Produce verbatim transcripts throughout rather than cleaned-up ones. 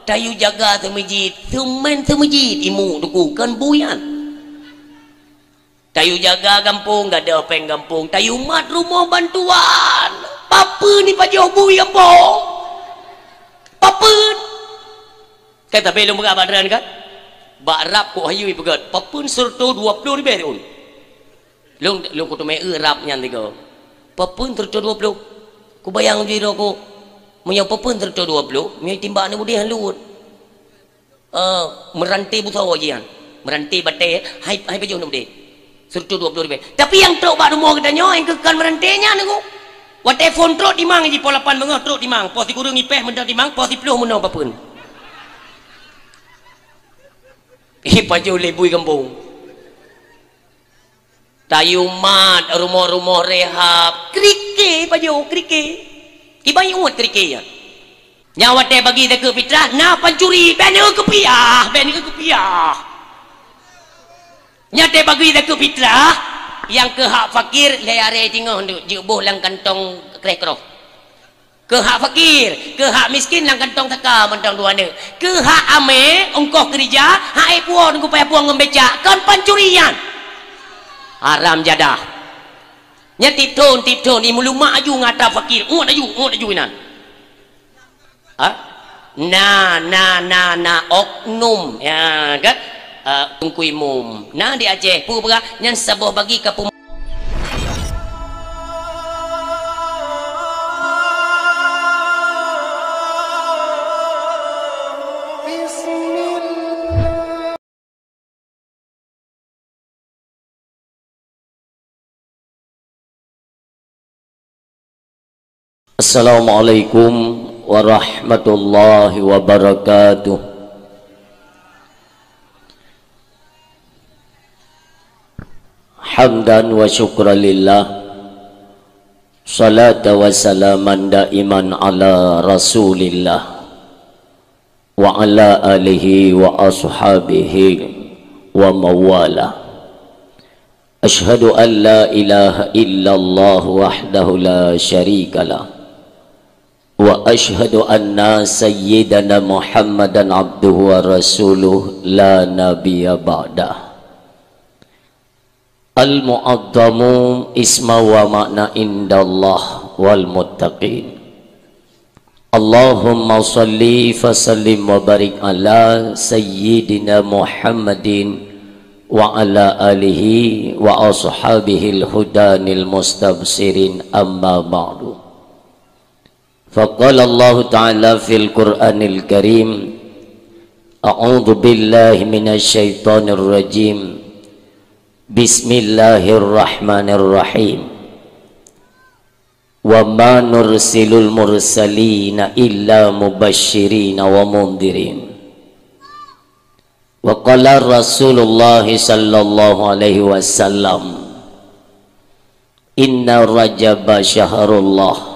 Tayue jaga seumeujid, seumén seumeujid, imeum teungku, kon bui nyan. Tayue jaga gampông, gadôh péng gampông, tayue mat rumoh bantuan. Papeuen ipajoh bui gampông? Papeuen? Kan tapi lôn peugah bak droen kan? Bak rab kok hayeu ipeugét, papeuen sireutoh dua ploh ribèe thôn. Lôn, lôn kuteumé eu rab nyan tiga. Papeuen sireutoh dua ploh? Kubayang jih droe ku. Meunyoe papeuen sireutoh dua ploh, meunyoe timbak aneuk udeh han luwot. Eh, meuranté busoe jih nyan. Meuranté batèe, hai, hai pajoh aneuk udeh. Sireutoh dua ploh ribèe. Tapi nyang trok bak rumoh geutanyoe, nyang keu kon meuranté nyan, Teungku. Watèe phôn trok timang jih, poh lapan beungoh trok timang, poh sikureueng ipèh meunoe timang, poh siploh meunoe papeuen. Ipajoh lé bui gampông. Tayue mat rumoh-rumoh rehab, krike pajoh, krike. Kiban uet krike nyan. Nyan watèe bagi zakeuet fitrah, na pancuri, bèk neukeupiyah, bèk neukeupiyah. Nyan watèe bagi zakeuet fitrah, nyang keu hak fakir, lhèe aré teungoh neuk jeuet boh lam kantong kreh kroh. Keu hak fakir, keu hak miskin lam kantong saka mantong dua neuk. Keu hak amé, ongkoh keurija, hak éh puwoe, Teungku, payah puwoe ngon becak, kon pancuri nyan. Haram jadah. Nyan tiep thôn, tiep thôn, imeulumak aju ngon atra fakir, uet aju, uet aju inan. Ha? Na, na, na, na, oknum. Ya, kan? Ah, Teungku Imum. Na di Aceh, peue peugah, nyan saboh bagi ka pum- Assalamualaikum warahmatullahi wabarakatuh. Hamdan wa syukran lillah, salata wa salaman daiman ala Rasulillah, wa ala alihi wa ashabihi wa mawala. Asyhadu an la ilaha illallah wahdahu la syarikalah. Wa asyhadu anna sayyidana Muhammadan abduhu wa rasuluh la nabiyya ba'dah. Al-mu'azzamu isma wa ma'na indallah wal muttaqin. Allahumma shalli fa sallim wa barik ala sayyidina Muhammadin wa ala alihi wa ashabihil hudanil mustabshirin, amma ba'du. Faqala Allahu ta'ala fil Qur'anil Karim, a'udzu billahi minasy syaithanir rajim. Bismillahirrahmanirrahim. Wa ma nursilul mursalina illa mubasysyirina wa mundhirin. Wa qala Rasulullah sallallahu alaihi wasallam, "Inna Rajaba syahrullah,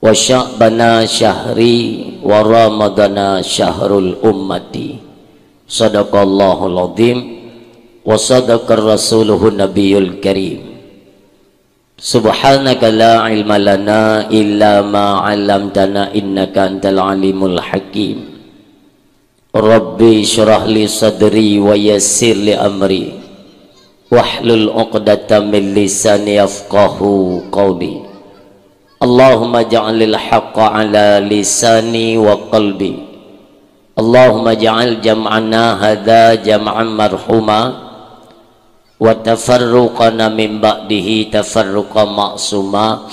wa Sya'bana syahri, wa Ramadana syahrul ummati." Sadaqallahul azim, wa sadaqar rasuluhun nabiyul karim. Subhanaka la ilma lana illa ma 'allamtana innaka antal alimul hakim. Rabbi syrah li sadri wa yassir li amri, wahlul 'uqdatam min lisani yafqahu qawli. Allahumma ja'alil haqqa 'ala lisani wa qalbi. Allahumma ja'al jam'ana hadza jam'an marhuma, wa tafarruqana min ba'dihi tafarruqan ma'suma,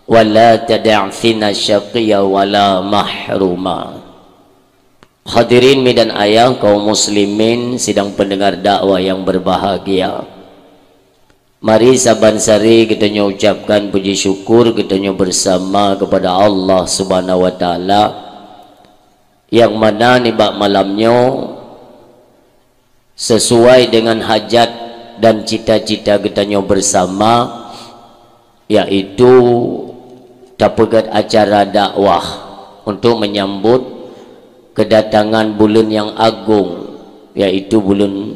wa la tada' fina syaqiyya wa la mahruma. Hadirin mi dan ayah kaum muslimin sidang pendengar dakwah yang berbahagia. Mari saban sari geutanyoe ucapkan puji syukur geutanyoe bersama kepada Allah Subhanahu wa Ta'ala, nyang mana nibak malam nyoe sesuai dengan hajat dan cita-cita geutanyoe bersama, yaitu tapeugét acara dakwah untuk menyambut kedatangan buleuen nyang agong, yaitu buleuen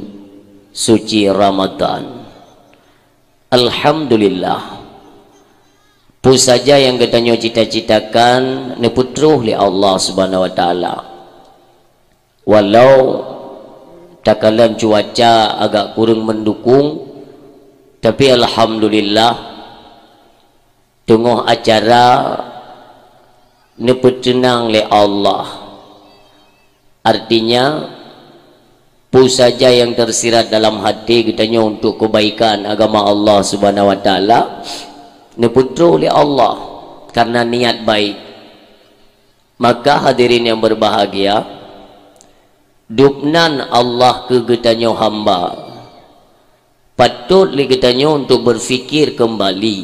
suci Ramadan. Alhamdulillah. Peue saja nyang geutanyoe cita-citakan neupeutroh lé Allah Subhanahu wa Ta'ala. Walau takalon cuaca agak kurang mendukung, tapi alhamdulillah, teungoh acara neupeuteunang lé Allah. Artinya, peue saja nyang tersirat dalam hati geutanyoe untuk kebaikan agama Allah Subhanahu wa Taala, neupeutroh lé Allah karena niat baik. Maka hadirin yang berbahagia, dubnan Allah keu geutanyoe hamba. Patôt lé geutanyoe untuk berfikir kembali,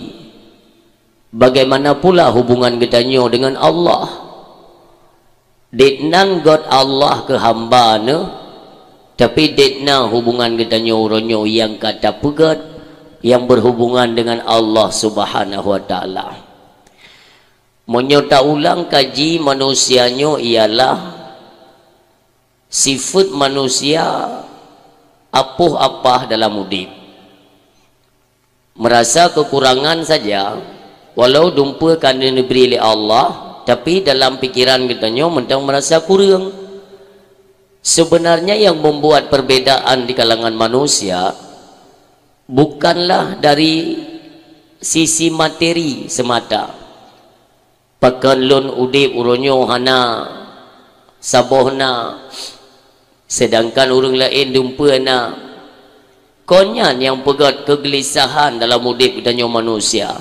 bagaimana pula hubungan geutanyoe dengan Allah? Ditnan göt Allah keu hamba neuh, tapi ditnan hubungan geutanyoe uroe nyoe nyang ka tapeugöt, nyang berhubungan dengan Allah Subhanahu wa Taala. Meunyoe taulang kaji manusia nyoe ialah sifeuet manusia apoh apah dalam udép. Merasa kekurangan saja, walau dumpeue ka neubri lé Allah, tapi dalam pikiran geutanyoe mantong merasa kureueng. Sebenarnya yang membuat perbedaan di kalangan manusia bukanlah dari sisi materi semata. Pakon lôn udép uroe nyoe hana saboh na, sedangkan ureuëng laén dumpeue na. Kon nyan nyang peugöt keugelisahan dalam udép geutanyoe manusia.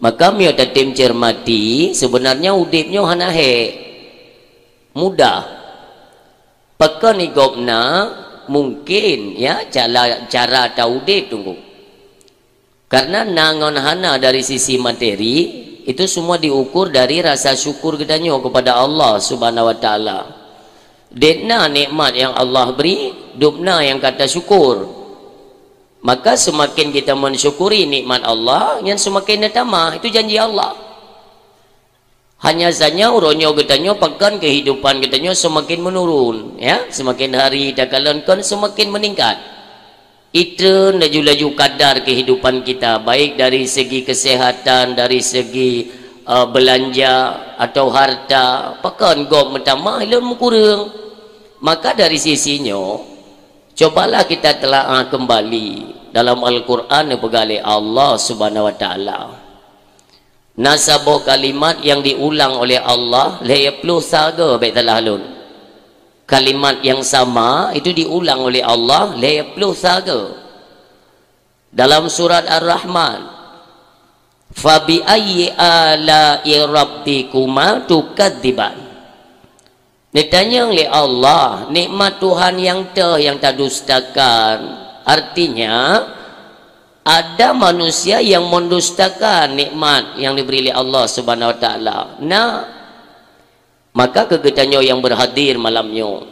Maka meunyoe tatem cermati, sebenarnya udép nyoe hana hék, mudah. Pakon i gobna mungkin, ya, cara, cara taudép teungku. Karena na ngon hana dari sisi materi, itu semua diukur dari rasa syukur geutanyoe kepada Allah Subhanahu wa Taala. Ditna nikmat yang Allah beri, dubna yang ka tasyukur. Maka semakin kita mensyukuri nikmat Allah, nyan semakin neutamah. Itu janji Allah. Hanya saja uroe nyoe geutanyoe pakon kehidupan geutanyoe semakin menurun, ya, semakin hari takalon kon semakin meningkat. Itreun laju-laju kadar kehidupan kita, baik dari segi kesehatan, dari segi, eh, belanja atau harta, pakon gob meutamah, ilôn meukureueng. Maka dari sisi nyoe, cobalah kita telaah kembali dalam Al-Quran neupeugah lé Allah Subhanahu wa Taala. Na saboh kalimat yang diulang oleh Allah lhèe ploh saga, bèk salah lôn. Kalimat yang sama itu diulang oleh Allah lhèe ploh saga. Dalam surat Ar-Rahman, "Fabi ayyi ala'i rabbikuma tukadziban?" Neutanyong lé Allah, nikmat Tuhan nyang toh nyang tadustakan. Artinya, ada manusia yang mendustakan nikmat yang diberi oleh Allah Subhanahu wa Taala. Nah, maka keu geutanyoe nyang berhadir malam nyoe,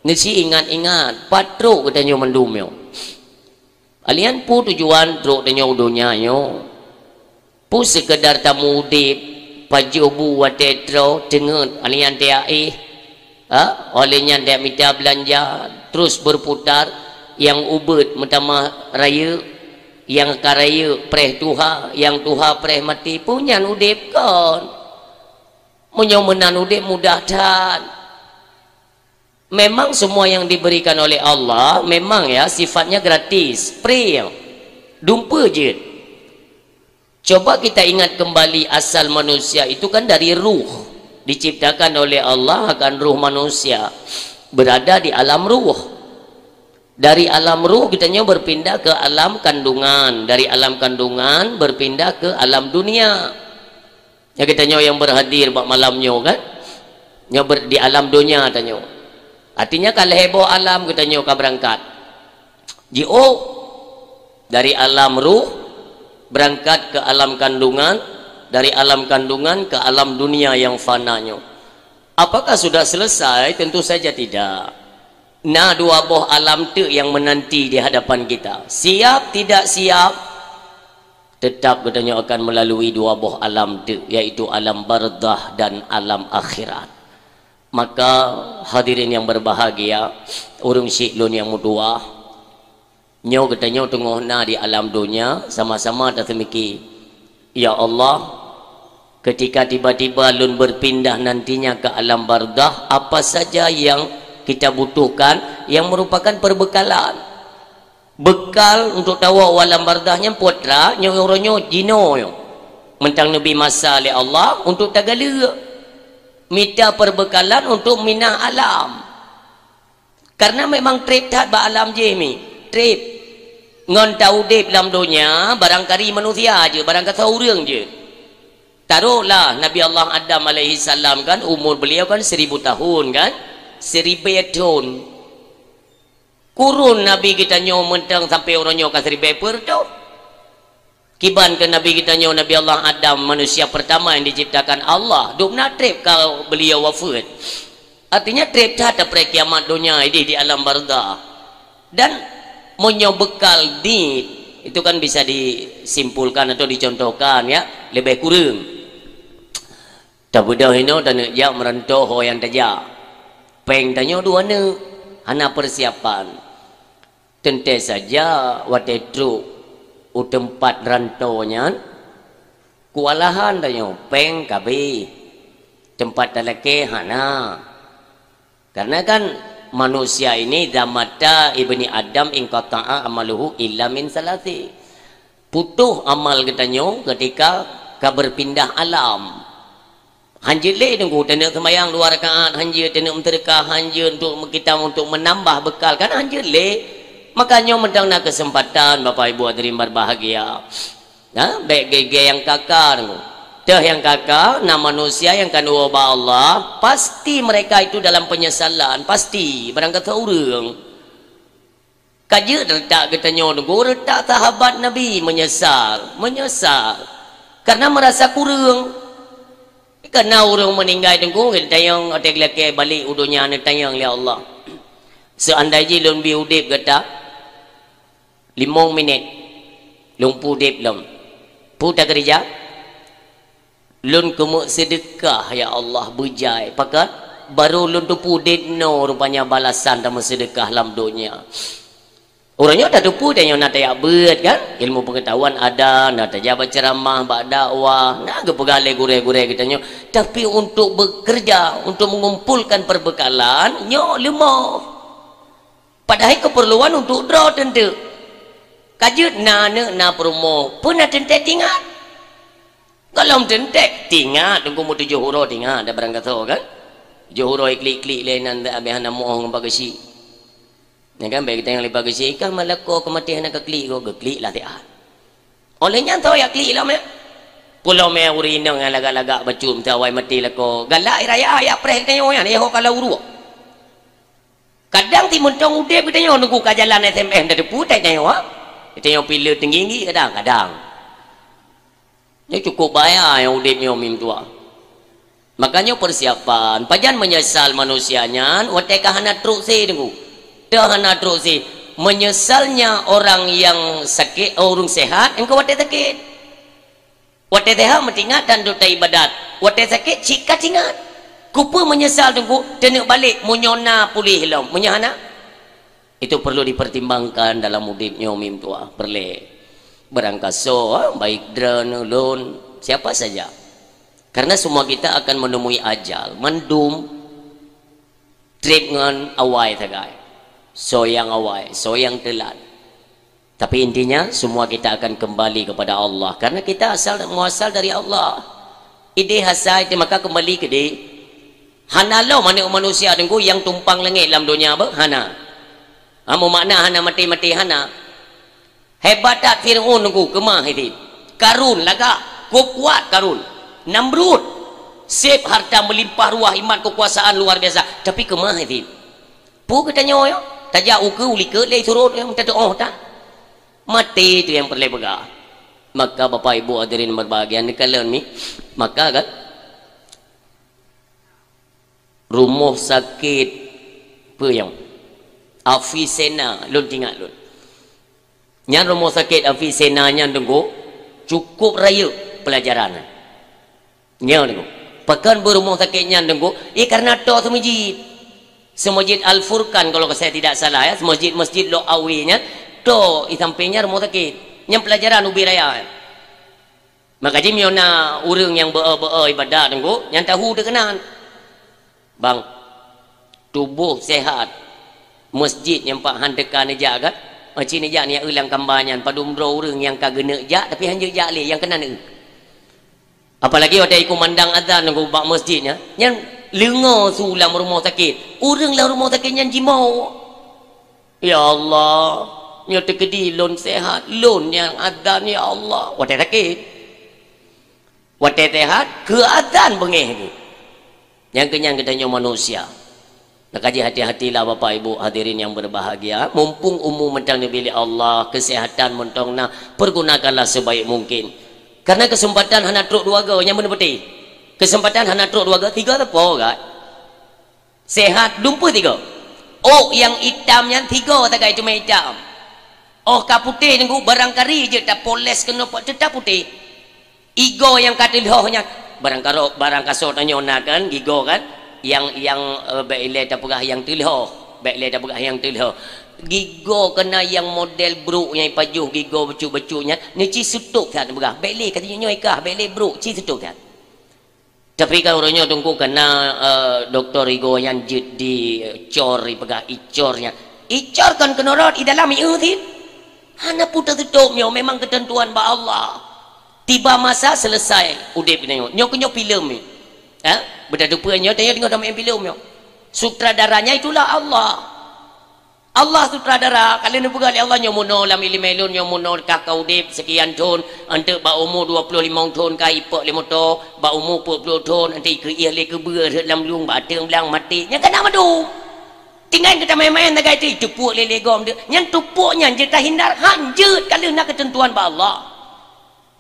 neusi ingat-ingat, pat trok geutanyoe mandum nyoe. Alian peue tujuan trok tanyoe u donya nyoe? Peue seukeudar tamu udép, pajoh bu watèe troe, teungeut, alian teuh aéh, ha? Óh lheueh nyan teuh mita beulanja, terus berputar, nyang ubeuet meutamah rayeuk, nyang ka rayeuk preh tuha, nyang tuha preh maté, peue nyan udép kon? Meunyoe meunan udép mudah that. Memang semua yang diberikan oleh Allah memang, ya, sifatnya gratis, free. Dumpeue jeuet. Coba kita ingat kembali asal manusia itu kan dari ruh. Diciptakan oleh Allah akan ruh manusia. Berada di alam ruh. Dari alam ruh geutanyoe berpindah ke alam kandungan. Dari alam kandungan berpindah ke alam dunia. Nyan geutanyoe nyang berhadir bak malam nyoe kan? Nyoe ber-, di alam donya tanyoe. Artinya ka lhèe boh alam geutanyoe ka beurangkat. Jiôh dari alam ruh, beurangkat ke alam kandungan, dari alam kandungan ke alam dunia nyang fana nyoe. Apakah sudah selesai? Tentu saja tidak. Na dua boh alam teuk nyang menanti di hadapan kita. Siap tidak siap, tetap geutanyoe akan melalui dua boh alam teuk, yaitu alam barzakh dan alam akhirat. Maka, hadirin yang berbahagia, ureuëng syiek lôn nyang meutuwah, nyoe geutanyoe teungoh na di alam donya, sama-sama taseumiki, "Ya Allah, ketika tiba-tiba lôn berpindah nantinya ke alam barzakh, apa saja yang kita butuhkan yang merupakan perbekalan. Bekal untuk tawoe u alam barzakh nyan putra nyoe uroe nyoe jinoe nyoe. Mantong neubi masa lé Allah untuk tagaleuk. Mita perbekalan untuk minah alam. Karena memang treb that bak alam jih mi. Treb. Ngon taudeb lam donya, barangkali manusia je, barangkasoe ureuëng je. Taruhlah Nabi Allah Adam alaihi salam kan, umur beliau kan seribu tahun kan? Seribu tahun. Kurun Nabi geutanyoe mantong sampai uroe nyoe ka seribu per tu. Kiban ke Nabi geutanyoe Nabi Allah Adam, manusia pertama yang diciptakan Allah, dubna treb ka beliau wafat. Artinya treb that tapreh kiamat donya idih di alam barzakh. Dan meunyoe bekal dit, itu kan bisa disimpulkan atau dicontohkan ya, lebih kurang. Tabeudôh inoe taneuk jak meuranto ho nyang tajak. Péng tanyoe dua neuk, hana persiapan. Teuntée saja watée trok u teumpat ranto nyan, keuwalahan tanyoe, péng ka abéh, teumpat talakée hana. Karena kan manusia ini, idza mata ibni Adam inqata'a amaluhu illa min salasi. Putoh amal geutanyoe ketika ka berpindah alam. Hanjeuet lé teungku, taneuk seumayang dua rakaat, hanjeuet taneuk meuseudeukah, hanjeuet untuk meukitam, untuk menambah bekal, kan hanjeuet lé. Makanya mantong na kesempatan, Bapak Ibu hadirin berbahagia. Nah, bék gé-gé nyang kaka teungku. Teuh nyang kaka, na manusia nyang ka neuwoe bak Allah, pasti mereka itu dalam penyesalan, pasti, barangkasoe ureuëng. Ka jeuet reutak geutanyoe teungku, reutak sahabat Nabi menyesal, menyesal. Karena merasa kureueng. Karena ureuëng meuninggai teungku, geutanyong watée geulakée balek u donya neutanyong lé Allah. Seandai jih lôn bi udeb gata, limong minét, lôn peudeb lom. Peue takeurija? Lôn keumeuk seudeukah, ya Allah, beujai. Pakon? Barô lôn teupeue dit noe rupanya balasan tameuseudeukah lam donya. Uroe nyoe tateupeue tanyoe na tajak beuet kan? Ilmu pengetahuan ada, na tajak bak ceramah, bak dakwah, na geupeugah lé gurée-gurée geutanyoe. Tapi untuk bekerja, untuk mengumpulkan perbekalan, nyoe leumoh. Padahai keperluan untuk droe teuntée. Ka jeuet na aneuk na peurumoh, peue na teuntée tingat. Gohlom teuntée tingat, teungku meutujoh uroe tingat, dak barangkasoe kan? Tujoh uroe klik-klik lé nan dak habéh hana muoh ngon Pak Geuchik. Nyan kan, bék geutanyoe lé Pak Geuchik, "Ka malako keumaté hana kaklik kok?" Geuklik lah siat. Óh lheueh nyan soe jak klik lom, ya? Peue lom, ya, ureuëng inong nyang lagak-lagak bacut meusawa maté lakoe. Galak raya jak preh geutanyoe nyan, ya ho ka lam uruek. Kadang timeuntong udeb geutanyoe nunggu ka jalan S M S tateupeue that nyoe, ha? Geutanyoe pih le teunggi-nggi kadang-kadang. Nyoe cukup bahaya nyang udeb nyoe mim tuha. Makanya persiapan, pajan menyesal manusia nyan watée ka hana trok se teungku. Teuh hana trok se. Menyesalnya orang yang sakit, oh, ureuëng sehat, engkau watée sakit. Watée sehat meutingat dan dota ibadat. Watée sakét cit ka tingat. Kupeue meunyeusal teungku, teuneuk balek meunyoe na puléh lom, meunyoe hana? Itu perlu dipertimbangkan dalam udeb nyoe mim tuha, peureulée. Barangkasoe, baik droeneuh, lôn, siapa saja. Karena semua kita akan menemui ajal, mandum treb ngon awai sagai. Soe nyang awai, soe nyang teulat. Tapi intinya, semua kita akan kembali kepada Allah. Karena kita asal, muasal dari Allah. Idéh asai, maka kembali keudéh. Hana lom aneuk manusia teungku nyang tumpang langét lam donya beuh, hana. Ha, meumakna hana maté-maté, hana. Hebat that Fir'aun teungku, keumah idéh. Karun lagak, kuat-kuat Karun. Namrud, seb harta meulimpah ruah, imat keukuasaan luar biasa, tapi keumah idéh. Peue geutanyoe nyoe? Tajak ukeue u likot lé surot nyang teutuoh that. Maté tu nyang peureulée peugah. Maka Bapak Ibu hadirin berbahagia, neukalon mi. Maka kan rumoh sakét peue nyang Avicenna, lôn tingat lôn. Nyan rumoh sakét Avicenna nyan teungku cukup rayeuk peulajaran. Nyoe teungku. Pakon beurumoh sakét nyan teungku? Eh, karena toe seumeujid. Seumeujid Al-Furqan kalau saya tidak salah ya, seumeujid Masjid Lok Awe nyan, toe i sampéng nyan rumoh sakét. Nyan peulajaran ubé raya. Maka jih meunyoe na ureuëng nyang beu-e-beu-e ibadat teungku, nyan tahu teuh keunan. Bang, Tuboh sehat. Masjid nyang pat han teuka neujak kan? Masjid neujak neujak eu lam kamba nyan, padum droe ureuëng nyang ka geuneuk jak, tapi han jeuet jak lé, nyang keunan eu. Apalagi watée jikumandang azan ngon bak masjid nyan, nyan leungo su lam rumoh sakét. Ureuëng lam rumoh sakét nyan jimawök. Ya Allah, nyoe teukeudi lôn sehat, lôn nyang azan, ya Allah. Watée sakét. Watée sehat, keu azan beungéh lé. Nyang keunyan geutanyoe manusia. Maka jih hati-hatilah Bapak Ibu hadirin yang berbahagia, mumpung umu mantong neubri lé Allah, kesehatan mantong na, pergunakanlah sebaik mungkin. Karena kesempatan hana trok dua go, nyang beuna beutih. Kesempatan hana trok dua go, tiga teupeu gai. Sehat, dumpeue tiga. Ôk nyang itam nyan tiga tagai teuma itam. Óh ka putéh nunggu barangkari jeuet tapoles keunoe teutap putéh. Igoe nyang ka teulhoh nyan, barangkaro-, barangkasoe tanyoe na kan, gigoe kan, nyang, nyang, eh, bék ilée tapeugah nyang teulhoh, bék ilée tapeugah nyang teulhoh. Gigoe keunan nyang model brok nyang ipajoh gigoe bacut-bacut nyan, neuci seutôb that neupeugah, bék lé ka teunyoe nyoe kah, bék lé brok, ci seutôb that. Tapi kan uroe nyoe Teungku kana, eh, dokto igoe nyan jeuet dicor, ipeugah icor nyan. Icor kon keunoe rot, i dalam ieu cit. Hana peue teututup nyoe, memang keuteuntuan bak Allah. Tiba masa selesai udeb nyoe. Nyoe keuh nyoe filem nyoe. Ha? Beutateupeue nyoe, tanyoe teungoh tameu'en filem nyoe. Sutradaranya itulah Allah. Allah sutradara, ka lheueh neupeugah lé Allah, nyoe meunoe lam iéleumé lôn, nyoe meunoe kah ka udeb seukian thon, eunteuk bak umu dua ploh limong thon kah ipok lé moto, bak umu peuet ploh thon, eunteuk ikeuieh lé keubeue rhot lam lueng, bak ateueng blang maté. Nyan ka na mandum. Tinggai geutamé-mé sagai teuh, teupuek lé lé gom deuh. Nyan teupuek nyan jeuet tahindar, han jeuet ka lheueh na keuteuntuan bak Allah.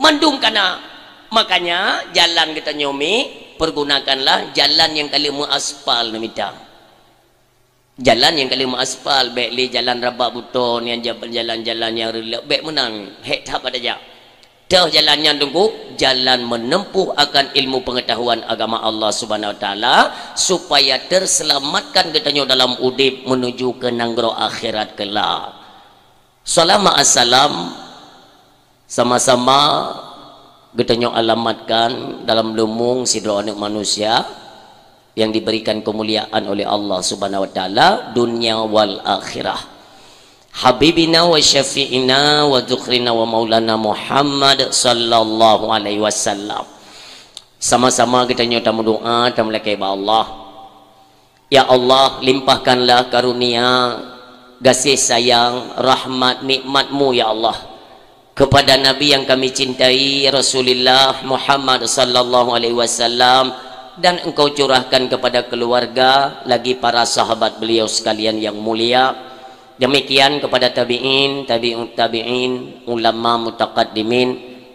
Mandum ka na. Makanya, jalan geutanyoe mi, pergunakanlah jalan nyang ka lheueh meuaspal neumita. Jalan nyang ka lheueh meuaspal, bék lé jalan rabak butô, nyang ja-, jalan-jalan nyang reuleuek, bék meunan, hék that bak tajak. Toh jalan nyan Teungku, jalan menempuh akan ilmu pengetahuan agama Allah Subhanahu Wa Taala, supaya terselamatkan geutanyoe dalam udeb menuju ke nanggroe akhirat kelak. Salam assalam. Sama-sama geutanyoe alamatkan dalam leumbung sidroe aneuëk manusia yang diberikan kemuliaan oleh Allah Subhanahu wa Taala, dunia wal akhirah. Habibina wa syafi'ina wa dzukhrina wa maulana Muhammad sallallahu alaihi wasallam. Sama-sama geutanyoe tameudoa, tameulakée bak Allah. Ya Allah, limpahkanlah karunia, gaséh sayang, rahmat, nikmat-Mu, ya Allah, kepada Nabi yang kami cintai, Rasulullah Muhammad sallallahu alaihi wasallam, dan Engkau curahkan kepada keluarga, lagi para sahabat beliau sekalian yang mulia. Demikian kepada tabi'in, tabi'ut tabi'in, ulama mutaqaddimin,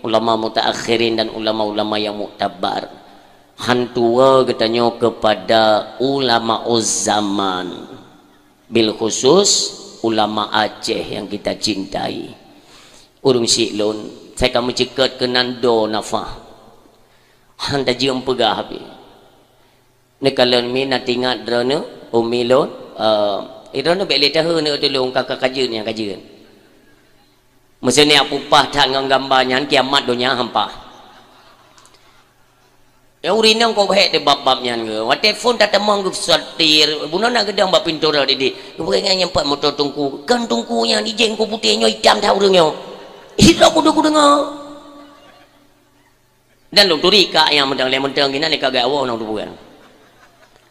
ulama mutaakhirin, dan ulama-ulama yang muktabar. Han tuwoe geutanyoe keupada ulama zaman, bil khusus ulama Aceh yang kita cintai. Ureuëng syiek lôn, sai ka meuceukeut keunan do nafah. Han tajeuem peugah pih. Neukalon mi na tingat droeneuh, umi lôn, eh, droeneuh bék lé tahe neuh tulông ka, ka kajeuen nyang kajeuen. Meuseuneuk pupah that ngon gamba nyan kiamat donya hampa. Ya, ureuëng inong kok hék teuh bab-bab nyan ke. Watée phon tatamong geusotir, bunoe na geudong bak pintoe rot didik. Geupeugah nyang pat moto teungku. Kon teungku nyan, ijeh ku putéh nyoe itam that ureuëng nyoe. Hidrop kudu kudeungoe. Dan lôn turi kak nyang mantong lé mantong ginan ka gak woe nang tubukan.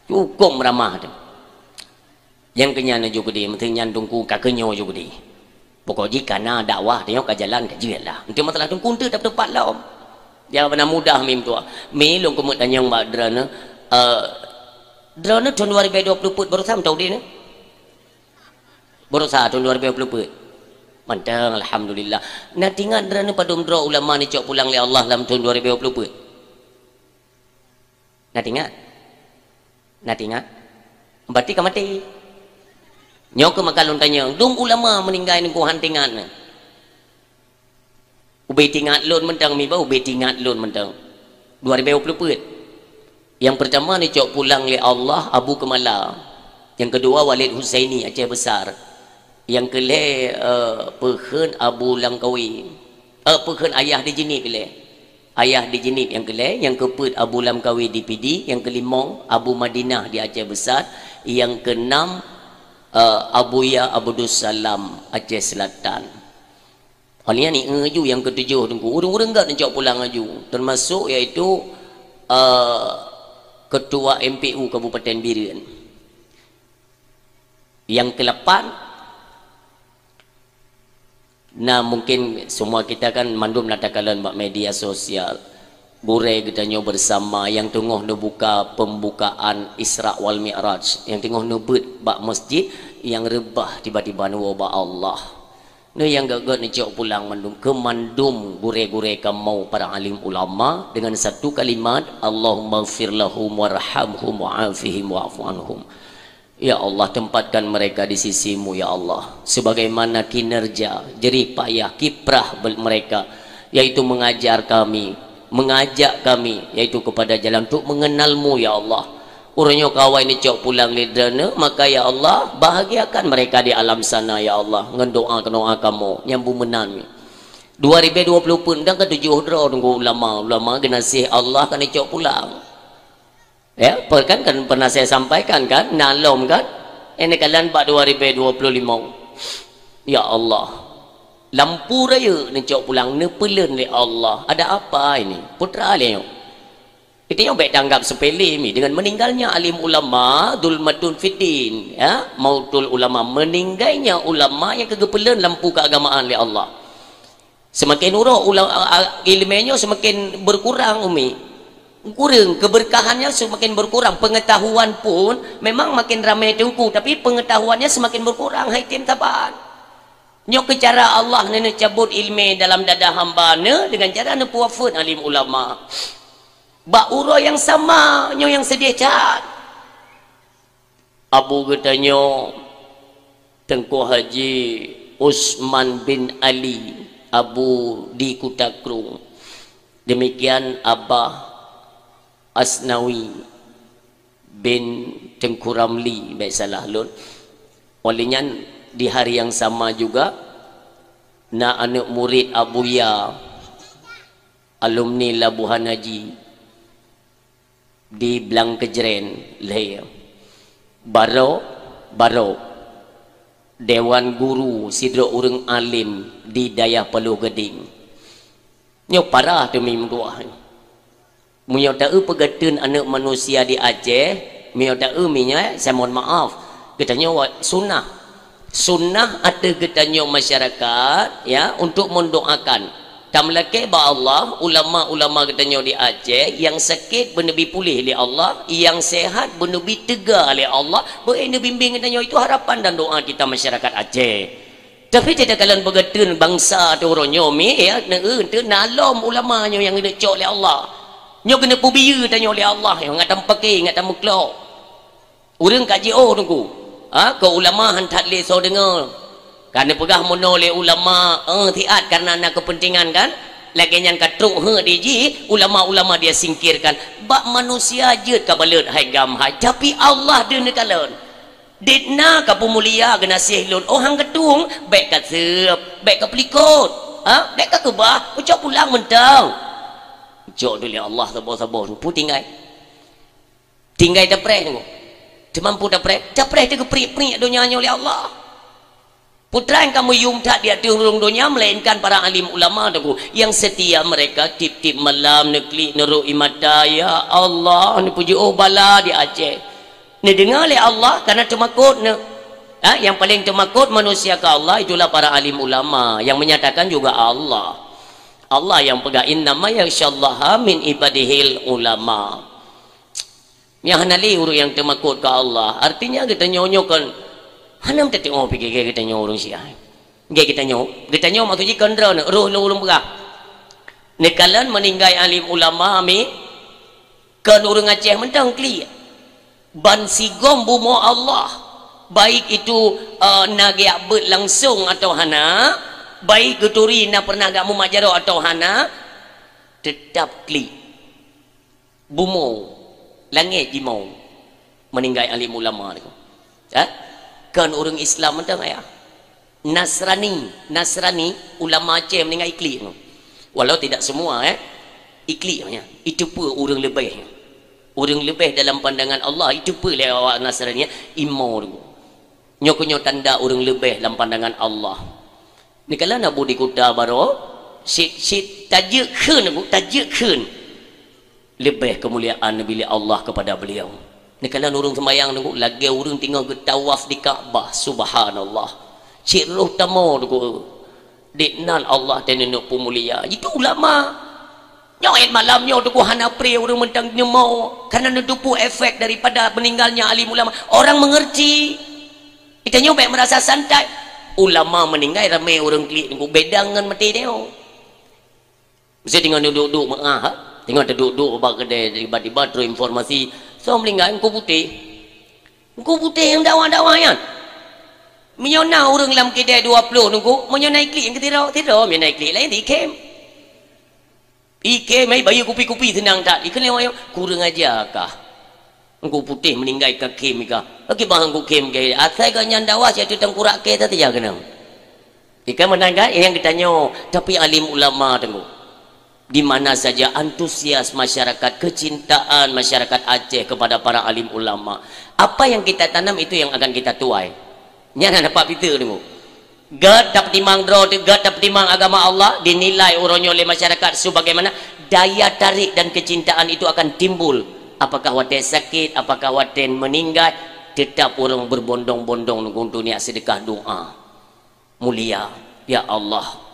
Cukup ramah tu. Nyang keunyan ju keudeh, meuteun nyan teungku ka keunyoe ju keudeh. Pokok jih kana dakwah tanyoe ka jalan ka jeuet lah. Untuk masalah teungku enteuk dapat lom. Dia beuna mudah mim tu. Mi lôn keumeuk tanyong bak droeneuh, eh, droeneuh thon dua ribu dua puluh peuet baroesa mantong udeh nyoe. Baroesa thon dua ribu dua puluh peuet. Mantong alhamdulillah. Na tingat droeneuh padum droe ulama neucok pulang lé Allah lam thon dua ribu dua puluh peuet? Na tingat? Na tingat? Berarti ka maté. Nyoe keuh maka lôn tanyong, dum ulama meuninggai nungku han tingat na. Ubé tingat lôn mantong mi ba, ubé tingat lôn mantong. Dua ribu dua puluh peuet. Yang pertama neucok pulang lé Allah Abu Keumala. Yang kedua Walid Husaini Aceh Besar. Yang keulhée, eh, peukheun Abu Langkawi. Eh, peukheun Ayah di Jeunieb ilée. Ayah di Jeunieb nyang keulhèe, nyang keupeuet Abu Lamkawi di Pidie, nyang keulimong Abu Madinah di Aceh Besar, nyang keunam, eh, Abuya Abdussalam Aceh Selatan. Awak nyan, eh, ju nyang keutujoh Teungku. Ureuëng-ureuëng gèt neucok pulang laju, teumasok yaitu, eh, Ketua M P U Kabupaten Bireuen. Nyang keulapan, nah, mungkin semua kita kan mandum na takalon bak media sosial. Gurèe geutanyoe bersama nyang teungoh neubuka pembukaan Isra wal Mi'raj, nyang teungoh neubeuet bak masjid, nyang reubah tiba-tiba neuwoe bak Allah. Nyoe nyang gèt-gèt neucok pulang mandum, keu mandum gurèe-gurèe kamoe para alim ulama dengan satu kalimat, "Allahummaghfir lahum warhamhum wa'afihim wa'fu anhum." Ya Allah, tempatkan mereka di sisi-Mu, ya Allah, sebagaimana kinerja, jerih payah, kiprah be-, mereka, yaitu mengajar kami, mengajak kami, yaitu kepada jalan untuk mengenal-Mu, ya Allah. Uroe nyoe ka awai neucok pulang lé Droeneuh, maka, ya Allah, bahagiakan mereka di alam sana, ya Allah, ngon doa-doa kamoe nyang beumeunan. Dua ribèe dua ploh peuet dan keutujoh droe Teungku ulama, ulama geunaséh Allah ka neucok pulang. Ya, pe-, kan, kan pernah saya sampaikan, kan, na lom, kan? Ini kalian bak dua ribèe dua ploh limong. Ya Allah, lampu rayeuk neucok pulang, neupeuleueng lé Allah. Ada apa ini? Putra lé nyoe. Kita nyoe bèk tanggap sepele mi dengan meninggalnya alim ulama, zulmatun fiddin, ya, mautul ulama, meninggalnya ulama nyang ka geupeuleueng lampu keagamaan lé Allah. Semakin uroe ula-, a-, a-, ileumèe nyoe semakin berkurang, Umi. Kureueng, keberkahannya semakin berkurang. Pengetahuan pun memang makin ramai Teungku, tapi pengetahuannya semakin berkurang, hai tem saban. Nyoe keu cara Allah neuneuk cabot ileumèe dalam dada hamba Neuh dengan cara neupeufeuet alim ulama. Bak uroe nyang sama, nyoe nyang seudeh that. Abu geutanyoe, Teungku Haji Usman bin Ali, Abu di Kuta Krueng. Demikian Abah Asnawi bin Teungku Ramli, bèk salah lôn. Oleh nyan, di hari yang sama juga, na aneuk murid Abuya, alumni Labuhan Haji, di Blang Keujruen lhèe. Barô, barô, dewan guru sidroe ureueng alim di Dayah Paloh Gadeng. Nyoe parah teumi meutuah. Meunyoe taeu peugah theun aneuk manusia di Aceh, meunyoe taeu mi nyoe, saya mohon maaf, geutanyoe wa-, sunnah. Sunnah ateueh geutanyoe masyarakat, ya, untuk mendoakan. Tameulakèe bak Allah, ulama-ulama geutanyoe di Aceh, nyang sakét beuneubi puléh lé Allah, nyang seuhat beuneubi teuga lé Allah, beu neubimbing geutanyoe, itu harapan dan doa kita masyarakat Aceh. Tapi takalon beugeuteueng bansa teuh uroe nyoe mi, ya, neu-, teu na lom ulama nyoe nyang geuneuk cok lé Allah. Nyoe geuneuk peubiyeu tanyoe lé Allah, ngat tameupakè, ngat tameuklok. Ureueng ka jiôh Teungku. Ha, keu ulama han that lé soe deungoe. Ka neupeugah meunoe lé ulama, eh, siat karena na keupeuntengan kan? Lagèe nyan ka trok heuet di jih, ulama-ulama dia singkirkan. Bak manusia jeuet ka baleuet hai gam hai, tapi Allah deuh neukalon. Dit na ka peumulia geunaséh lôn, oh han geutueng, bèk ka seueb, bèk ka peulikot. Ha? Bèk ka keubah, ucok pulang mantong. Ucok dulé Allah saboh-saboh, peue tinggai. Tinggai tapreh Teungku. Teuma peue tapreh, tapreh teuh geupriek-priek donya nyoe lé Allah. Peue treuk kamoe yum that di ateueh rhueng donya, melainkan para alim ulama Teungku, nyang seutia mereka tiep-tiep malam neuklik neurok ie mata, "Ya Allah, neupeujeuôh bala di Aceh." Neudeungoe lé Allah, karena teumakot neu-, ha, nyang paleng teumakot manusia keu Allah itulah para alim ulama, nyang menyatakan juga Allah. Allah nyang peugah, "Innama yakhsyallaha min ibadihil ulama." Nyan hana lé ureueng nyang teumakot keu Allah. Artinya geutanyoe nyoe kon hana meuteuteuoh pike geutanyoe ureueng Syiah. Nggak geutanyoe, geutanyoe maksud jih kon droeneuh, roh lôn ureueng peugah. Neukalon meuninggai alim ulama mi, kon ureueng Aceh mantong klik. Ban sigom bumoe Allah, baik itu, eh, na geujak beuet langsong atawa hana, baik geuturi na pernah geujak mumat jaroe atawa hana, teutap klik. Bumoe, langét jimoe, meuninggai alim ulama tu. Eh? Kon ureueng Islam mantong ayah. Nasrani, Nasrani, ulama Aceh meuninggai klik tu. Walau tidak semua, eh. Iklik nyan, itu pun ureuëng leubeh nyan. Ureuëng leubeh dalam pandangan Allah, itu pun lé awak Nasrani, imo tu. Nyoe keuh nyoe tanda ureuëng leubeh lam pandangan Allah. Neukalon Abu di Kuta baroe, sit-sit tajeuet kheun, Abu, tajeuet kheun. Leubeh keumuliaan Nabi lé Allah kepada beliau. Neukalon ureuëng seumayang, Teungku, lagée ureuëng teungoh geutawaf di Ka'bah, subhanallah. Cit roh tamoe, Teungku. Diknan Allah teuneuk peumulia. Itu ulama. Nyoe ayat malam nyoe, Teungku, hana pré ureuëng mantong nyeumoe, karena neuteupeue efek daripada meninggalnya alim ulama. Orang mengerti. Kita nyoe bék merasa santai. Ulama meninggai ramé ureuëng klik, Teungku, beda ngon maté nyoe. Mesti teungoh duek-duek meuah, ha? Teungoh teuduek-duek bak keudè, tiba-tiba troh informasi, "Soe meuninggai?" "Teungku Putéh." "Teungku Putéh nyang dakwah-dakwah nyan?" Meunyoe na ureuëng lam keudè dua ploh, Teungku, meunyoe na iklik nyang keutiro, tiro, meunyoe na iklik laén, ikhém. Ikhém, hai bayeue kupi-kupi seunang that. Ikheun lé awak nyan, "Kureueng aja kah. Teungku Putéh meuninggai ka khém kah?" Oke, bah Teungku khém kah. Asai gobnyan dakwah, siat teungku rakyat saja keunong. Ikan menanggai yang kita nyoe, tapi alim ulama, Teungku. Di mana saja antusias masyarakat, kecintaan masyarakat Aceh kepada para alim ulama. Apa yang kita tanam, itu yang akan kita tuai. Nyan hana pat pite, Teungku. Gét tapeutimang droe teuh, gét tapeutimang agama Allah, dinilai uroe nyoe lé masyarakat sebagaimana daya tarik dan kecintaan itu akan timbul. Apakah watée sakét, apakah watée meuninggai, tetap ureuëng berbondong-bondong, Teungku, untuk niat sedekah doa. Mulia, ya Allah.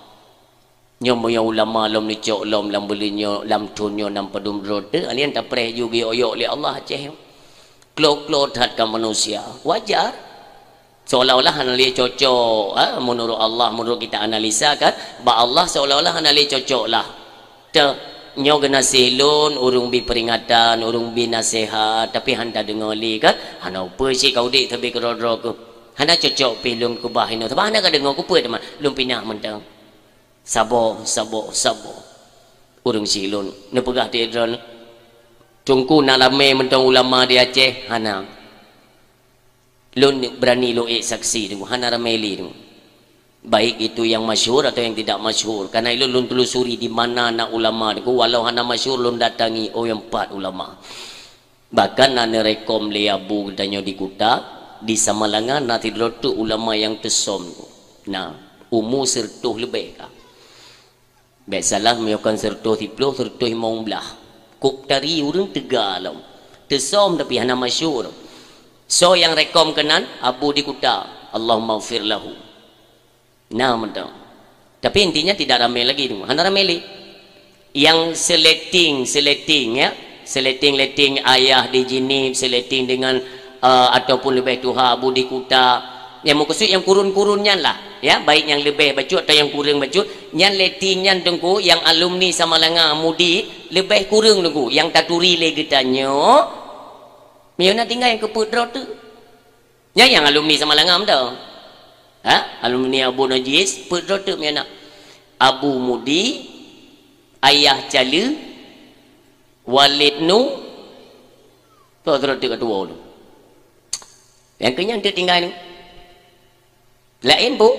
Nyoe meunyoe ulama lom neucok lom lam buleuen nyoe, lam thon nyoe, nam padum droe teuh, alien tapreh ju geuyok-yok lé Allah Aceh. Klo-klo that ka manusia. Wajar. Seolah-olah hana lé cocok, ha, menurut Allah, menurut kita analisa kan, bak Allah seolah-olah hana lé cocok lah. Teuh, nyoe geunaséh lôn, ureuëng bi peuringatan, ureuëng bi naseuhat, tapi han tadeungoe lé kan, hana upeue cit ka udeb sabe keudroe-droe keuh. Hana cocok pih lôn keubah inoe, sabab hana ka deungoe keupeue teuma, lôn pinah mantong. Saboh, saboh, saboh. Ureuëng syiek lôn neupeugah di droeneuh, "Teungku, na ramé mantong ulama di Aceh?" "Hana." Lôn berani lôn ék saksi, Teungku, hana ramé lé, Teungku. Baik itu yang masyhur atau yang tidak masyhur. Karena ilôn lôn telusuri di mana na ulama, Teungku, walau hana masyhur lôn datangi, oh, nyang pat ulama. Bahkan na neurekom lé Abu geutanyoe di Kuta, di Samalanga na sidroe teuk ulama nyang teusom, Teungku. Na umu seureutôh leubeh ka. Bék salah, meunyoe kon seureutôh siploh, seureutôh limong blaih. Kok tari ureuëng teuga lom. Teusom tapi hana masyhur. Soe nyang rekom keunan? Abu di Kuta. Allahummaghfir lahu. Na mantong. Tapi intinya tidak ramé lagi tu. Hana ramé lé. Nyang seuleting, seuleting, ya. Seuleting-leting ayah di Jeunieb, seuleting dengan, eh, ataupun leubeh tuha Abu di Kuta. Nyang meukeusut nyang kurun-kurun nyan lah, ya, baik nyang leubeh bacut atau nyang kureueng bacut, nyan leting nyan, Teungku, nyang alumni Samalanga Mudi leubeh kureueng, Teungku, nyang taturi lé geutanyoe, meunyoe na tinggai nyang keupeuet droe teuk. Nyan nyang alumni Samalanga mantong. Ha? Alumni Abu Najis, peuet droe teuk meunyoe na. Abu Mudi, Ayah Cale, Walid Nu, toh droe teuk ka tuwoe tu. Nyang keu nyan teuk tinggai ni. Laén bu,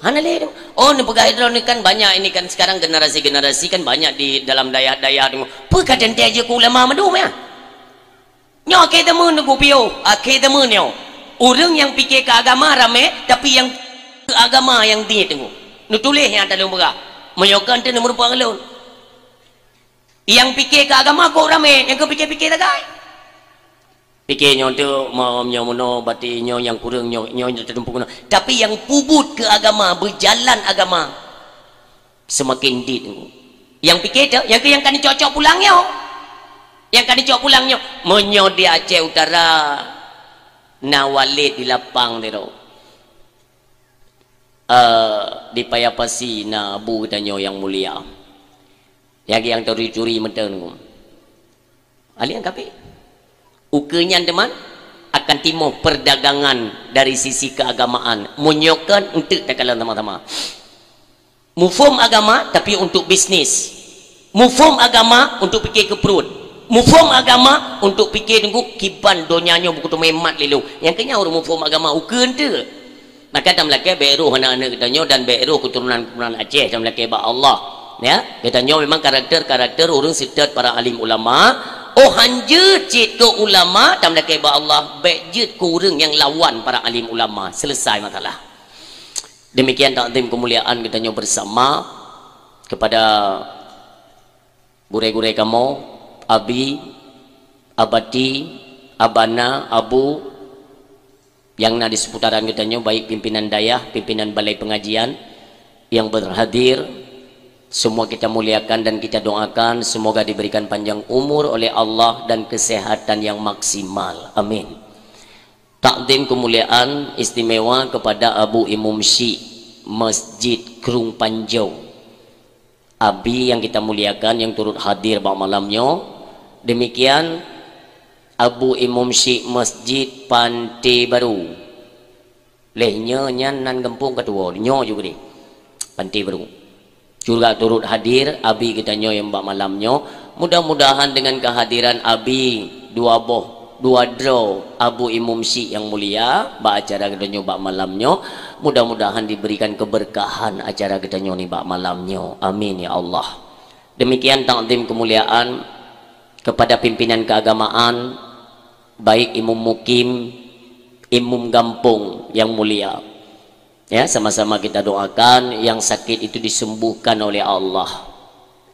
hana lé tu. Oh, neupeugah droe ni kan banyak ini kan sekarang generasi-generasi kan banyak di dalam dayah-dayah tu. Peue ka teuntée jeuet keu ulama mandum ya? Nyoe akhé zaman Teungku piôh, akhé zaman nyoe. Ureuëng nyang pike keu agama ramé, tapi nyang keu agama nyang dit Teungku. Neutuléh nyang ata lôn peugah. Meunyoe kon teuh neumeurumpok ngon lôn. Nyang pike keu agama kok ramé, nyang keu pike-pike sagai. Pike nyoe teuk, ma-, nyoe meunoe, bati nyoe nyang kureueng, nyoe, nyoe, nyoe teutumpuk nyoe. Tapi nyang peubuet keu agama, beujalan agama, seumaken dit. Nyang pike teuk, nyang keu nyang ka neucok-cok pulang nyoe. Nyang ka neucok pulang nyoe. Meunyoe di Aceh Utara, na Walid di Lapang Tiro. Eh, di Paya Pasi na Abu geutanyoe nyang mulia. Nyang, nyang turi-turi mantong. Ahli nyang kafé. Ukeue nyan teuma akan timoh perdagangan dari sisi keagamaan. Meunyoe kon, eunteuk takalon sama-sama. Muphom agama, tapi untuk bisnis. Muphom agama untuk pike keu pruet. Muphom agama untuk pike Teungku kiban donya nyoe bukeuteumé mat lé lôn. Nyang keu nyan ureuëng muphom agama ukeue eunteuk. Maka tameulakée bék roh aneuk-aneuk geutanyoe dan bék roh keuturonan-keuturonan Aceh tameulakée bak Allah. Ya, geutanyoe memang karakter-karakter ureuëng seutôt para alim ulama. Oh, han jeuet cit keu ulama, tameulakée bak Allah, bék jeuet keu ureuëng nyang lawan para alim ulama. Selesai masalah. Demikian takzim kemuliaan geutanyoe bersama kepada gurée-gurée kamoe, abi, abati, abana, abu, nyang na di seputaran geutanyoe, baik pimpinan dayah, pimpinan balai pengajian yang berhadir, semua kita muliakan dan kita doakan semoga diberikan panjang umur oleh Allah dan kesehatan yang maksimal. Amin. Takzim kemuliaan istimewa kepada Abu Imum Syik Masjid Krueng Panjau. Abi yang kita muliakan yang turut hadir bak malam nyoe. Demikian Abu Imum Syik Masjid Panté Baru. Leh nyoe nyan nan gampông katuwoe, nyoe juga deh. Panté Baru. Juga turut hadir abi geutanyoe nyang bak malam nyoe. Mudah-mudahan dengan kehadiran abi dua boh, dua droe Abu Imum Syik yang mulia bak acara geutanyoe bak malam nyoe, mudah-mudahan diberikan keberkahan acara geutanyoe ni bak malam nyoe. Amin ya Allah. Demikian takzim kemuliaan kepada pimpinan keagamaan, baik imum mukim, imum gampông yang mulia. Ya, sama-sama kita doakan yang sakit itu disembuhkan oleh Allah.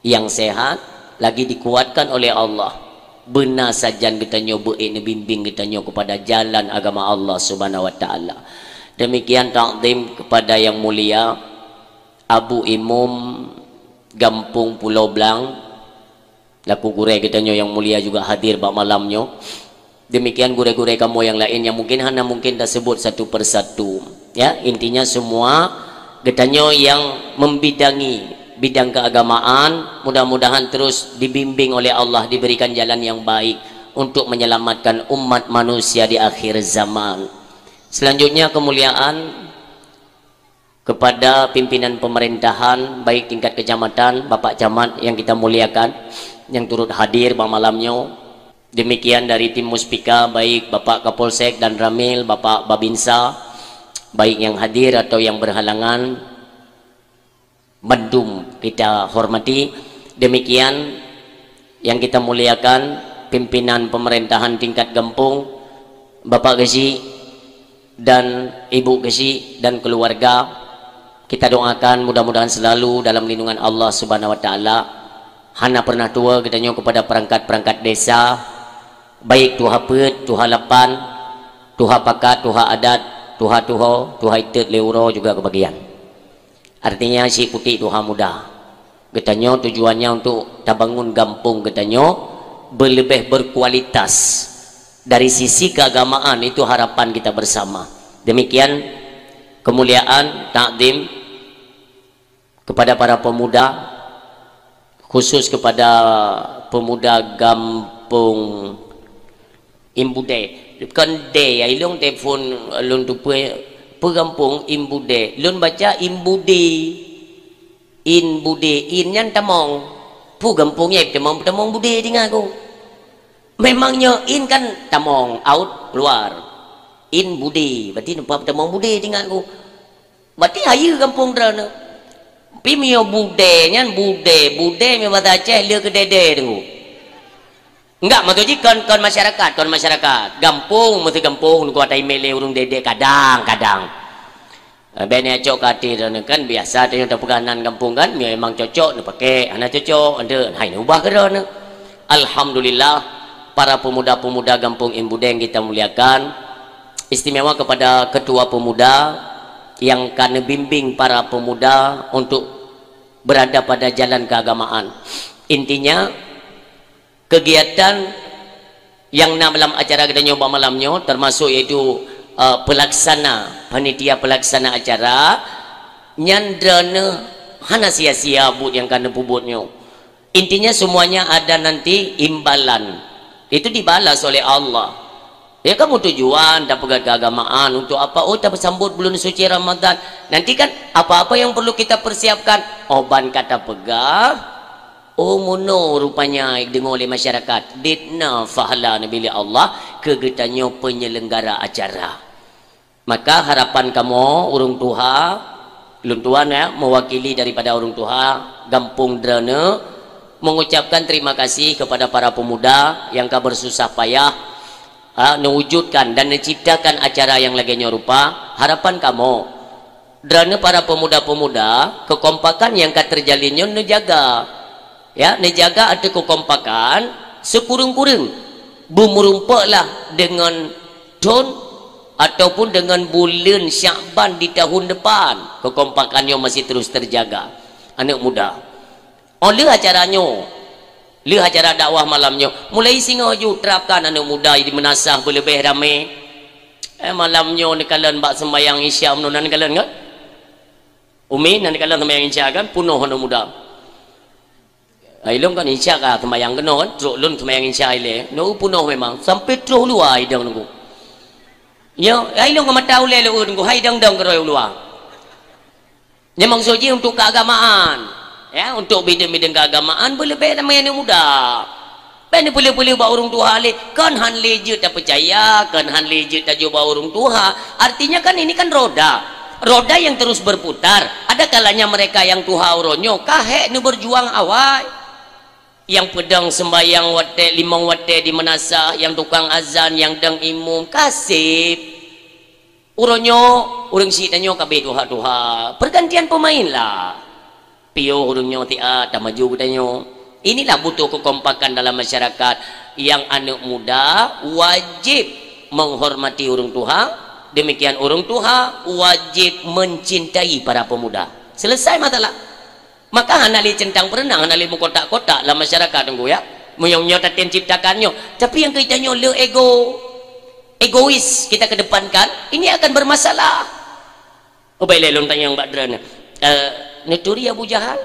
Yang sehat lagi dikuatkan oleh Allah. Beuna sajan geutanyoe beuék neubimbing geutanyoe kepada jalan agama Allah Subhanahu wa taala. Demikian takzim kepada yang mulia Abu Imum Gampông Pulo Blang, laku gurée geutanyoe yang mulia juga hadir bak malam nyoe. Demikian gurée-gurée kamoe yang lain yang mungkin hana mungkin tasebut satu persatu. Ya, intinya semua geutanyoe yang membidangi bidang keagamaan, mudah-mudahan terus dibimbing oleh Allah, diberikan jalan yang baik untuk menyelamatkan umat manusia di akhir zaman. Selanjutnya kemuliaan kepada pimpinan pemerintahan, baik tingkat kecamatan, Bapak Camat yang kita muliakan, yang turut hadir bak malam nyoe. Demikian dari tim Muspika, baik Bapak Kapolsek dan Ramil, Bapak Babinsa, baik yang hadir atau yang berhalangan, bandum kita hormati. Demikian yang kita muliakan, pimpinan pemerintahan tingkat gampông, Bapak Geuchik dan Ibu Geuchik dan keluarga, kita doakan mudah-mudahan selalu dalam lindungan Allah Subhanahu wa taala. Hana pernah tuwoe geutanyoe kepada perangkat-perangkat desa, baik tuha peuet, tuha lapan, tuha pakat, tuha adat, tuha tuho, tuha itet lé uroe juga kebagian. Artinya, si putik tuha muda. Geutanyoe tujuannya untuk tabangun gampông geutanyoe beuleubeh berkualitas. Dari sisi keagamaan, itu harapan kita bersama. Demikian kemuliaan, takzim kepada para pemuda, khusus kepada pemuda gampông Imbude. Kon de ya ilong telepon lôn tupeue, peue gampông Imbude. Lôn baca Imbude. Inbude, in nyan tamong. Peue gampông nyan tamong, tamong Bude tinggai ku. Memang nyoe in kan tamong, out, keluar. Imbude, berarti nampak tamong Bude tinggai ku. Berarti hayeue gampông droeneuh. Pi meunyoe Bude nyan, Bude, Bude meunyoe bahasa Aceh le keu dede teungku. Enggak, maksud jih kon, kon masyarakat, kon masyarakat. Gampông, meusti gampông, nungku ata imé lé ureuëng dede kadang-kadang. Eh, bèk neucok keu até droeneuh kan biasa tanyoe tapeugah nan gampông kan, meunyoe memang cocok neupaké, hana cocok, ente hai neuubah keu droeneuh. Alhamdulillah, para pemuda-pemuda gampông Imbudeng kita muliakan, istimewa kepada ketua pemuda yang ka neubimbing para pemuda untuk berada pada jalan keagamaan. Intinya, kegiatan nyang na dalam acara geutanyoe bak malam nyoe, termasuk iaitu, eh, pelaksana, panitia pelaksana acara, nyan droeneuh hana sia-sia buet nyang ka neupeubuet nyoe. Intinya semuanya ada nanti imbalan. Itu dibalas oleh Allah. Ya, kamu tujuan tapeugah keagamaan untuk apa? Oh, tapeusambot bulan suci Ramadan. Nanti kan apa-apa yang perlu kita persiapkan. Oh, ban ka tapeugah. Oh, meunoe rupanya deungoe lé masyarakat. Dit na pahala neubri lé Allah keu geutanyoe penyelenggara acara. Maka harapan kamoe ureuëng tuha, Lôn tuan, ya, mewakili daripada ureuëng tuha gampông Droeneueh, mengucapkan terima kasih kepada para pemuda nyang ka bersusah payah, ha, mewujudkan dan menciptakan acara nyang lagée nyoe rupa. Harapan kamoe, Droeneueh para pemuda-pemuda, kekompakan nyang ka terjalin nyoe neujaga. Ya, neujaga ateueh kekompakan, sikureueng-kureueng beumeurumpoklah deungon thon ataupun deungon buleuen Syakban di tahun depan. Kekompakan nyoe masih terus terjaga. Aneuëk muda, oh, lheueh acara nyoe, lheueh acara dakwah malam nyoe, mulai singoh ju terapkan aneuëk muda di meunasah beuleubeh ramé. Eh, malam nyoe neukalon bak seumbahyang Isya meunyoe na neukalon kan? Umi na neukalon seumbahyang Isya kan, peunoh aneuëk muda. Ai lôn kan Isya ka seumbahyang keunoe kan, trok lôn seumbahyang Isya ilée. Neu peunoh memang, sampai troh luwa idong nunggu. Nyo, ai lôn ka mata ulée lôn nunggu, hai dong-dong keudroe u luwa. Nyan maksud jih untuk keagamaan. Ya, untuk bidang-bidang keagamaan, beuleubeh ramé aneuëk muda. Bèk neupeuleueh-peuleueh bak ureuëng tuha lé, kon han lé jeuet tapeucaya, kon han lé jeuet tajok bak ureuëng tuha. Artinya kan ini kan roda. Roda yang terus berputar. Ada kalanya mereka nyang tuha uroe nyoe ka hék neubeurjuang awai. Nyang peudong seumbahyang watée, limong watée di meunasah, nyang tukang azan, nyang dong imum, ka sép. Uroe nyoe, ureuëng syiek tanyoe ka abéh tuha-tuha. Pergantian pemain lah. Piôh ureuëng nyoe siat, tamaju geutanyoe. Inilah butuh kekompakan dalam masyarakat. Nyang aneuëk muda wajéb menghormati ureuëng tuha, demikian ureuëng tuha wajéb mencintai para pemuda. Selesai masalah. Maka hana lé centang peureuneuk, hana lé meukotak-kotak lam masyarakat, Teungku, ya. Meunyoe nyoe tatem ciptakan nyoe, tapi nyang keu geutanyoe le ego, egois kita kedepankan, ini akan bermasalah. Ubé lé lôn tanyong bak droeneuh, eh, neuturi Abu Jahal?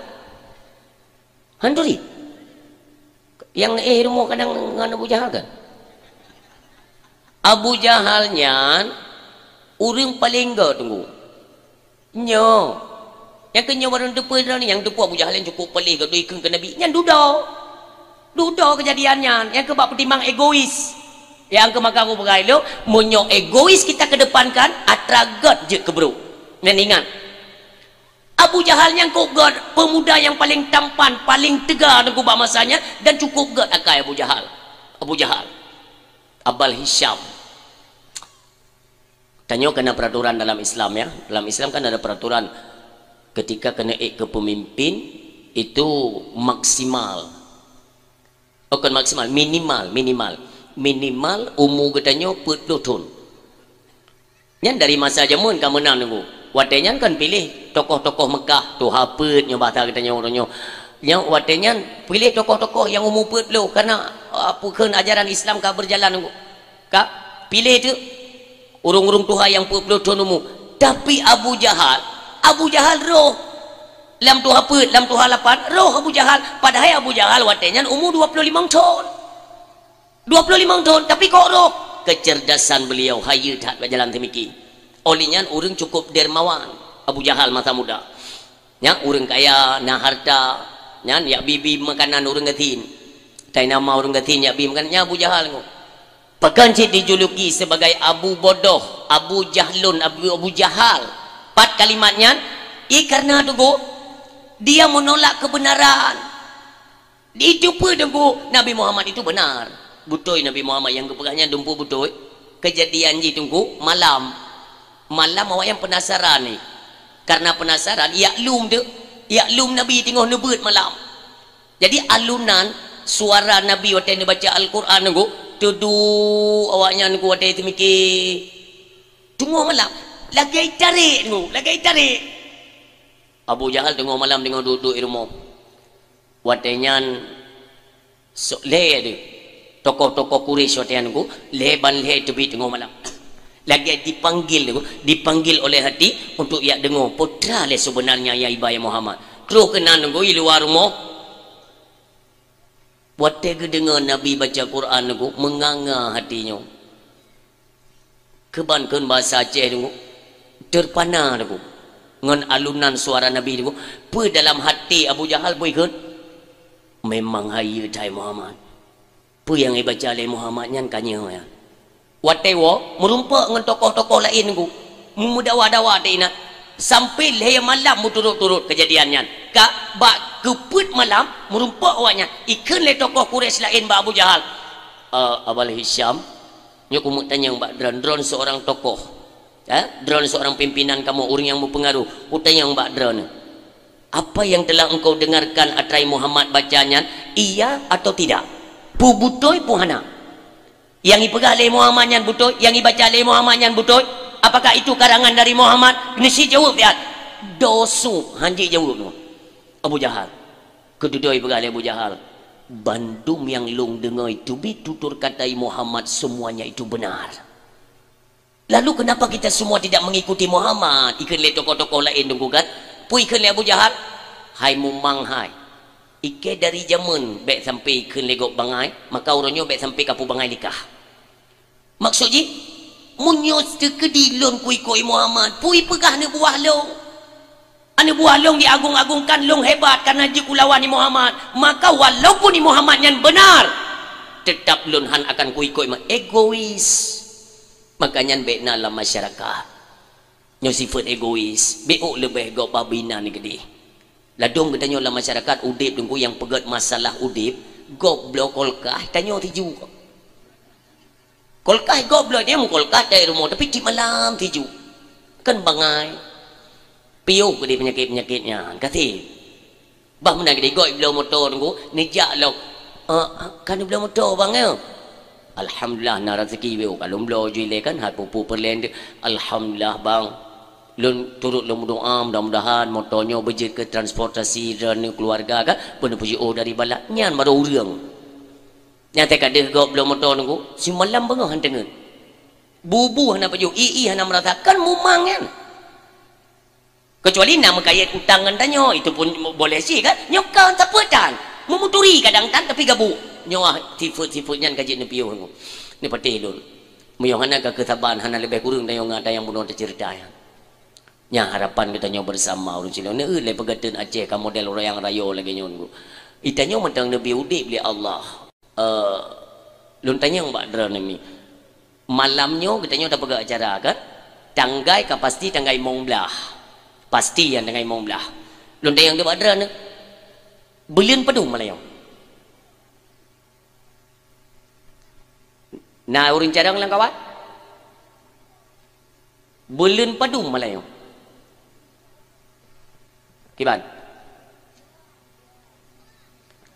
Han turi? Nyang éh rumoh kadang ngon Abu Jahal kan? Abu Jahal nyan ureuëng paleng göt, Teungku. Nyoe. Nyang keu nyoe barô teupeue droeneuh, nyang teupeue Abu Jahal nyang cukup paleng göt, ikheun keu Nabi. Nyan dudoe. Dudoe keujadian nyan. Nyang keu bak peutimang egois. Nyang keu maka Abu Jahal lôn, meunyoe egois kita kedepankan, atra göt jeuet keu brôk. Dan ingat, Abu Jahal nyang kok göt, pemuda nyang paleng tampan, paleng teuga Teungku bak masa nyan, dan cukup göt akai Abu Jahal. Abu Jahal. Abal Hisham. Tanyoe keuneuk peraturan dalam Islam, ya. Dalam Islam kan ada peraturan ketika keuneuk ék keu pemimpin itu maksimal. Oh, kon maksimal, minimal, minimal. Minimal umu geutanyoe peuet ploh thon. Nyan dari masa jameun ka meunan Teungku. Watée nyan kan piléh tokoh-tokoh Meukah, tuha peuet nyoe basa geutanyoe uroe nyoe. Nyan watée nyan piléh tokoh-tokoh nyang umu peuet ploh, karena, ah, peue kheun ajaran Islam ka berjalan Teungku. Ka piléh teuk ureuëng-ureuëng tuha nyang peuet ploh thon umu. Tapi Abu Jahal, Abu Jahal roh lam tuha peuet, lam tuha lapan, roh Abu Jahal. Padahai Abu Jahal watée nyan umu dua ploh limong thon. Dua ploh limong thon, tapi kok roh? Kecerdasan beliau hayeue that bak jalan teumiki. Oleh nyan ureuëng cukup dermawan, Abu Jahal masa muda. Nyan ureuëng kaya, na harta, nyan jak bi-bi makanan ureuëng gasien. Tai nama ureuëng gasien jak bi makanan, nyan Abu Jahal nyoe. Pakon cit dijuluki sebagai Abu Bodoh, Abu Jahlun, Abu, Abu Jahal. Pat kalimat nyan, i karena Teungku, dia menolak kebenaran. Itu peue Teungku, Nabi Muhammad itu benar. Beutôi Nabi Muhammad nyang geupeugah nyan dumpeue beutôi. Keujadian jih Teungku, malam. Malam awaknyan peunasaran ni. Karena peunasaran, jak lom teuk, jak lom Nabi teungoh neubeuet malam. Jadi alunan suara Nabi watée neubaca Al-Quran Teungku, teuduek awaknyan Teungku watée teumiki. Teungoh malam, lagée tarek Teungku, lagée tarek. Abu Jahal teungoh malam teungoh duek-duek i rumoh. Watée nyan, sok lhée deuh, tokoh-tokoh Quraisy watée nyan Teungku, lhée ban lhée teubiet teungoh malam. Lagée dipanggil Teungku, dipanggil oleh hati untuk jak deungoe, peue lé sebenarnya nyang iba ya Muhammad. Troh keunan Teungku i luwa rumoh. Watée geudeungoe Nabi baca Quran Teungku, meunganga hati nyoe. Keuban kheun basa Aceh Teungku, terpana Teungku, ngon alunan suara Nabi Teungku. Peue dalam hati Abu Jahal peue kheun? Memang hayeue that Muhammad. Peue nyang ibaca lé Muhammad nyan ka nyoe nyan. Watée woe meurumpok ngon tokoh-tokoh laén Teungku, meumeudawa-dawa teuingat. Sampai lhèe malam meuturot-turot keujadian nyan. Ka bak keupeuet malam, meurumpok awaknyan. Ikheun lé tokoh Quraisy laén bak Abu Jahal, "Eh, Abal Hisyam, nyoe kumeu'en tanyong bak droeneuh, droeneuh seurang tokoh. Eh, droeneuh seurang pimpinan kamoe, ureuëng nyang meupeungaroh. Kutanyong bak droeneuh. Apa yang telah engkau dengarkan atra Muhammad baca nyan, iya atau tidak? Peue beutôi, peue hana?" Nyang ipeugah lé Muhammad nyan beutôi, nyang ibaca lé Muhammad nyan beutôi. Apakah itu karangan dari Muhammad? Keuneuk jaweueb siat. Dosu, hanjeuet jaweueb nyoe. Abu Jahal. Keududoi peugah lé Abu Jahal, "Bandum nyang lôn deungoe teubiet tutur kata Muhammad, semuanya itu benar. Lalu kenapa kita semua tidak mengikuti Muhammad?" Ikheun lé tokoh-tokoh laén deungon geugat. Peue ikheun lé Abu Jahal? "Hai mumang hai. Ikei dari jameun bèk sampai ikheun lé gob bangai, maka uroe nyoe bèk sampai kapeubangai likah." Maksud jih, meunyoe teukeudi lôn kuikot Muhammad, peue ipeugah aneuk buah lôn? Aneuk buah lôn diagong-agongkan, lôn hebat karena jeuet kulawan Muhammad. Maka walaupun Muhammad nyan benar, tetap lôn han akan kuikot. Egois. Maka nyan bèk na lam masyarakat. Nyoe sifeuet egois, bèk ôk leubeh gob babi nan keudeh. Ladôm geutanyoe lam masyarakat udép deungon nyang peugöt masalah udép, gob bloe kulkah tanyoe tiju. Kulkah gob bloe nyan, kulkah dari rumoh, tapi tiep malam tiju. Kan bangai. Piôh keudeh peunyakét-peunyakét nyan, ka sép. Bah meunan keudeh gob bloe moto teungku, neujak lom. "Ah, ah, ka neubloe moto bang ya?" "Alhamdulillah na raseuki beu, ka lôn bloe ju ilèe kan, hat peue-peue peureulèe." "Alhamdulillah bang. Lôn turot lôn meudoa mudah-mudahan moto nyoe beujeuet keu transportasi droeneuh keuluwarga kan, peuneupeujiôh dari bala." Nyan barô ureueng. Nyang teuka deuh gob bloe moto teungku, simalam beungoh han teungeut. Bubu hana pajoh, ie hana meurasa, kan mumang nyan. Kecuali na meukayèt utang ngon tanyoe, itu pun boleh cit kan? Nyoe kon sapeue tan. Meumuturi kadang tan tapi gabuk. Nyoe ah, sifeuet-sifeuet nyan ka jeuet neupiôh nyoe. Neupatéh lôn. Meunyoe hana ka keusaban, hana leubeh kureueng tanyoe ngat nyang bunoe teuceurita nyan. Nyan harapan geutanyoe bersama ureueng cilong. Neueu lé peugeuteuet Aceh ka model ureueng rayo lagèe nyoe nyoe. Geutanyoe mantong neubi udép lé Allah. Eh, lôn tanyong bak droeneuh mi. Malam nyoe geutanyoe tapeugah acara kan? Tanggai ka pasti tanggai limong blah. Pasti nyan tanggai limong blah. Lôn tanyong bak droeneuh. Buleuen padum malam nyoe? Na ureueng carông lam kawan? Buleuen padum malam nyoe? Kiban?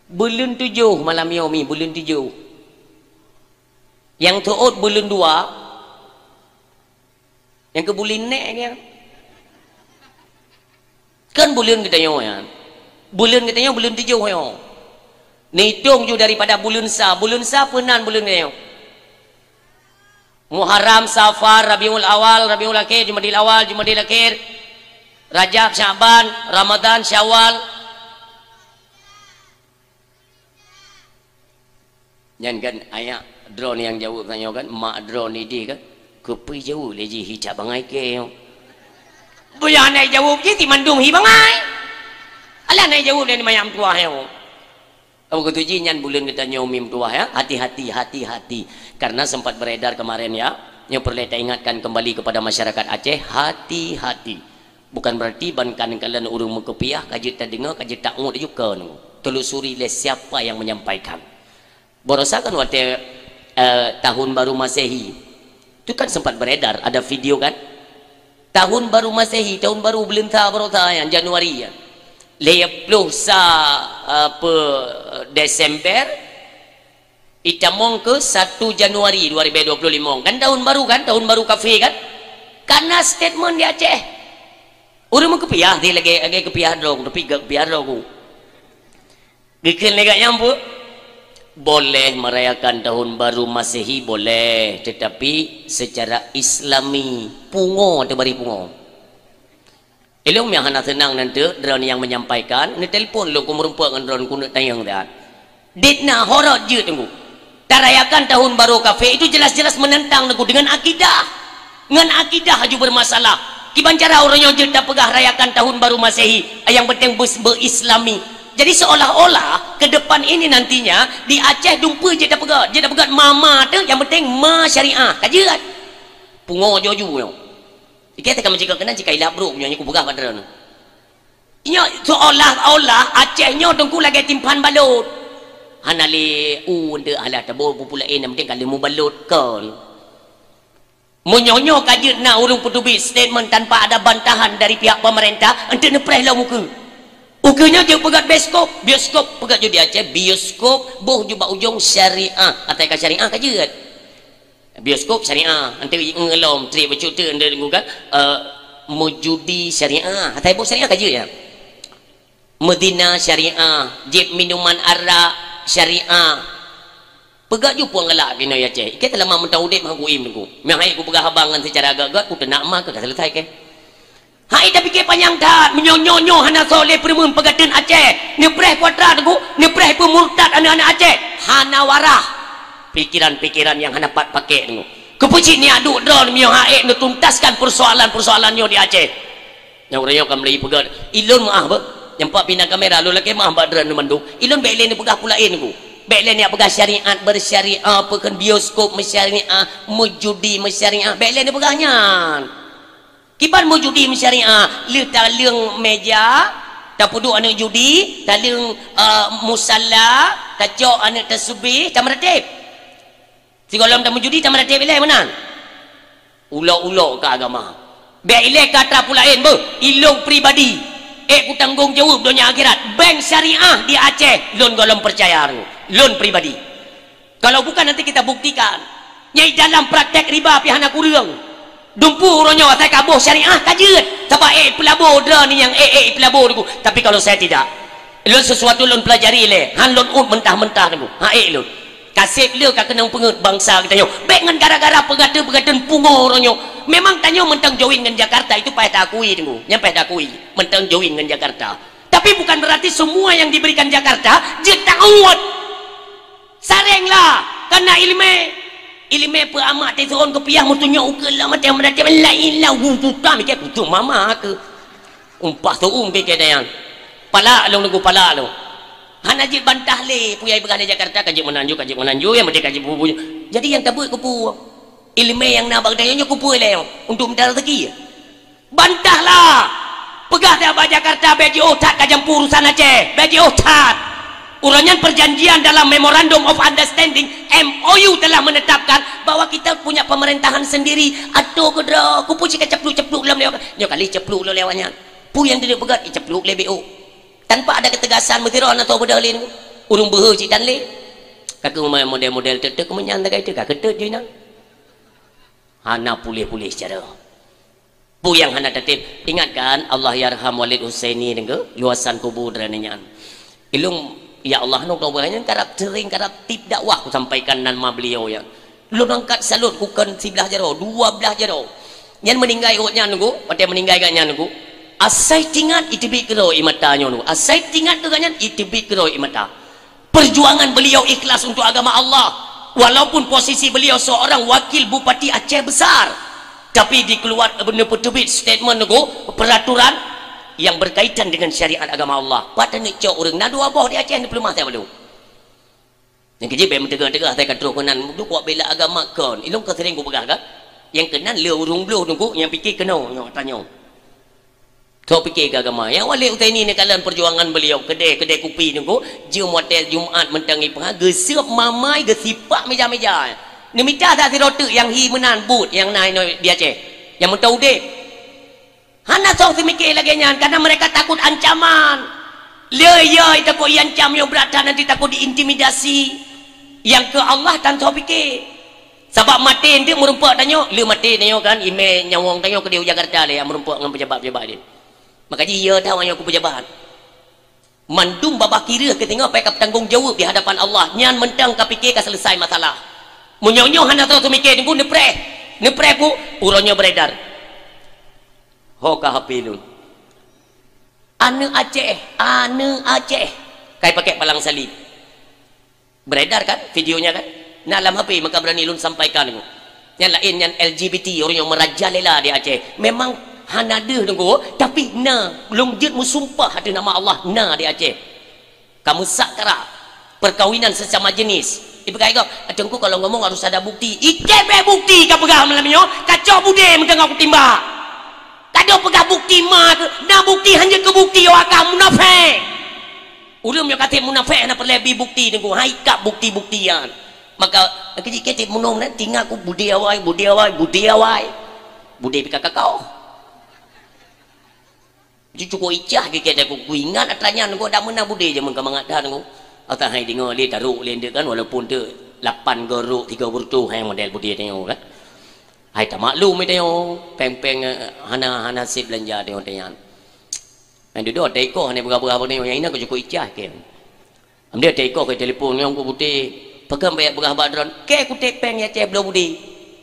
Buleuen tujoh malam nyoe mi, buleuen tujoh. Nyang teuôt buleuen dua, nyang keu buleuen nèk nyan. Kan buleuen geutanyoe nyan. Buleuen geutanyoe buleuen tujoh nyoe. Neuitong ju daripada buleuen sa, buleuen sa peunan buleuen geutanyoe. Muharram, Safar, Rabiul Awal, Rabiul Akhir, Jumadil Awal, Jumadil Akhir, Rajab, Sya'ban, Ramadan, Syawal. Nyan kan ayah droeneuh nyang jaweueb tanyoe kan, mak droeneuh idéh kan, keupeue jaweueb lé jih hicak bangai kèe nyoe. Beunyah na jaweueb jih ti mandum hi bangai. Alah na jaweueb lé manyang tuah nyoe. Apa keutu jih nyan buleuen geutanyoe mi meutuwah ya, hati-hati, hati-hati. Karena sempat beredar kemarin ya, nyoe peureulèe taingatkan kembali kepada masyarakat Aceh, hati-hati. Bukan berarti ban kan kalon ureueng meukupiah, ka jeuet tadeungoe, ka jeuet taungut laju kon. Telusuri lé siapa yang menyampaikan. Barosa kan watèe, eh, tahun baru Masehi. Itu kan sempat beredar, ada video kan? Tahun baru Masehi, tahun baru buleuen sa barosa nyan, Januari nyan. Lhèe ploh sa, apa, Desember, itamong keu satu Januari dua ribu dua puluh lima. Kan tahun baru kan? Tahun baru kafé kan? Karena statement di Aceh. Ureueng meukupiah di lagèe, lagèe kupiah droe, tapi gak kupiah droe ku. Geukheun lé gata nyan peue? Boleh merayakan tahun baru Masehi, boleh, tetapi secara Islami, pungo atau bari pungo. Ilôn nyang hana seunang nan teuk, droeneuh nyang menyampaikan, neutelepon lôn ku meurumpok ngon droeneuh ku neuk tanyong that. Dit na horot jeuet teungku. Tarayakan tahun baru kafé itu jelas-jelas menentang teungku dengan akidah. Ngon akidah aju bermasalah. Kiban cara ureueng nyoe jeuet tapeugah rayakan tahun baru Masehi, nyang penting beu-, beu-Islami. Jadi seolah-olah ke depan ini nantinya di Aceh dumpeue jeuet tapeugah, jeuet tapeugah ma-ma teuh, nyang penting ma syariah. Ka jeuet. Pungo joju nyoe. Ikei teuka meucikok keunan cika ilap brok nyoe, nyoe kupeugah bak droeneuh. Nyoe seolah-olah Aceh nyoe teungku lagèe timphan balot. Hana lé u untuk alah tabo bupu laén, yang penting ka lheueh mubalot kon. Meunyoe nyoe ka jeuet na ureueng peuteubiet statement tanpa ada bantahan dari pihak pemerintah, enteuk neupreh lom ukeue. Ukeue nyoe jeuet peugöt bioskop, bioskop peugöt jeuet di Aceh, bioskop boh ju bak ujong syariah, atai ka syariah ka jeuet. Bioskop syariah, enteuk ngelom trip bacut teuk enteuk bukan, eh, meujudi syariah, atai boh syariah ka jeuet ya. Meuzina syariah, jieb minuman arak syariah. Peugah ju puang galak keunoe Aceh. Ikei teulama meuntang udeb hana kuim teungku. Meuhai kupeugah haba ngon seucara agak-agak, kuteunak ma keu ka selesai keh. Hai tapike panyang that, meunyoe nyoe-nyoe hana soe lé peureumeun peugateun Aceh, neupreh putra teungku, neupreh peumurtad aneuk-aneuk Aceh. Hana warah. Pikiran-pikiran nyang hana pat pakek teungku. Keupeue cit niat duek droe meunyoe hana ék neutuntaskan peusoalan-peusoalan nyoe di Aceh. Nyang uroe nyoe ka meulai peugah, ilôn meu'ah beuh. Nyang pat pih na kamera, lôn lakèe meu'ah bak droeneuh mandum. Ilôn bèk lé neupeugah peue laén ku. Bèk lé neupeugah syariat bersyariat, peue kheun bioskop meusyariat, meujudi meusyariat. Bèk lé neupeugah nyan. Kiban meujudi meusyariat, lheueh taleueng meja, tapeuduek aneuk judi, taleueng, eh, musala, tacok aneuk tasbih, tameurateb. Sigohlom tameujudi, tameurateb ilèe meunan. Ulok-ulok keu agama. Bèk ilèe keu atra peue laén beuh, ilôn pribadi. Ék kutanggong jaweueb donya akhirat. Bank syariah di Aceh, lôn gohlom peucaya, lôn pribadi. Kalau bukan, nanti kita buktikan. Nyang dalam praktek riba pih hana kureueng. Dumpeue uroe nyoe asai ka boh syariah ka jeuet. Sabab ék peulabo droeneuh nyang ék-ék peulabo teungku. Tapi kalau saya tidak. Lôn sesuatu lôn pelajari lé, han lôn ôt mentah-mentah teungku. Hana ék lôn. Ka sép lé ka keunong peungeut bansa geutanyoe. Bèk ngon gara-gara peugateun-peugateun pungo uroe nyoe. Memang tanyoe mantong join ngon Jakarta, itu payah taakui teungku. Nyan payah taakui, mantong join ngon Jakarta. Tapi bukan berarti semua yang diberikan Jakarta jeuet taôt. Sareng lah, kana ileumèe. Ileumèe peu amat teuseurôn keupiah meutunyok ukeue lam até meuratéb la ilaha illallah, tutam ikèe kutu mama keu. Umpah tuum keu ikèe dayang. Palak lôn teungku, palak lôn. Hana jeuet bantah lé, peue nyang ipeugah di Jakarta ka jeuet meunan ju, ka jeuet meunan ju, nyang penting ka jeuet bu-bu. Jadi nyang tabeuet keupeue? Ileumèe nyang na bak geutanyoe nyoe keupeue lé nyoe? Untuk mita rezeki? Bantahlah! Peugah that bak Jakarta bèk jiôh that ka jampu urusan Aceh, bèk jiôh that. Uroe nyan perjanjian dalam Memorandum of Understanding, M O U, telah menetapkan bahwa kita punya pemerintahan sendiri. Atô keudroe, keupeue cit ka ceplok-ceplok lom lewat. Nyoe kali ceplok lom lewat nyan. Peue nyang dipeugah, iceplok lé B O. Tanpa ada ketegasan, meusidroe na soe beudôh lé nyoe. Ureueng beuhe cit tan lé. Ka keuh model-model teuk-teuk keumeunyan tagai teuh ka keuteut jih na. Hana puléh-puléh cara. Peue nyang hana tatém? Ingat kan, Allah yarham Walid Husaini deungö, luasan kubu droeneuh nyan. Ilôn, ya Allah, nyoe keubeunyan karab sering karab tiep dakwah kusampaikan nan ma beliau nyan. Lôn angkat salut kukheun siblah jaroe, dua blah jaroe. Nyan meuninggai gobnyan teungku, watèe meuninggai gobnyan teungku. Asai tingat iteubiet keudroe ie mata nyoe teungku. Asai tingat keu gobnyan iteubiet keudroe ie mata. Perjuangan beliau ikhlas untuk agama Allah, walaupun posisi beliau seorang wakil bupati Aceh Besar, tapi dikeluar, neupeuteubiet statement teungku, peraturan yang berkaitan dengan syariat agama Allah. Pat taneuk cok ureueng, na dua boh di Aceh neupeuleumah saboh. Nyang keujeuet bèk meuteugah-teugah, asai ka troh keunan, duek kuat bela agama kon. Ilôn ka sering kupeugah kan? Nyang keunan le ureueng bloh teungku, nyang pike keunoe, nyoe tanyoe. Soe pike keu agama? Nyang Walid Husaini neukalon perjuangan beliau, keudè-keudè kupi teungku, jeuem watèe Jumat mantong ipeugah, geuseuep mamai, geusipak meja-meja. Neumita that sidroe teuk nyang hi meunan buet nyang na inoe di Aceh. Nyang mantong udép. Hana soe seumiké lagèe nyan, karena mereka takut ancaman. Le yo takut iancam, nyoe brat that nanti takut diintimidasi. Nyang keu Allah tan soe pike. Sabab maté eunteuk meurumpok tanyoe, le maté tanyoe kan, imè nyawöng tanyoe keudéh u Jakarta lé, nyang meurumpok ngon pejabat-pejabat nyan. Maka jih yo that awak nyoe keu pejabat. Mandum babah kireuh keu singoh payah ka peutanggong jaweueb di hadapan Allah. Nyan mantong ka pike ka selesai masalah. Meunyoe nyoe hana soe seumiké teungku neupreh. Neupreh peue? Uroe nyoe beredar. Ho ka H P lôn. Aneuk Aceh, aneuk Aceh. Kai pakèk palang salib. Beredar kan videonya kan? Na lam H P maka berani lôn sampaikan teungku. Nyang laén nyan L G B T, ureueng nyang merajalela di Aceh. Memang hana deuh teungku, tapi na, lôn jeuet meusumpah ateueh nama Allah, na di Aceh. Ka meusak kara, perkawinan sesama jenis. Ipeugah gob, "Teungku kalau ngomong harus ada bukti." Ikèe bèk bukti ka peugah malam nyoe, ka cok budé meuteungoh kutimbak. Nyoe peugah bukti ma keuh, na bukti hana keu bukti, awak ka munafék. Ulôn nyoe ka trép munafék hana peureulée bi bukti teungku, hai kap bukti-bukti nyan. Maka keujih-keujih munong na tinggai ku budé awai, budé awai, budé awai. Budé pih ka kakau. Ju cukup icah keu kata ku, kuingat atra nyan ku dak meunan budé jameun ka mangat that ku. Ata hai deungoe lé tarok lé ndeuk kan, walaupun tu lapan go rok tiga puluh hai model budé tanyoe kan. Hai tamaklum tanyoe, péng-péng, eh, hana, hana sép beulanja tanyoe nyan. Nyang dudoe teuka hana beurah-beurah bak tanyoe, nyang inan ku cukup icah keu. Amdée teuka keu telepon nyang ku putéh, pakon bèk beurah bak droen, keu kutéh péng ya ceh bloe budé.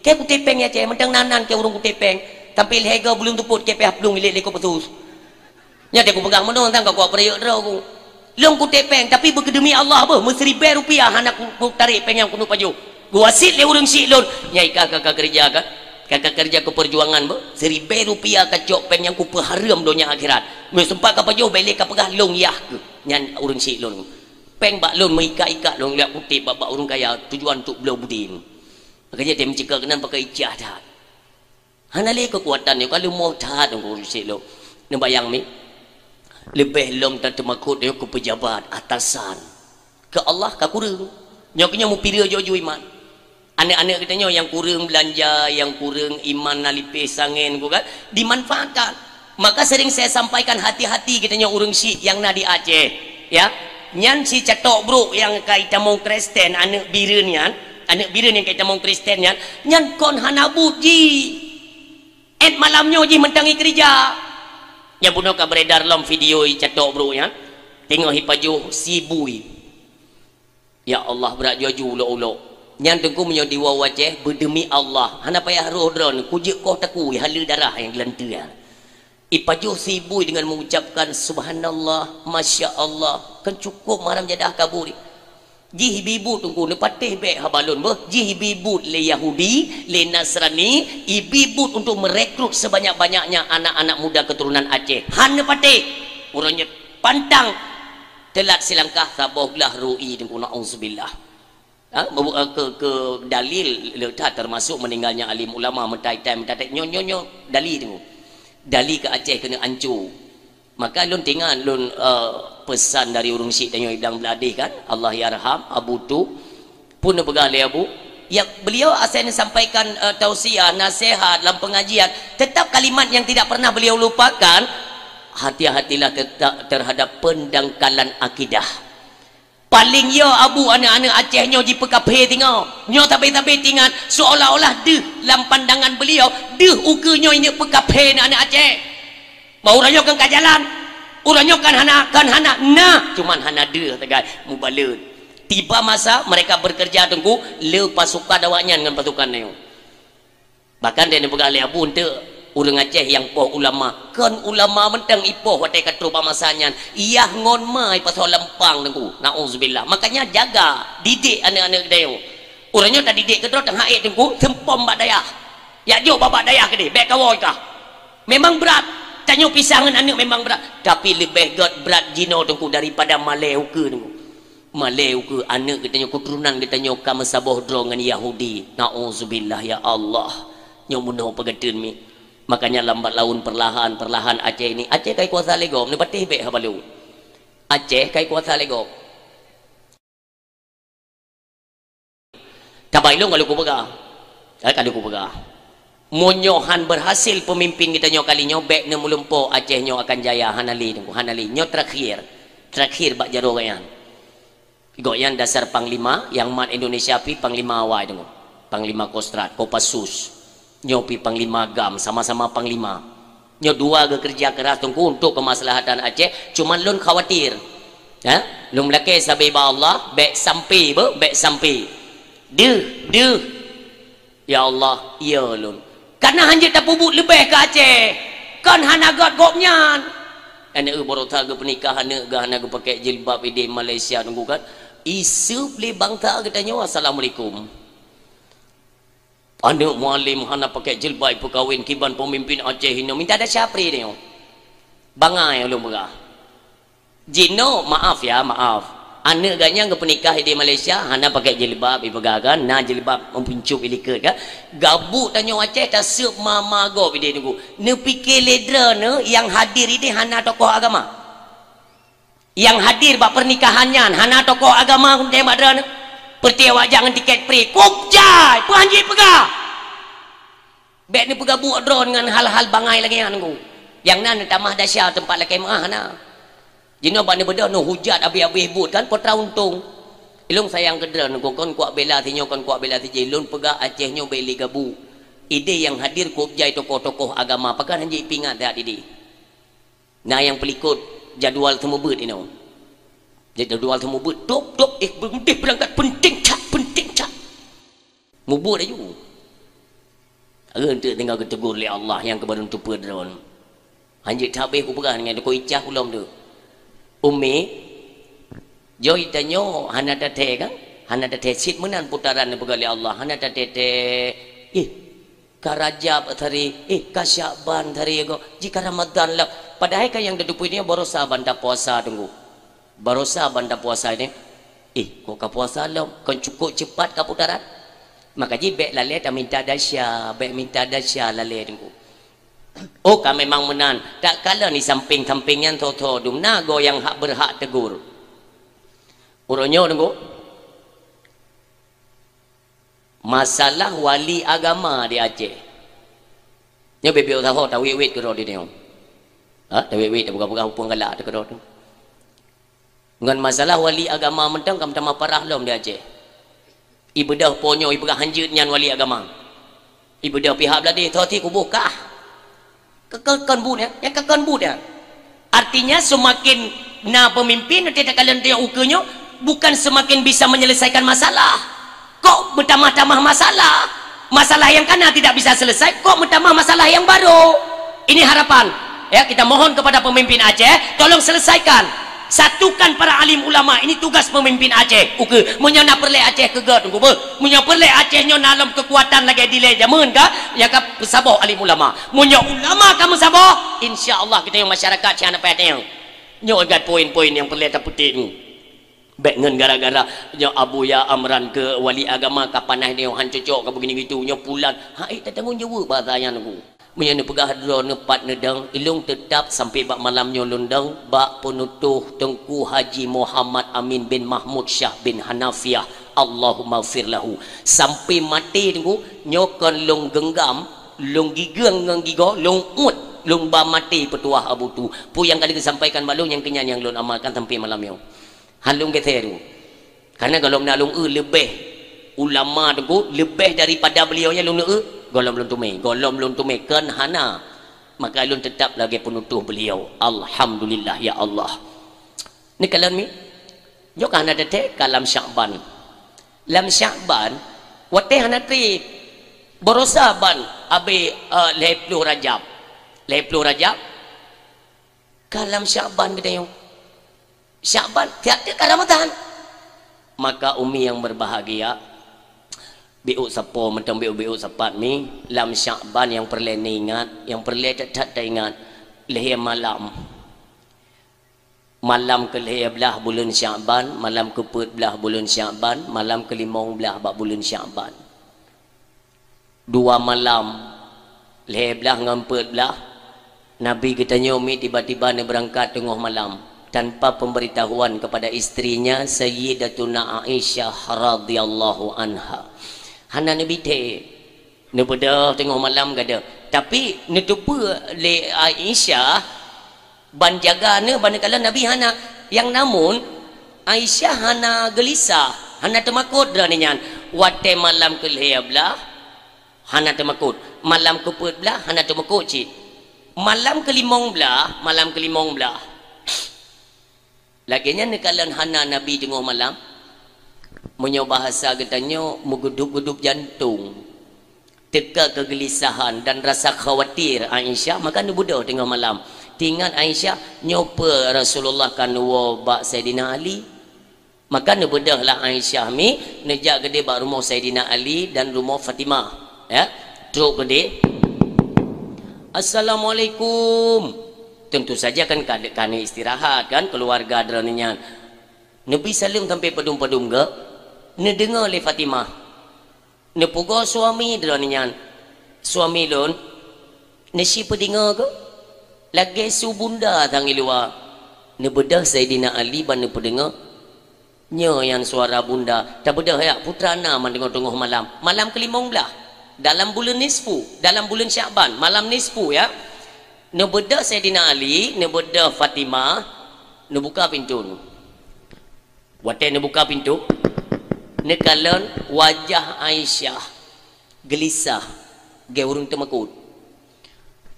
Keu kutéh péng ya ceh, mantong nan-nan keu ureuëng kutéh péng. Sampai lhèe go buleuen teupot keu pih plueng ilée lé ku peusus. Nyan teuka peugah meunoe sang ka kuat peurayek droe ku. Lôn kutéh péng, tapi beukeudemi Allah beuh, meusiribèe rupiah hana ku, kutarék péng nyang keuneuk pajoh. Geuwasiet lé ureuëng syik lôn, nyai ka, ka, ka keureuja ka, ka, ka keureuja keu peurjuangan beuh, siribèe rupiah kacok péng nyang kupeuhareuem donya akhirat. Meu seumpat ka pajoh, bèk lé ka peugah lôn yah keuh, nyan ureuëng syik lôn. Péng bak lôn meuikat-ikat lôn jak kutéh bak, bak ureuëng kaya, tujuan untuk bloe budé. Makajih teumeung ceuka keunan pakai icah that. Hana lé keukuatan nyoe, ka leumoh that ngon ureuëng syik lôn. Neubayang mi, leubeh lom tan teumakot nyoe keu peujabat, atasan. Keu Allah ka kureueng. Nyoe keuh nyoe meupireue jih-jih iman. Aneuëk-aneuëk geutanyoe nyang kureueng beulanja, nyang kureueng iman na lipéh sangen ku kan, dimanfaatkan. Maka sering saya sampaikan hati-hati geutanyoe ureuëng syik nyang na di Aceh, ya. Nyan si catok brok nyang ka itamong Kristen, aneuëk Bireuen nyan, aneuëk Bireuen nyang ka itamong Kristen nyan, nyan kon hana buet jih. Ét malam nyoe jih mantong ikeurija. Nyang bunoe ka beredar lom video icatok brok nyan, teungoh ipajoh si bui. Ya Allah, brat ju-aju ulok-ulok. Nyan teungku meunyoe di woe Aceh, beudeumi Allah, hana payah roh droen, kujeuet koh takue, haleue darah nyang geulanteue. Ipajoh si bui deungon mengucapkan, "Subhanallah, Masya Allah." Kan cukup maram jadah kabur. Jih ibi buet teungku, neupatéh bèk haba lôn beuh. Jih ibi buet lé Yahudi, lé Nasrani, ibi buet untuk merekrut sebanyak-banyaknya anak-anak muda keturunan Aceh. Han neupatéh. Uroe nyoe pantang teulat silangkah saboh glah rui teungku, naudzubillah. Ha, meubu-, eh, ke, ke dalil le that termasuk meninggalnya alim ulama meutai-tai meutai nyoe, nyoe, nyoe dalil teungku. Dalil ke Aceh keuneuk anco. Maka lôn teuingat lôn, eh, pesan dari ureuëng syik tanyoe Iblang Bladeh kan, Allah yarham, Abu Tu, pun neupeugah lé Abu, ya, beliau asai neusampaikan, eh, tausiah, nasihat lam pengajian, tetap kalimat yang tidak pernah beliau lupakan, hati-hatilah tetap terhadap pendangkalan akidah. Paléng yo Abu aneuëk-aneuëk Aceh nyoe jipeukafé teungoh. Nyoe sabe-sabe teuingat, seolah-olah deuh lam pandangan beliau, deuh ukeue nyoe ineuk peukafé aneuëk-aneuëk Aceh. Bah uroe nyoe kan ka jalan. Uroe nyoe kan hana, kan hana. Nah, cuman hana deuh sagai mubalot. Tiba masa mereka bekerja teungku, le pasukan awaknyan ngon pasukan nyoe. Bahkan deh neupeugah lé Abu, eunteuk ureuëng Aceh nyang poh ulama, kon ulama mantong ipoh watée ka trok bak masa nyan, iyah ngon ma ipasoe leumpang teungku. Naudzubillah. Makanya jaga, didik aneuëk-aneuëk geutanyoe. Uroe nyoe tadidik keudroe teungoh ék teungku, seumpom bak dayah. Jak jok bak, bak dayah keudeh, bèk kawoe kah. Memang brat, tanyoe pisah ngon aneuëk memang brat, tapi leubeh gét brat jinoe teungku daripada malée ukeue teungku. Malée ukeue aneuëk geutanyoe, keuturonan geutanyoe ka meusaboh droe ngon Yahudi. Naudzubillah, ya Allah. Nyoe meunoe peugeuteueng mi. Makanya lambat laun, perlahan-perlahan Aceh ini, Aceh kai kuasa lé gob, neupatéh bèk haba lôn. Aceh kai kuasa lé gob. Tabai lôn ka lôn kupeugah. Eh, ka lôn kupeugah. Meunyoe han berhasil pemimpin geutanyoe kali nyoe, bèk neumeulumpoe Aceh nyoe akan jaya, hana lé teungku, hana lé. Nyoe terakhir. Terakhir bak jaroe gobnyan. Gobnyan dasar panglima, nyang mat Indonesia pih panglima awai teungku. Panglima Kostrad, Kopassus. Nyoe pih panglima gam, sama-sama panglima. Nyoe dua geukeureuja keras teungku untuk kemaslahatan Aceh, cuman lôn khawatir. Ha? Lôn meulakée sabe bak Allah, bèk sampai beuh, bèk sampai. Deuh, deuh. Ya Allah, iya lôn. Kareuna hanjeuet tapeubuet leubeh keu Aceh. Kon hana gét gobnyan. Aneuëk baroesa geupeunikah aneuëk geuh hana geupakai jilbab idéh Malaysia teungku kan. Iseup lé bansa geutanyoe, assalamualaikum. Aneuëk mualim hana pakai jilbab peukawen kiban pemimpin Aceh inoe, minta desya pri nyoe. Bangai ulôn peugah. Jinoe, maaf ya, maaf. Aneuk geuh nyan geupeunikah di Malaysia, hana pakai jilbab, ipeugah kan, na jilbab meupuncuk ilikot kan. Gabuk tanyoe Aceh taseup ma-ma gob ideh nunggu. Neupike lé droeneuh nyang hadir ideh hana tokoh agama. Nyang hadir bak pernikahan nyan hana tokoh agama, keumudian bak droeneuh. Peureuté awak jak ngon tiket free, kok jai, peue han jeuet peugah. Bék neupeugabuk droe ngon hal-hal bangai lagée nyan nunggu. Nyang na neutamah dasya teumpat lakée meuáh na. Jinoe bak neubeudôh neuhujat abéh-abéh buet kan, peue teuntông. Ilôn sayang keu droe nunggu, kon kuak bela sinyoe, kon kuak bela sijih. Lôn peugah Aceh nyoe bék lé gabuk. Ideh nyang hadir kok jai tokoh-tokoh agama, pakon han jeuet pingat that ideh. Na nyang peulikot jadwal seumeubeuet inoe. Jadwal seumeubeuet, dop, dop, eh, beudeh beurangkat, peunteng that, peunteng that. Mubuet laju. Eunteuk tinggai geutegur lé Allah nyang keu barô teupeue droe. Han jeuet that abéh kupeugah ngon teuko icah ulôn tu. Umi, joi tanyoe hana tathée kan? Hana tathée cit meunan putaran neupeugah lé Allah, hana tathée-thée. Ih, ka Rajab tadi, ih, ka Syakban tadi, go, jika Ramadan lah. Padahai kan nyang tateupeue nyoe barosa ban tapuasa teunggu. Barosa ban tapuasa nyoe, ih, kok ka puasa lom, kon cukop cepat ka putaran. Maka jih bék lalée taminta dasya, bék minta dasya lalée teunggu. Oh, ka memang meunan. Tak kala ni samping-samping nyan tho-tho dum na go nyang hak beurhak tegur. Uroe nyoe teunggu. Masalah wali agama di Aceh. Nyoe bibeu saho tawét-wét keudroe di nyoe. Ha, tawét-wét tapeugah-peugah upung galak teuh keudroe tu. Ngon masalah wali agama mantong ka meutamah parah lom di Aceh. Ibeudôh po nyoe ipeugah han jeuet nyan wali agama. Ibeudôh pihak beulaih tho ti kuboh kah. Kekon buet ya, ya kekon buet ya. Artinya semakin na pemimpin nanti takalon dia ukeunyo bukan semakin bisa menyelesaikan masalah. Kok bertambah-tambah masalah? Masalah yang kana tidak bisa selesai, kok bertambah masalah yang baru? Ini harapan. Ya, kita mohon kepada pemimpin Aceh, tolong selesaikan. Satukan para alim ulama, ini tugas pemimpin Aceh. Ukeue, meunyoe na peureulée Aceh keu gét, Teungku, beuh. Meunyoe peureulée Aceh nyoe na lom keukuatan lagée dilée jameun ka, nyang ka peusaboh alim ulama. Meunyoe ulama ka meusaboh, insya Allah kita nyang masyarakat siat na payah tanyong. Nyoe gat poin-poin nyang peureulée tapeutik nyoe. Bék ngon gara-gara nyoe Abuya Amran keu wali agama ka panas nyoe han cocok ka begini gitu. Nyoe pulan, hai tatanggong jaweueb bahasa nyan Teungku. Meunyoe neupeugah droeneuh pat neudong, ilôn teutab sampai bak malam nyoe lôn dong bak peunutôh Teungku Haji Muhammad Amin bin Mahmud Syah bin Hanafiah, Allahummaghfir lahu. Sampai maté Teungku, nyoe kon lôn genggam, lôn gigeung ngon gigoe, lôn uet, lôn ba maté peutuah Abu Tu. Peue nyang ka lheueh geusampaikan bak lôn nyang keu nyan nyang lôn amalkan sampai malam nyoe. Han lôn geusé tu. Karena gohlom na lôn eu leubeh ulama Teungku, leubeh daripada beliau nyan lôn eu, gohlom lôn teumé, gohlom lôn teumé, kon hana. Maka lôn teutab lagée peunutôh beliau. Alhamdulillah, ya Allah. Neukalon mi, nyoe ka hana teuntée ka lam Syakban. Lam Syakban, watée hana treb, barosa ban abéh, eh, lhée ploh Rajab. Lhée ploh Rajab, ka lam Syakban geutanyoe. Syakban, tiep-tiep ka Ramadan. Maka umi yang berbahagia, biuk sapo mantong biuk-biuk sapat mi, lam Syakban nyang peureulée neuingat, nyang peureulée that-that taingat, lhée malam. Malam keu lhée blaih buleuen Syakban, malam keu peuet blaih buleuen Syakban, malam keu limong blaih bak buleuen Syakban. Dua malam, lhée blaih ngon peuet blaih, Nabi geutanyoe mi tiba-tiba neubeurangkat teungoh malam, tanpa pemberitahuan kepada istrinya Sayyidatuna Aisyah radhiyallahu anha. Hana neubi thée, neubeudôh teungoh malam gadôh. Tapi neuteupeue lé Aisyah, ban jaga neuh, ban neukalon Nabi hana. Nyang namun, Aisyah hana geulisah, hana teumakot droeneuh nyan. Watée malam keu lhée blaih, hana teumakot. Malam keu peuet blaih, hana teumakot cit. Malam keu limong blaih, malam keu limong blaih. Lagée nyan neukalon hana Nabi teungoh malam. Meunyoe bahasa geutanyoe, meugudup-gudup jantong. Teuka keugeulisahan dan rasa khawatir Aisyah, maka neubeudôh teungoh malam. Teuingat Aisyah, nyoe peue Rasulullah ka neuwoe bak Saidina Ali. Maka neubeudôh lah Aisyah mi, neujak keudeh bak rumoh Saidina Ali dan rumoh Fatimah. Ya, trok keudeh. "Assalamualaikum." Tentu saja kan ka, ka istirahat kan keluarga droeneuh nyan. Neubi saleuem sampoe padum-padum geuh, neudeungoe lé Fatimah. Neupugoe suami droeneuh nyan, "Suami lôn, neusi peudeungoe keuh? Lagée su bunda sang i luwa." Neubeudôh Saidina Ali ban neupeudeungoe, "Nyoe nyan suara bunda. Tabeudôh yak, putra na man teungoh-teungoh malam. Malam keulimong blaih dalam buleuen nisfu, dalam buleuen Syakban, malam nisfu ya." Neubeudôh Saidina Ali, neubeudôh Fatimah, neubuka pintoe. Watée neubuka pintoe, neukalon wajah Aisyah geulisah, lagée ureuëng teumakot.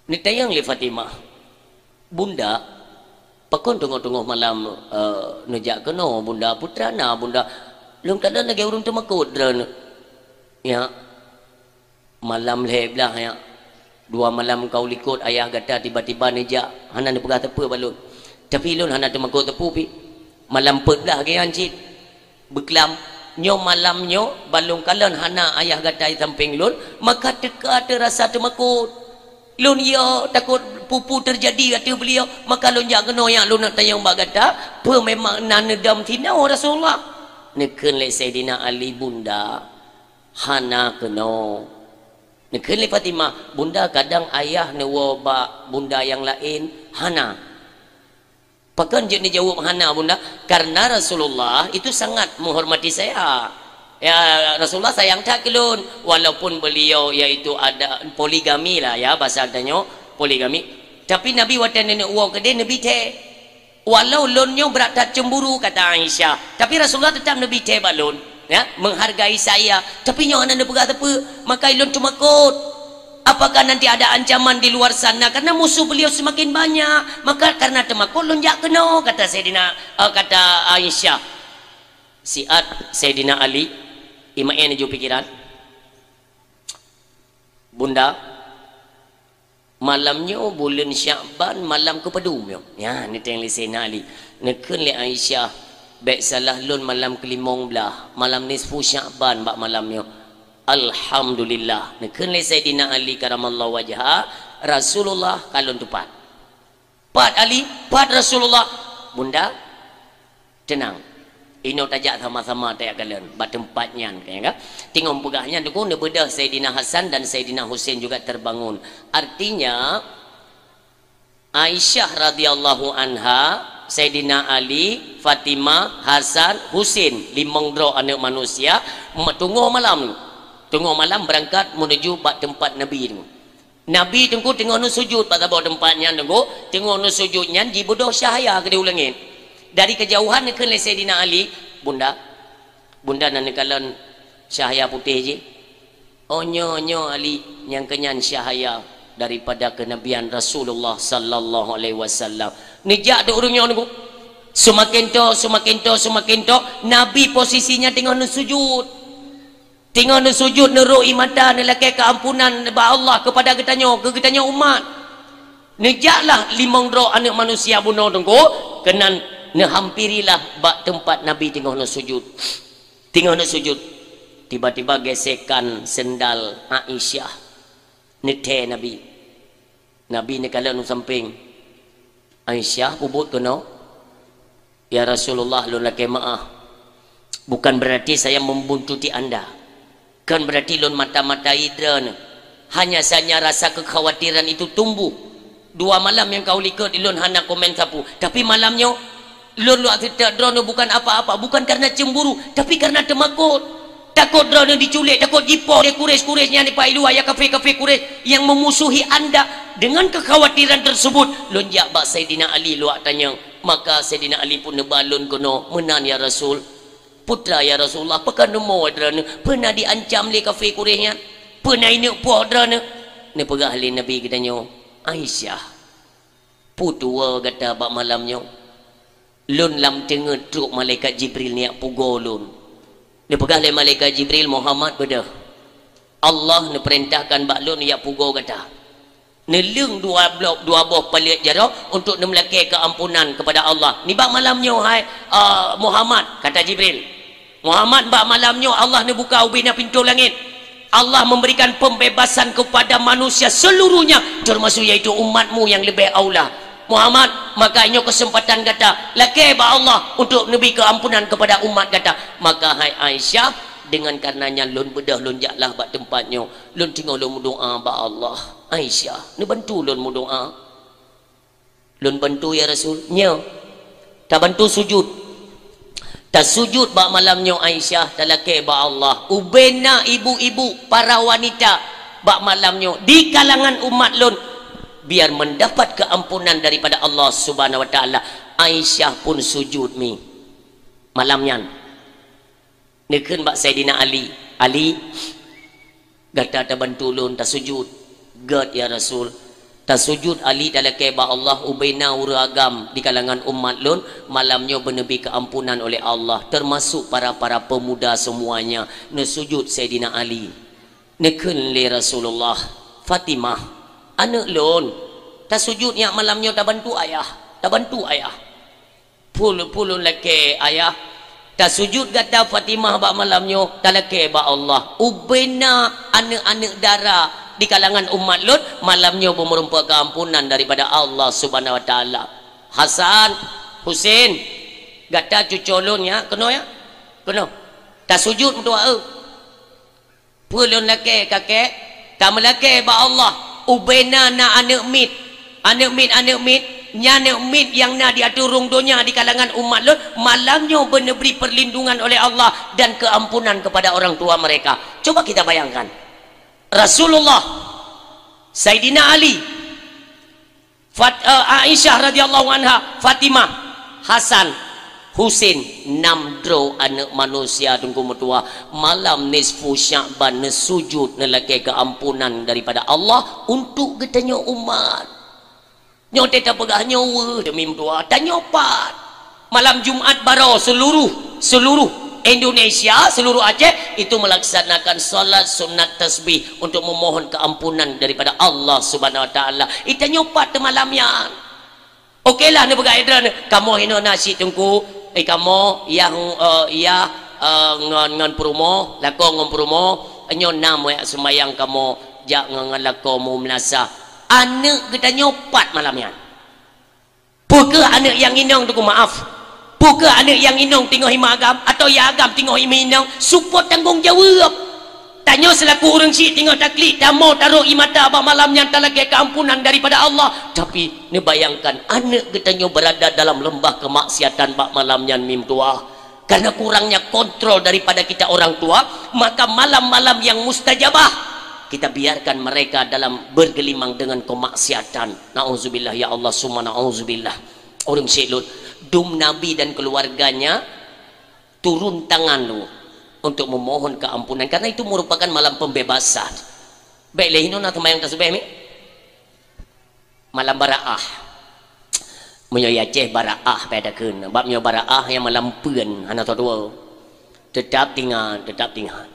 Neutanyong lé Fatimah, "Bunda, pakon teungoh-teungoh malam, eh, neujak keunoe, Bunda? Putra na, Bunda?" "Lôn kalon lagée ureuëng teumakot droeneuh." "Ya, malam lhée blaih, ya. Dua malam ka u likot ayah gata tiba-tiba neujak, hana neupeugah sapeue bak lôn. Tapi lôn hana teumakot sapeue pih. Malam peuet blaih lagée nyan cit beuklam. Nyoe malam nyoe ban lôn kalon hana ayah gata i sampéng lôn, maka teuka teurasa teumakot. Lôn yo takot peue-peue teujadi ateueh beuliau, maka lôn jak keunoe yak lôn neutanyong bak gata, peue memang na neudom sinoe Rasulullah?" Neukheun lé Saidina Ali, "Bunda, hana keunoe." Neukheun lé Fatimah, "Bunda, kadang ayah neuwoe bak bunda nyang laén." "Hana." "Pakon jeuet neujaweueb hana, Bunda?" "Karena Rasulullah itu sangat menghormati saya. Ya, Rasulullah sayang that keu lôn, walaupun beliau yaitu ada poligami lah ya, bahasa tanyoe poligami. Tapi Nabi watée neuneuk woe keudeh neubi thée. Walau lôn nyoe brat that cemburu," kata Aisyah, "tapi Rasulullah tetap neubi thée bak lôn, ya, menghargai saya. Tapi nyoe hana neupeugah sapeue, maka lôn teumakot. Apakah nanti ada ancaman di luar sana karena musuh beliau semakin banyak? Maka karena teumakot lôn jak keunoe," kata Saidina, eh, kata Aisyah. Siat Saidina Ali, imaén ju pikiran. "Bunda, malam nyoe buleuen Syakban, malam keupadum nyoe?" Nyan neutanyong lé Saidina Ali. Neukheun lé Aisyah, "Bék salah lôn, malam keulimong blaih, malam nisfu Syakban bak malam nyoe." "Alhamdulillah," neukheun lé Saidina Ali karamallahu wajha, "Rasulullah kalon teupat." "Pat Ali, pat Rasulullah." "Bunda, teunang. Inoe tajak sama-sama tajak kalon bak teumpat nyan," kata. Teungoh peugah nyan, Teungku, neubeudôh Saidina Hasan dan Saidina Husain juga terbangun. Artinya, Aisyah radhiyallahu anha, Saidina Ali, Fatimah, Hasan, Husain, limong droe aneuëk manusia, me-, teungoh malam. Teungoh malam beurangkat meunuju bak teumpat Nabi tu. Nabi Teungku teungoh neusujut bak saboh teumpat nyan Teungku, teungoh neusujut nyan jibeudôh cahya keudeh u langét. Dari keujauhan neukheun lé Saidina Ali, "Bunda, Bunda na neukalon cahya putéh jih?" "Oh, nyoe, nyoe Ali, nyang keunyan cahya daripada keunabian Rasulullah sallallahu alaihi wasallam." Neujak dek ureuëng nyoe Teungku. Seumaken toe, seumaken toe, seumaken toe, Nabi posisinya teungoh neusujut. Teungoh neusujut, neurôk ie mata, neulakée keuampunan bak Allah keupada geutanyoe, keu geutanyoe umat. Neujaklah limong droe aneuëk manusia bunoe Teungku, keunan neuhampirilah bak teumpat Nabi teungoh neusujut. Teungoh neusujut, tiba-tiba gesekan seundal Aisyah. Neuthée Nabi. Nabi neukalon u sampéng. "Aisyah, peubuet keunoe?" "Ya Rasulullah, lôn lakée meuáh. Bukan berarti saya membuntuti Anda. Kan berarti lôn mata-matai droeneuh. Hanya saja rasa kekhawatiran itu tumbuh. Dua malam nyang ka u likot lôn hana komen sapeue. Tapi malam nyoe, lôn luwat seutôt droeneuh bukan apa-apa, bukan karena cemburu, tapi karena teumakot. Takot droeneuh jiculék, takot jipoh lé Quraisy-Quraisy nyang di pai luwa, ya kafé-kafé Quraisy yang memusuhi Anda. Dengan kekhawatiran tersebut, lôn jak bak Saidina Ali luwat tanyong." Maka Saidina Ali pun neuba lôn keunoe, "Meunan ya Rasul. Putra ya Rasulullah, pakon neumoe droeneuh, peue na diancam lé kafé Quraisy nyan? Peue na ineuk poh droeneuh?" Neupeugah lé Nabi geutanyoe, "Aisyah, peue tuwoe gata bak malam nyoe?" "Lôn lam teungeut trok malaikat Jibril neujak pugoe lôn. Neupeugah lé malaikat Jibril, 'Muhammad, beudôh. Allah neupeurintahkan bak lôn neujak pugoe gata.' Neuleueng dua bloh, dua boh paleuet jaroe untuk neumeulakée keuampunan keupada Allah. Nibak malam nyoe, hai, a, Muhammad," kata Jibril. "Muhammad, bak malam nyoe Allah neubuka ubena pintoe langét. Allah memberikan pembebasan kepada manusia seluruhnya, termasuk yaitu umatmu yang lebih aula." Muhammad, maka nyoe keuseumpatan gata, lakée bak Allah untuk neubi keuampunan keupada umat gata. Maka hai Aisyah, deungon kareuna nyan lôn beudôh lôn jak lah bak teumpat nyoe, lôn teungoh lôn meudoá bak Allah. Aisyah, neubantu lôn meudoá. Lôn bantu ya Rasul. Nyoe. Tabantu sujud. Tasujud bak malam nyoe Aisyah, talakée bak Allah. Ubena ibu-ibu, para wanita bak malam nyoe di kalangan umat lôn, biar mendapat keampunan daripada Allah Subhanahu wa Taala. Aisyah pun sujud mi malam nyan. Neukheun bak Saidina Ali, "Ali, gata tabantu lôn tasujud." "Gét, ya Rasul." "Tasujud Ali talakée bak Allah, ubena ureuëng agam di kalangan umat lôn, malam nyoe beuneubi keuampunan oleh Allah, termasuk para-para pemuda semuanya." Neusujud Saidina Ali. Neukheun lé Rasulullah, "Fatimah, aneuëk lôn, tasujud nyak malam nyoe tabantu ayah, tabantu ayah." "Phon, phon lôn lakée, Ayah." "Tasujud gata Fatimah bak malam nyoe, talakée bak Allah. Ubena aneuëk-aneuëk dara di kalangan umat lôn, malam nyoe beumeurumpok keuampunan daripada Allah Subhanahu wa Taala." "Hasan, Husin, gata cuco lôn ya, keunoe ya. Keunoe. Tasujud meutuah eu." "Peue lôn lakée, kakée?" "Tameulakée bak Allah, ubena na aneuëk miet, aneuëk miet, aneuëk miet, nyan aneuëk miet nyang na di ateueh rhueng donya di kalangan umat lôn, malam nyoe beuneubri perlindungan oleh Allah dan keampunan kepada orang tua mereka." Coba kita bayangkan, Rasulullah, Saidina Ali, Fat-, eh, Aisyah radhiyallahu anha, Fatimah, Hasan, Husin, nam droe aneuëk manusia teungku meutuah, malam nisfu Sya'ban neusujud neulakée keuampunan daripada Allah untuk geutanyoe umat. Nyoe teuh tapeugah nyoe weueh demi meutuah, tanyoe pat. Malam Jumat baroe seluruh, seluruh Indonesia, seluruh Aceh itu melaksanakan salat sunat tasbih untuk memohon keampunan daripada Allah Subhanahu wa Taala. Itanyoe pat teuh malam nyan. Okelah, neupeugah idroe, "Kamoe hinoe na cit teungku, eh, kamoe yah, eh, yah, eh, ngon, ngon peurumoh, lakoe ngon peurumoh, nyoe na muyak seumayang kamoe jak ngon, ngon lakoe mu meunasah." Aneuëk geutanyoe pat malam nyan. Peu kheueh aneuëk nyang inong teungku, maaf? Peu kheueh aneuëk nyang inong teungoh ima agam, atau ya agam teungoh ima inong? Supot tanggong jaweueb. Tanyoe seulaku ureuëng syik teungoh taklik, tamoe tarok ie mata bak malam nyan talakée keuampunan daripada Allah. Tapi, neubayangkan aneuëk geutanyoe beurada dalam leumbah keumaksiatan bak malam nyan mim tuah. Karena kurangnya kontrol daripada kita orang tua, maka malam-malam yang mustajabah, kita biarkan mereka dalam bergelimang dengan kemaksiatan. Nauzubillah, ya Allah, summa nauzubillah. Ureuëng syik lôn, dum Nabi dan keluarganya turun tangan dulu untuk memohon keampunan, karena itu merupakan malam pembebasan. Baik, lé hinoe na seumayang tasbih mi. Malam Baraah. Meunyoe i Aceh Baraah pai takheun. Bab nyoe Baraah nyang malam peuen, hana tadua. Teutap tingat, teutap tingat.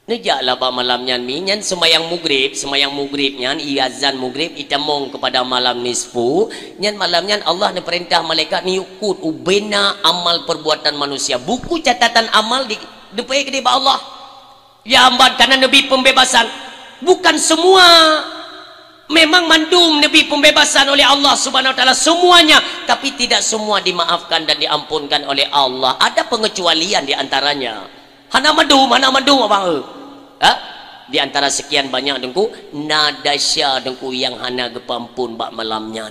Neujaklah bak malam nyan mi, nyan seumayang mugrib, seumayang mugrib nyan, i azan mugrib, itamong kepada malam nisfu, nyan malam nyan Allah neupeurintah malaikat neuyue kut ubena amal perbuatan manusia. Buku catatan amal di, dipeuék keudeh bak Allah. Ya amban kana neubi pembebasan. Bukan semua. Memang mandum neubi pembebasan oleh Allah Subhanahu wa Taala, semuanya, tapi tidak semua dimaafkan dan diampunkan oleh Allah. Ada pengecualian di antaranya. Hana mandum, hana mandum abang. Ha? Di antara sekian banyak teungku, na desya teungku nyang hana geupeuampun bak malam nyan.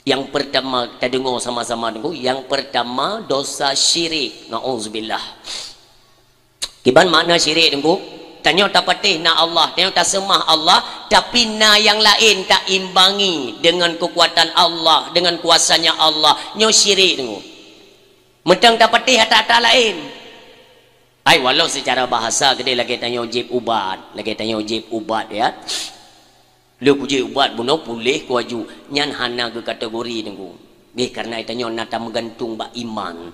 Yang pertama, kita dengar sama-sama teungku. Yang pertama, dosa syirik. Nauzubillah. Kiban makna syirik teungku? Tanyoe tapatéh na Allah, tanyoe taseumah Allah, tapi na nyang laén taimbangi dengan kekuatan Allah, dengan kuasanya Allah. Nyoe syirik teungku. Mantong tapatéh ata-ata laén. Ai, walau secara bahasa keudeh lagée tanyoe jieb ubat, lagée tanyoe jieb ubat ya. Lheueh kujieb ubat bunoe puléh kuaju, nyan hana geukategori teungku. Nggih, karena tanyoe na tameugantung bak iman.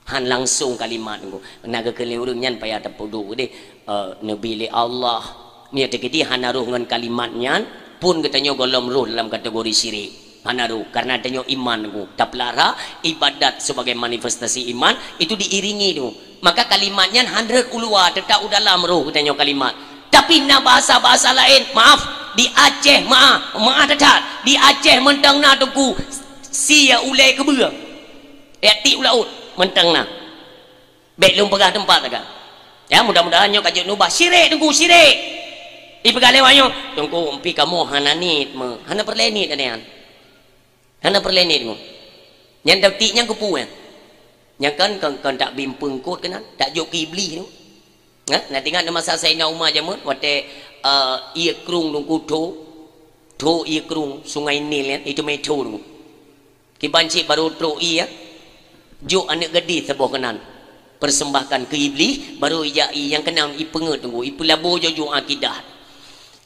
Han langsung kalimat teungku. Na geukheun lé ureuëng nyan payah tapeuduek deh, eh, neubi lé Allah. Nyan teukeudi hana roh ngon kalimat nyan, pun geutanyoe gohlom roh dalam kategori syirik. Hana roh, karena tanyoe iman teungku. Tapeulara ibadat sebagai manifestasi iman, itu diiringi teungku. Maka kalimat nyan han rhot u luwa, teutap u dalam roh geutanyoe kalimat. Tapi na bahasa-bahasa laén, maaf, Di Aceh meu'ah, meu'ah that-that. Di Aceh mantong na, Teungku, sie ulèe keubeue. Jak tiek u laôt mantong na. Bèk lôn peugah teumpat, ka. Ya, mudah-mudahan nyoe ka jeuet neuubah. Syirik, Teungku, syirik. Ipeugah lé awak nyoe, "Teungku, pih kamoe hana niet meuh." Hana peureulèe niet nyan. Hana peureulèe niet meuh. Nyan tiek nyan keupeue nyan? Nyan kan, kan, kan takbim peungkot keunan, tajok keu Iblih tu. Nah, na teuingat di masa Saidina Umar jameun, watèe, eh, ié krueng Teungku, tho, tho ié krueng Sungai Nil nyan, itu meu'ah tho Teungku. Kiban cit barô trok ié, jok aneuk gadih saboh keunan, persembahkan keu Iblih, barô ijak ié nyang keunan ipeungeuet Teungku, ipeulabô jok-jok akidah.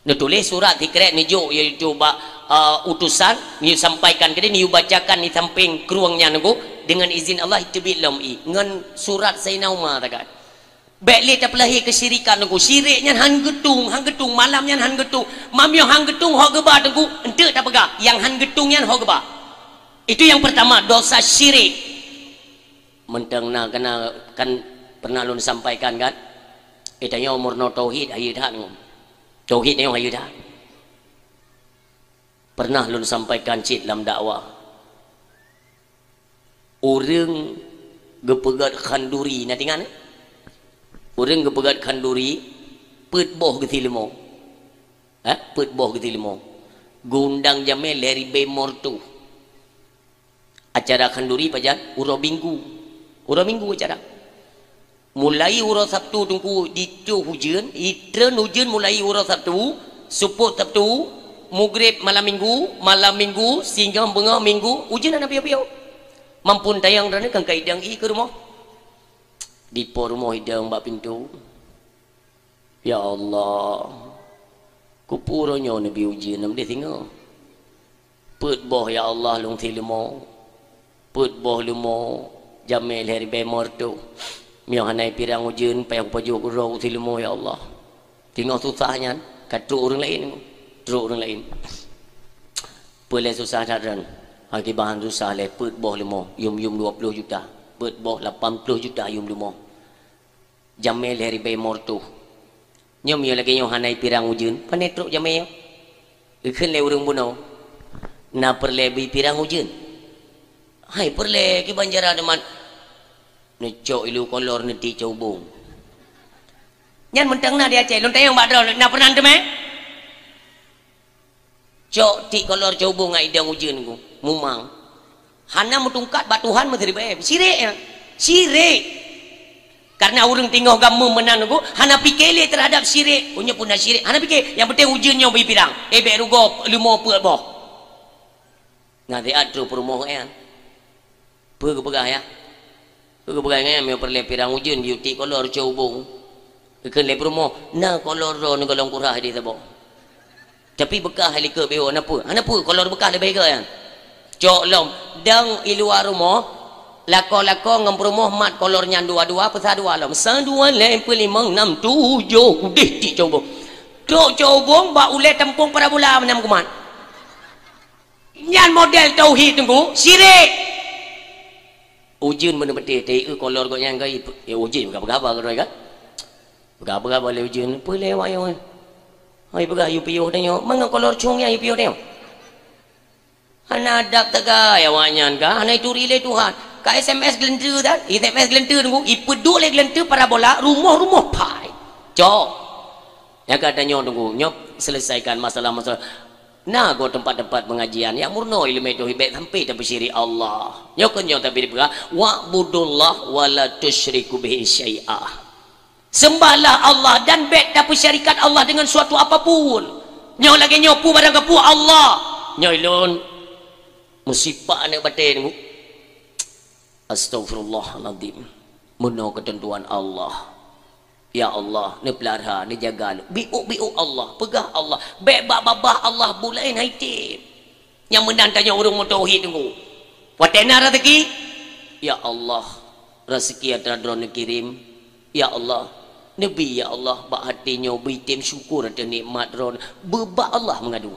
Neutuléh surat sikrèt, neujok ié itu bak, eh, utusan, neusampaikan keudeh, neubacakan di sampéng krueng nyan Teungku, deungon izin Allah teubiet lom ié ngon surat Saidina Umar takat. Bèk lé tapeulahé keusyirikan Teungku. Syirik nyan han geutung, han geutung, malam nyan han geutung. Mamyoe han geutung ho geuba Teungku, eunteuk tapeugah, nyang han geutung nyan ho geuba. Itu yang pertama, dosa syirik. Mantong na, keunan kan pernah lôn sampaikan kan? Eh, tanyoe meurunoe tauhid, hayeue that ngon. Tauhid nyoe hayeue that. Pernah lôn sampaikan cit lam dakwah. Ureueng geupeugöt khanduri, na teuingat, eh? Ureueng geupeugöt khanduri, peuet boh geusileumô. Eh, peuet boh geusileumô. Geuundang jamèe lhèe ribèe meureutôh. Acara khanduri pajan? Uroe Minggu. Uroe Minggu acara. Mulai uroe Sabtu Teungku jitôh ujeuen, jitreun ujeuen mulai uroe Sabtu, seupôt Sabtu, mugreb malam Minggu, malam Minggu, singoh beungoh Minggu, ujeuen hana piôh-piôh. Mampun tayang droeneuh kan ka idong ié keu rumoh. Dipo rumoh idong bak pintoe. Ya Allah, keupeue uroe nyoe neubi ujeuen lam deh singoh? Peuet boh, ya Allah, lôn sileumô. Peuet boh leumô, jamèe lhèe ribèe meureutôh. Meunyoe hana pirang ujeuen, payah kupajoh keudroe sileumô, ya Allah. Singoh susah nyan, ka trok ureueng laén, trok ureueng laén. Peue lé susah that droen? Akibat susah lé, peuet boh leumô, yum-yum dua ploh juta. Peuet boh lapan ploh juta yum leumô. Jamèe lhèe ribèe meureutôh. Nyoe meunyoe lagèe nyoe hana pirang ujeuen, pané trok jamèe nyoe? Geukheun lé ureueng bunoe, "Na peureulèe bri pirang ujeuen?" "Hai peureulèe, kiban cara teuma." Neucok ilu kolor, neutiek cot ubông. Nyan mantong na di Aceh, lôn tanyong bak droe, na peureunah teumé? Cok tiek kolor cot ubông ngon idong ujeuen ku, mumang. Hana meutungkat bak Tuhan meusiribèe. Syirik nyan. Syirik. Karena ureueng teungoh gameum meunan ku, hana piké lé terhadap syirik. Unyeu pun na syirik, hana piké. Nyang penting ujeuen nyoe bri pirang. Eh, bèk rugoe leumô peuet boh. Nasihat trok peurumoh nyan. Peue geupeugah, ya? Peue geupeugah ngon nyan, meunyoe peureulèe pirang ujeuen, yue tiek kolor cot ubông. Geukheun lé peurumoh, "Na kolor droeneuh golom kurah di saboh. Tapi beukah likot beuho, na peue? Hana peue, kolor beukah leubeh gèt nyan." Cok lom, dong i luwa rumoh, lakoe-lakoe ngon peurumoh mat kolor nyan dua-dua, peusah dua lom. Sa, dua, lhèe, peuet, limong, nam, tujoh, udeh tiek cot ubông. Trok cot ubông bak ulèe tampông parabola meunan kumat. Nyan model tauhid Teungku, syirik. Ujeuen meuneubeuteh, teu kolor gobnyan ka, ya ujeuen, peugah-peugah haba keudroe kan? Peugah-peugah haba lé ujeuen, peue lé awak nyoe? Hai peugah yue piôh tanyoe, mangat kolor cong nyan yue piôh tanyoe. Hana adab teuga awak nyan ka, hana ituri lé Tuhan. Ka S M S geuleunteue tan, S M S geuleunteue Teungku, ipeuduek lé geuleunteue parabola, rumoh-rumoh pai. Cok. Nyang ka tanyoe Teungku, nyoe selesaikan masalah-masalah. Na goe teumpat-teumpat pengajian nyang meurunoe ileumèe tauhid, bèk sampai tapeusyirik Allah. Nyoe keuh nyoe tapi dipeugah, "Wa'budullah wa la tusyriku bihi syai'a." Sembahlah Allah dan bèk tapeusyarikat Allah dengan suatu apapun. Nyoe lagèe nyoe peue barang kapeue Allah. Nyoe lôn meusipak aneuk batèe Teungku. Astaghfirullahalazim. Meunoe keuteuntuan Allah. Ya Allah, neupeulara, neujaga lôn. Biôk-biôk Allah, peugah Allah. Bèk bak babah Allah, buet laén han item. Nyang meunan tanyoe ureueng meutauhid Teungku. Watèe na raseuki, ya Allah, raseuki atra droe neukirém. Ya Allah, neubi ya Allah, bak até nyoe beutem syukur ateueh nikmat droe. Beubak Allah meungadu.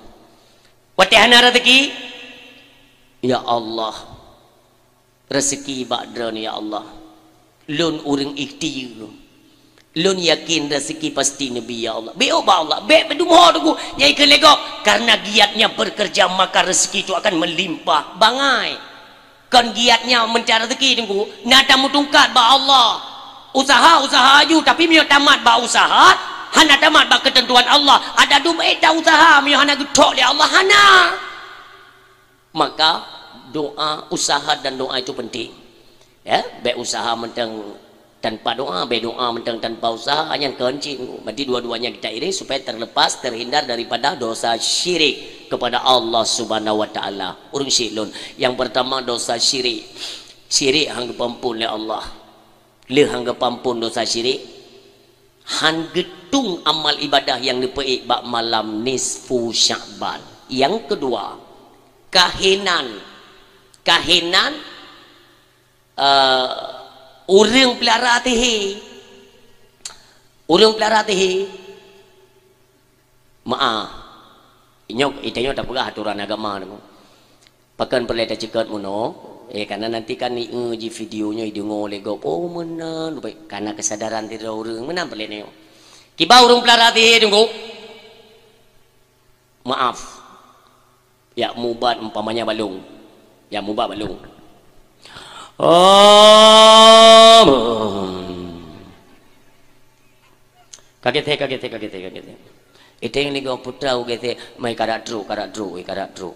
Watèe hana raseuki, ya Allah, raseuki bak droe ya Allah. Lôn ureueng ikhtiyeue. Lôn yakin rezeki pasti neubi, ya Allah. Bék ubak Allah, bék peudumo Teungku. Nyai keu lé gob, karena giatnya bekerja maka rezeki itu akan melimpah bangai. Kon giatnya mencari rezeki Teungku, na tameutungkat bak Allah. Usaha, usaha aju, tapi meunyoe tamat bak usaha, hana tamat bak keuteuntuan Allah. Ada duek ta usaha meunyoe hana geutrok lé Allah, hana. Maka doa, usaha dan doa itu penting. Ya, bék usaha mantong tanpa doa, bék doa mantong tanpa usaha, nyan keuncing. Berarti dua-duanya kita iring supaya terlepas, terhindar daripada dosa syirik kepada Allah Subhanahu wa Taala. Ureuëng syirik lôn. Yang pertama dosa syirik. Syirik han geupeuampon lé Allah. Lheueh han geupeuampon dosa syirik, han geutung amal ibadah nyang neupeuék bak malam nisfu Sya'ban. Yang kedua, kahinan. Kahinan, eh, ureuëng peulara sihé. Ureuëng peulara sihé. Maaf. Inyoe, itanyoe tapeugah aturan agama nyoe. Pakon peureulée taceukeut meunoe? Eh, karena nanti kan ieu ji video nyoe ideungoe lé gob. Oh, meunan, rupa-, karena kesadaran sidroe ureuëng. Meunan peureulée nyoe. Kiban ureuëng peulara sihé Teungku. Maaf. Yak mubat umpamanya balong. Yak mubat balong. Oh. Kaget, kaget, kaget, kaget. Iteng ni gong putra uget, mai karak truk, karak truk, karak truk.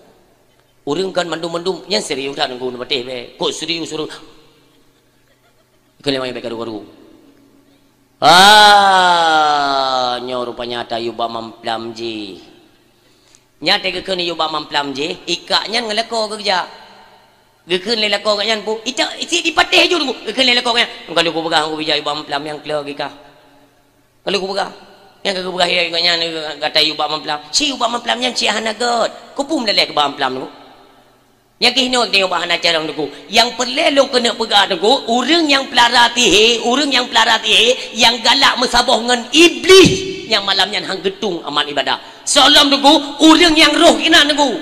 Ureuëng kan mandum-mandum, nyan serius that Teungku neupatéh bèe. Kok serius ureuëng? Keuneuk mai bèe karu-karu. Ah, nyoe rupanya ata yue bak mamplam jih. Nyan teuh geukheun yue bak mamplam jih, ikak nyan ngon lakoe geujak. Geukheun lé lakoe gobnyan pu, ita isi dipatéh ju Teungku. Geukheun lé lakoe gobnyan, "Ka lôn kupeugah ngon bijak yue bak mamplam nyang kleu gikah." Ka lôn kupeugah. Nyang ka geupeugah lé gobnyan, "Gata yue bak mamplam." Ci yue bak mamplam nyan ci hana gèt. Keupeue meuleleh keu bak mamplam Teungku? Nyang keuh hinoe tanyoe bah hana carông Teungku. Nyang peureulèe lôn keuneuk peugah Teungku, ureuëng nyang peulara sihé, ureuëng nyang peulara sihé, nyang galak meusaboh ngon Iblih, nyang malam nyan han geutung amal ibadah. Soe lom Teungku, ureuëng nyang roh keunan Teungku,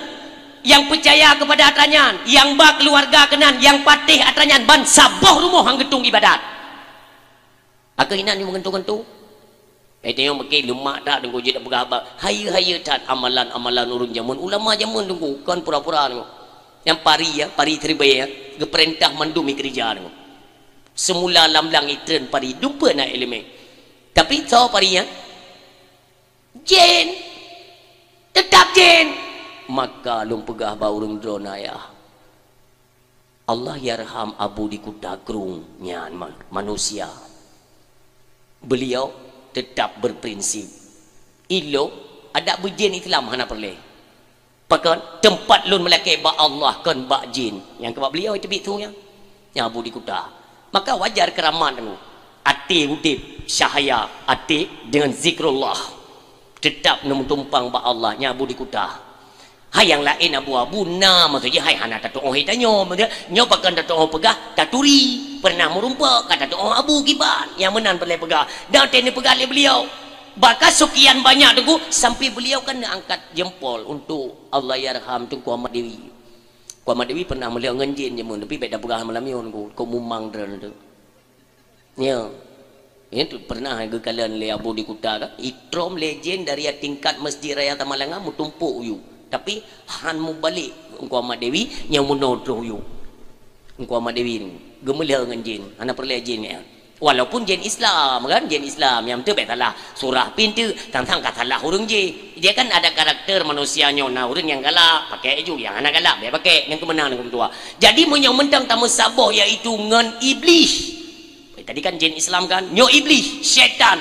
nyang peucaya keupada atra nyan, nyang ba keuluwarga keunan, nyang patéh atra nyan, ban saboh rumoh han geutung ibadat. Akhé inan nyoe meugantung-gantung. Eh, tanyoe meuke leumak that Teungku jeuet peugah haba. Hayeue-hayeue that amalan-amalan ureuëng jameun, ulama jameun Teungku, kon pura-pura Teungku. Nyang pari ya, pari Siribèe ya, geupeurintah mandum ikeurija Teungku. Seumula lam blang itreun pari, dumpeue na iéleumé. Tapi soe pari nyan? Jén. Teutap jén. Maka lôn peugah bak ureuëng droeneuh ayah. Allahyarham Abu di Kuta Krueng nyan ma-, manusia. Beliau tetap berprinsip. Ilôn adak beujén Islam hana peureulèe. Pakon teumpat lôn meulakèe bak Allah kon bak jén. Nyang keu bak beliau teubiet su nyan. Nyang Abu di Kuta. Maka wajar keuramat Teungku. Até udép cahya até deungon zikrullah. Teutap neumeutumpang bak Allah nyang Abu di Kuta. Hai nyang laén abu-abu na, maksud jih hai hana tatuoh tanyoe, maksud nyoe pakon tatuoh peugah taturi, pernah meurumpok ka tatuoh abu kiban, nyang meunan peureulèe peugah. Dan teuh neupeugah lé beliau, bahkan sekian banyak Teungku, sampai beliau kan neuangkat jempol untuk Allahyarham Teungku Ahmad Dewi. Teungku Ahmad Dewi pernah meuleueng ngon jén jameun, tapi bèk tapeugah malam nyoe Teungku, kok mumang droeneuh. Ya. Itu pernah geukalon lé Abu di Kuta kan. Itrom lé jén dari tingkat Masjid Raya Tamalanga meutumpok u yup. Tapi han mubalek Teungku Ahmad Dewi nyang meunoe troh u yup. Teungku Ahmad Dewi ni geumeuleueng ngon jén, hana peureulèe jén nyan. Walaupun jén Islam kan, jén Islam nyang teuh bèk salah surah pih teuh, tang-tang ka salah ureuëng jih. Dia kan ada karakter manusia nyoe, na ureuëng nyang galak, pakèk ju, nyang hana galak bèk pakèk, nyang keumeunang nyang keumeutuha. Jadi meunyoe mantong tameusaboh yaitu ngon Iblih. Eh, tadi kan jén Islam kan? Nyoe Iblih, syaitan.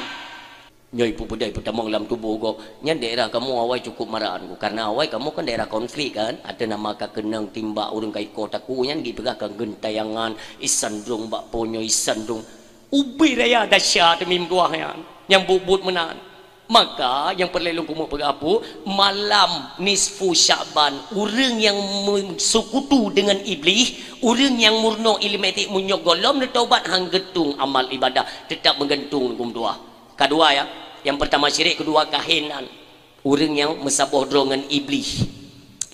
Nyoe ipeubeudai peutamong lam tuboh gob. Nyan daerah kamoe awai cukup maran. Karena awai kamoe kan daerah konflik kan? Ada nama ka keunong timbak ureuëng ka ikoh takue nyan, jipeugah ka geuntayangan, isan drong bak po nyoe, isan drong. Ubé raya dahsyat teumi meutuah nyan. Nyang buet-buet meunan. Maka nyang peureulèe lôn keumeung peugah Abu, malam nisfu Sya'ban, ureuëng nyang meuseukutu deungon Iblih, ureuëng nyang meurunoe iéleumé tiek meunyoe gohlom neutobat han geutung amal ibadah, teutap meugantung Teungku meutuah. Kadua ya, nyang peurtama syirik, keudua kahinan. Ureuëng nyang meusaboh droe ngon Iblih.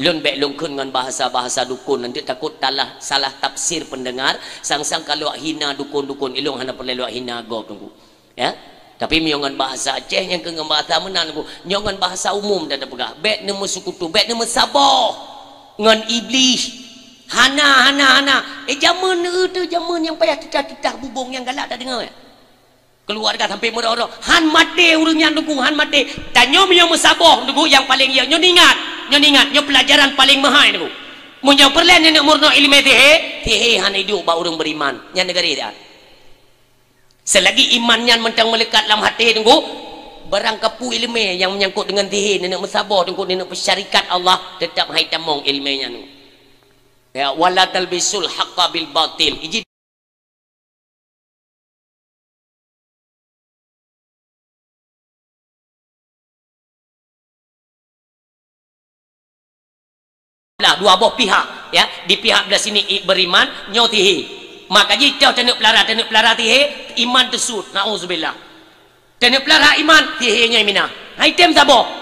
Lôn bèk lôn kheun ngon bahasa-bahasa dukon, nanti takot talah, salah tafsir pendengar, sang-sang ka lôn hina dukon-dukon, ilôn hana peureulèe lôn hina gob Teungku. Ya. Tapi meunyoe ngon bahasa Aceh nyang keu ngon bahasa meunan, nyoe ngon bahasa umum dah teupeugah. Bèk neumeuseukutu, bèk neumeusaboh ngon Iblih. Hana, hana, hana. Eh, jameun neu teu jameun nyang payah titah-titah bubông nyang galak tadeungoe. Keuluarga sampai meurôh-rôh. Han maté ureueng nyan Teungku, han maté. Tanyoe meunyoe meusaboh Teungku nyang paleng ye, nyoe ingat, nyoe ingat, nyoe peulajaran paleng meuhai Teungku. Meunyoe peureulèe neuneuk meurunoe ileumèe sihé, sihé hana iduek bak ureueng beriman. Nyan neugari dah. Seulagi iman nyan mantong meulekat lam até Teungku, barang kapeue ileumèe nyang meunyangkot deungon sihé, neuneuk meusaboh Teungku, neuneuk peusyarikat Allah, teutap han itamong ileumèe nyan. Ya, wala talbisul haqqa bil batil. Iji Lah, dua boh pihak, ya. Di pihak belah sini i-, beriman, nyoe sihé. Maka jih toh taneuk peulara, taneuk peulara sihé, iman teusut. Nauzubillah. Taneuk peulara iman, sihé nyoe minah. Hai tem saboh.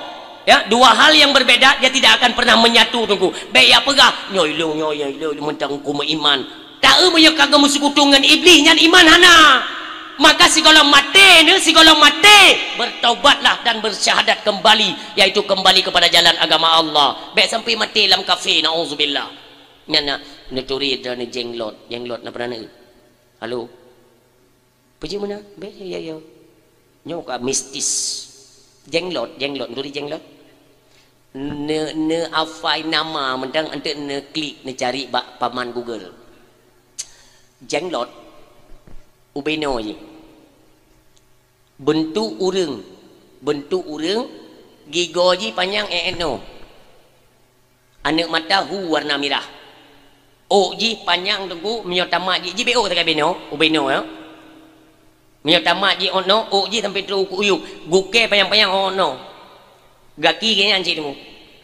Ya, dua hal yang berbeda, dia tidak akan pernah menyatu, Teungku. Bèk ya peugah, nyoe ilong, nyoe, nyoe ilong, mantong ku meuiman. Taeu meunyoe ka geumeuseukutong ngon Iblih nyan iman hana. Maka sigohlom maté neu, sigohlom maté, bertobatlah dan bersyahadat kembali, yaitu kembali kepada jalan agama Allah. Bèk sampai maté lam kafé, nauzubillah. Nyan na neuturi droeneuh jenglot, jenglot na peureunah neu. Halo. Peue jih meunan? Bèk, ya, ya. Nyoe ka mistis. Jenglot, jenglot, neuturi jenglot. Ne, neuhafai nama mantong, eunteuk neuklik, neucari bak paman Google. Jenglot, ubenoe jih. Beuntuk ureueng, beuntuk ureueng, gigoe jih panyang èk-èk noe. Aneuk mata hu warna mirah. Ôk jih panyang Teungku, meunyoe tamat jih, jih bèk ôk sagai binoe, ubenoe, ya. Meunyoe tamat jih ôk noe, ôk jih sampai trôk u kuyueng. Gukèe panyang-panyang ôk noe. Gaki geuh nyan cit Teungku.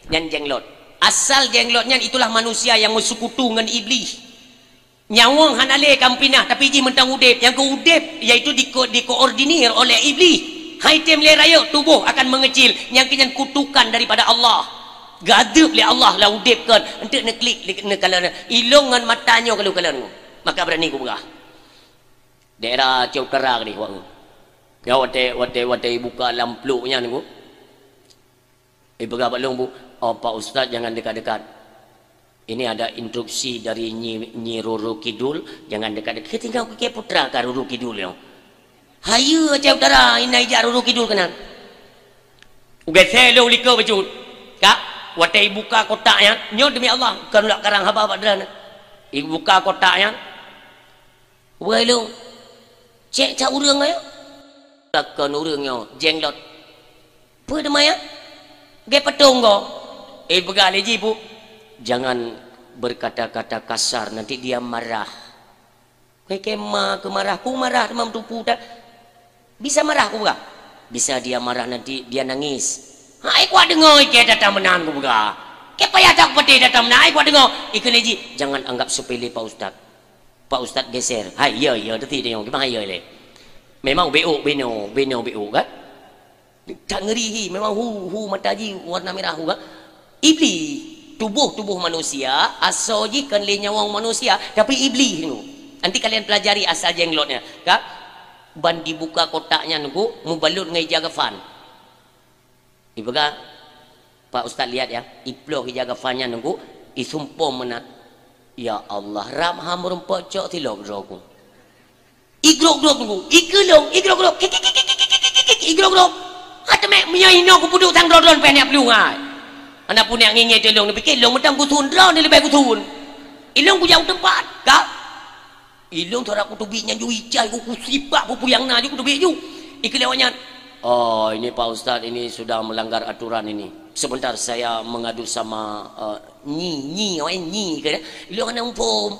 Nyan jenglot. Asal jenglot nyan itulah manusia yang meuseukutu ngon Iblih. Nyawöng hana lé ka meupinan, tapi jih mantong udép. Nyang keu udép, yaitu diko-, dikoordinir oleh Iblih. Han item lé rayeuk, tuboh akan meungeucil. Nyang keu nyan kutukan daripada Allah. Geuadeueb lé Allah lam udép kon. Eunteuk neuklik, neukalon. Ilong ngon mata nyoe ka lheueh kalon. Maka beurani kupeugah. Daerah Aceh Utara keudéh, wak. Ya, watèe, watèe, watèe buka lam plôk nyan, Bu. Ipeugah bak lôn, Bu, "Oh, Pak Ustaz, jangan dekat-dekat. Ini ada instruksi dari Nyi, Nyi Roro Kidul, jangan dekat-dekat." Tinggai keu Putra ka Roro Kidul nyoe. Hayeue Aceh Utara, inan ijak Roro Kidul keunan. Ugèsè lôn likot bacut. Ka, watèe ibuka kotak nyan, nyoe demi Allah, kon lôn karang haba bak droeneuh. Ibuka kotak nyan, Wahai lôn, cék that ureueng nyoe? Kon ureueng nyoe, jenglot. Peue teuma nyan? Gèt patong goe. Eh, peugah lé jih, Bu. Jangan berkata-kata kasar, nanti dia marah. Keu ma keu marah, ku marah teuma meutupu that. Bisa marah, ku peugah. Bisa dia marah, nanti dia nangis. Hai, kuat deungoe ikèe that meunan, ku peugah. Keu payah that kupatéh that meunan, hai, kuat deungoe. Ikheun lé jih, jangan anggap sepele, Pak Ustaz. Pak Ustaz geser. Hai, ya, ya, teuti deungoe. Kiban ya lé. Memang ubé-ôk binoe, binoe ubé-ôk kan? Tak ngeri hi, memang hu, hu mata jih warna merah hu kan? Iblih. Tuboh-tuboh manusia, asoe jih kon lé nyawöng manusia, tapi iblih tu. Nanti kalian pelajari asal jenglotnya, kan? Ban dibuka kotak nyan tu, mubalot ngon ija kafan. Ipeugah, Pak Ustaz lihat ya, iploh ija kafan nyan nunggu, isumpom meunan. Ya Allah, rab ha meurumpok cok tilok droe ku. Igrok-grok nunggu, ikeulong, igrok-grok, kik, kik, kik, igrok-grok. Ha teumèe meunyoe inoe kupeuduek sang droe-droe pih nyak peulung hai. Hana pun nyak ngingé teuh ilong, neupike ilong mantong kusun droe ni leubeh kusun. Ilong kujak u teumpat, ka? Ilong tara kuteubiet nyan ju icai ku, kusipak peue-peue nyang na ju kuteubiet ju. Ikeu lewat nyan. Oh, ini Pak Ustaz ini sudah melanggar aturan ini. Sebentar saya mengadu sama, eh, nyi, nyi, awak nyi ke. Ilong hana muphom.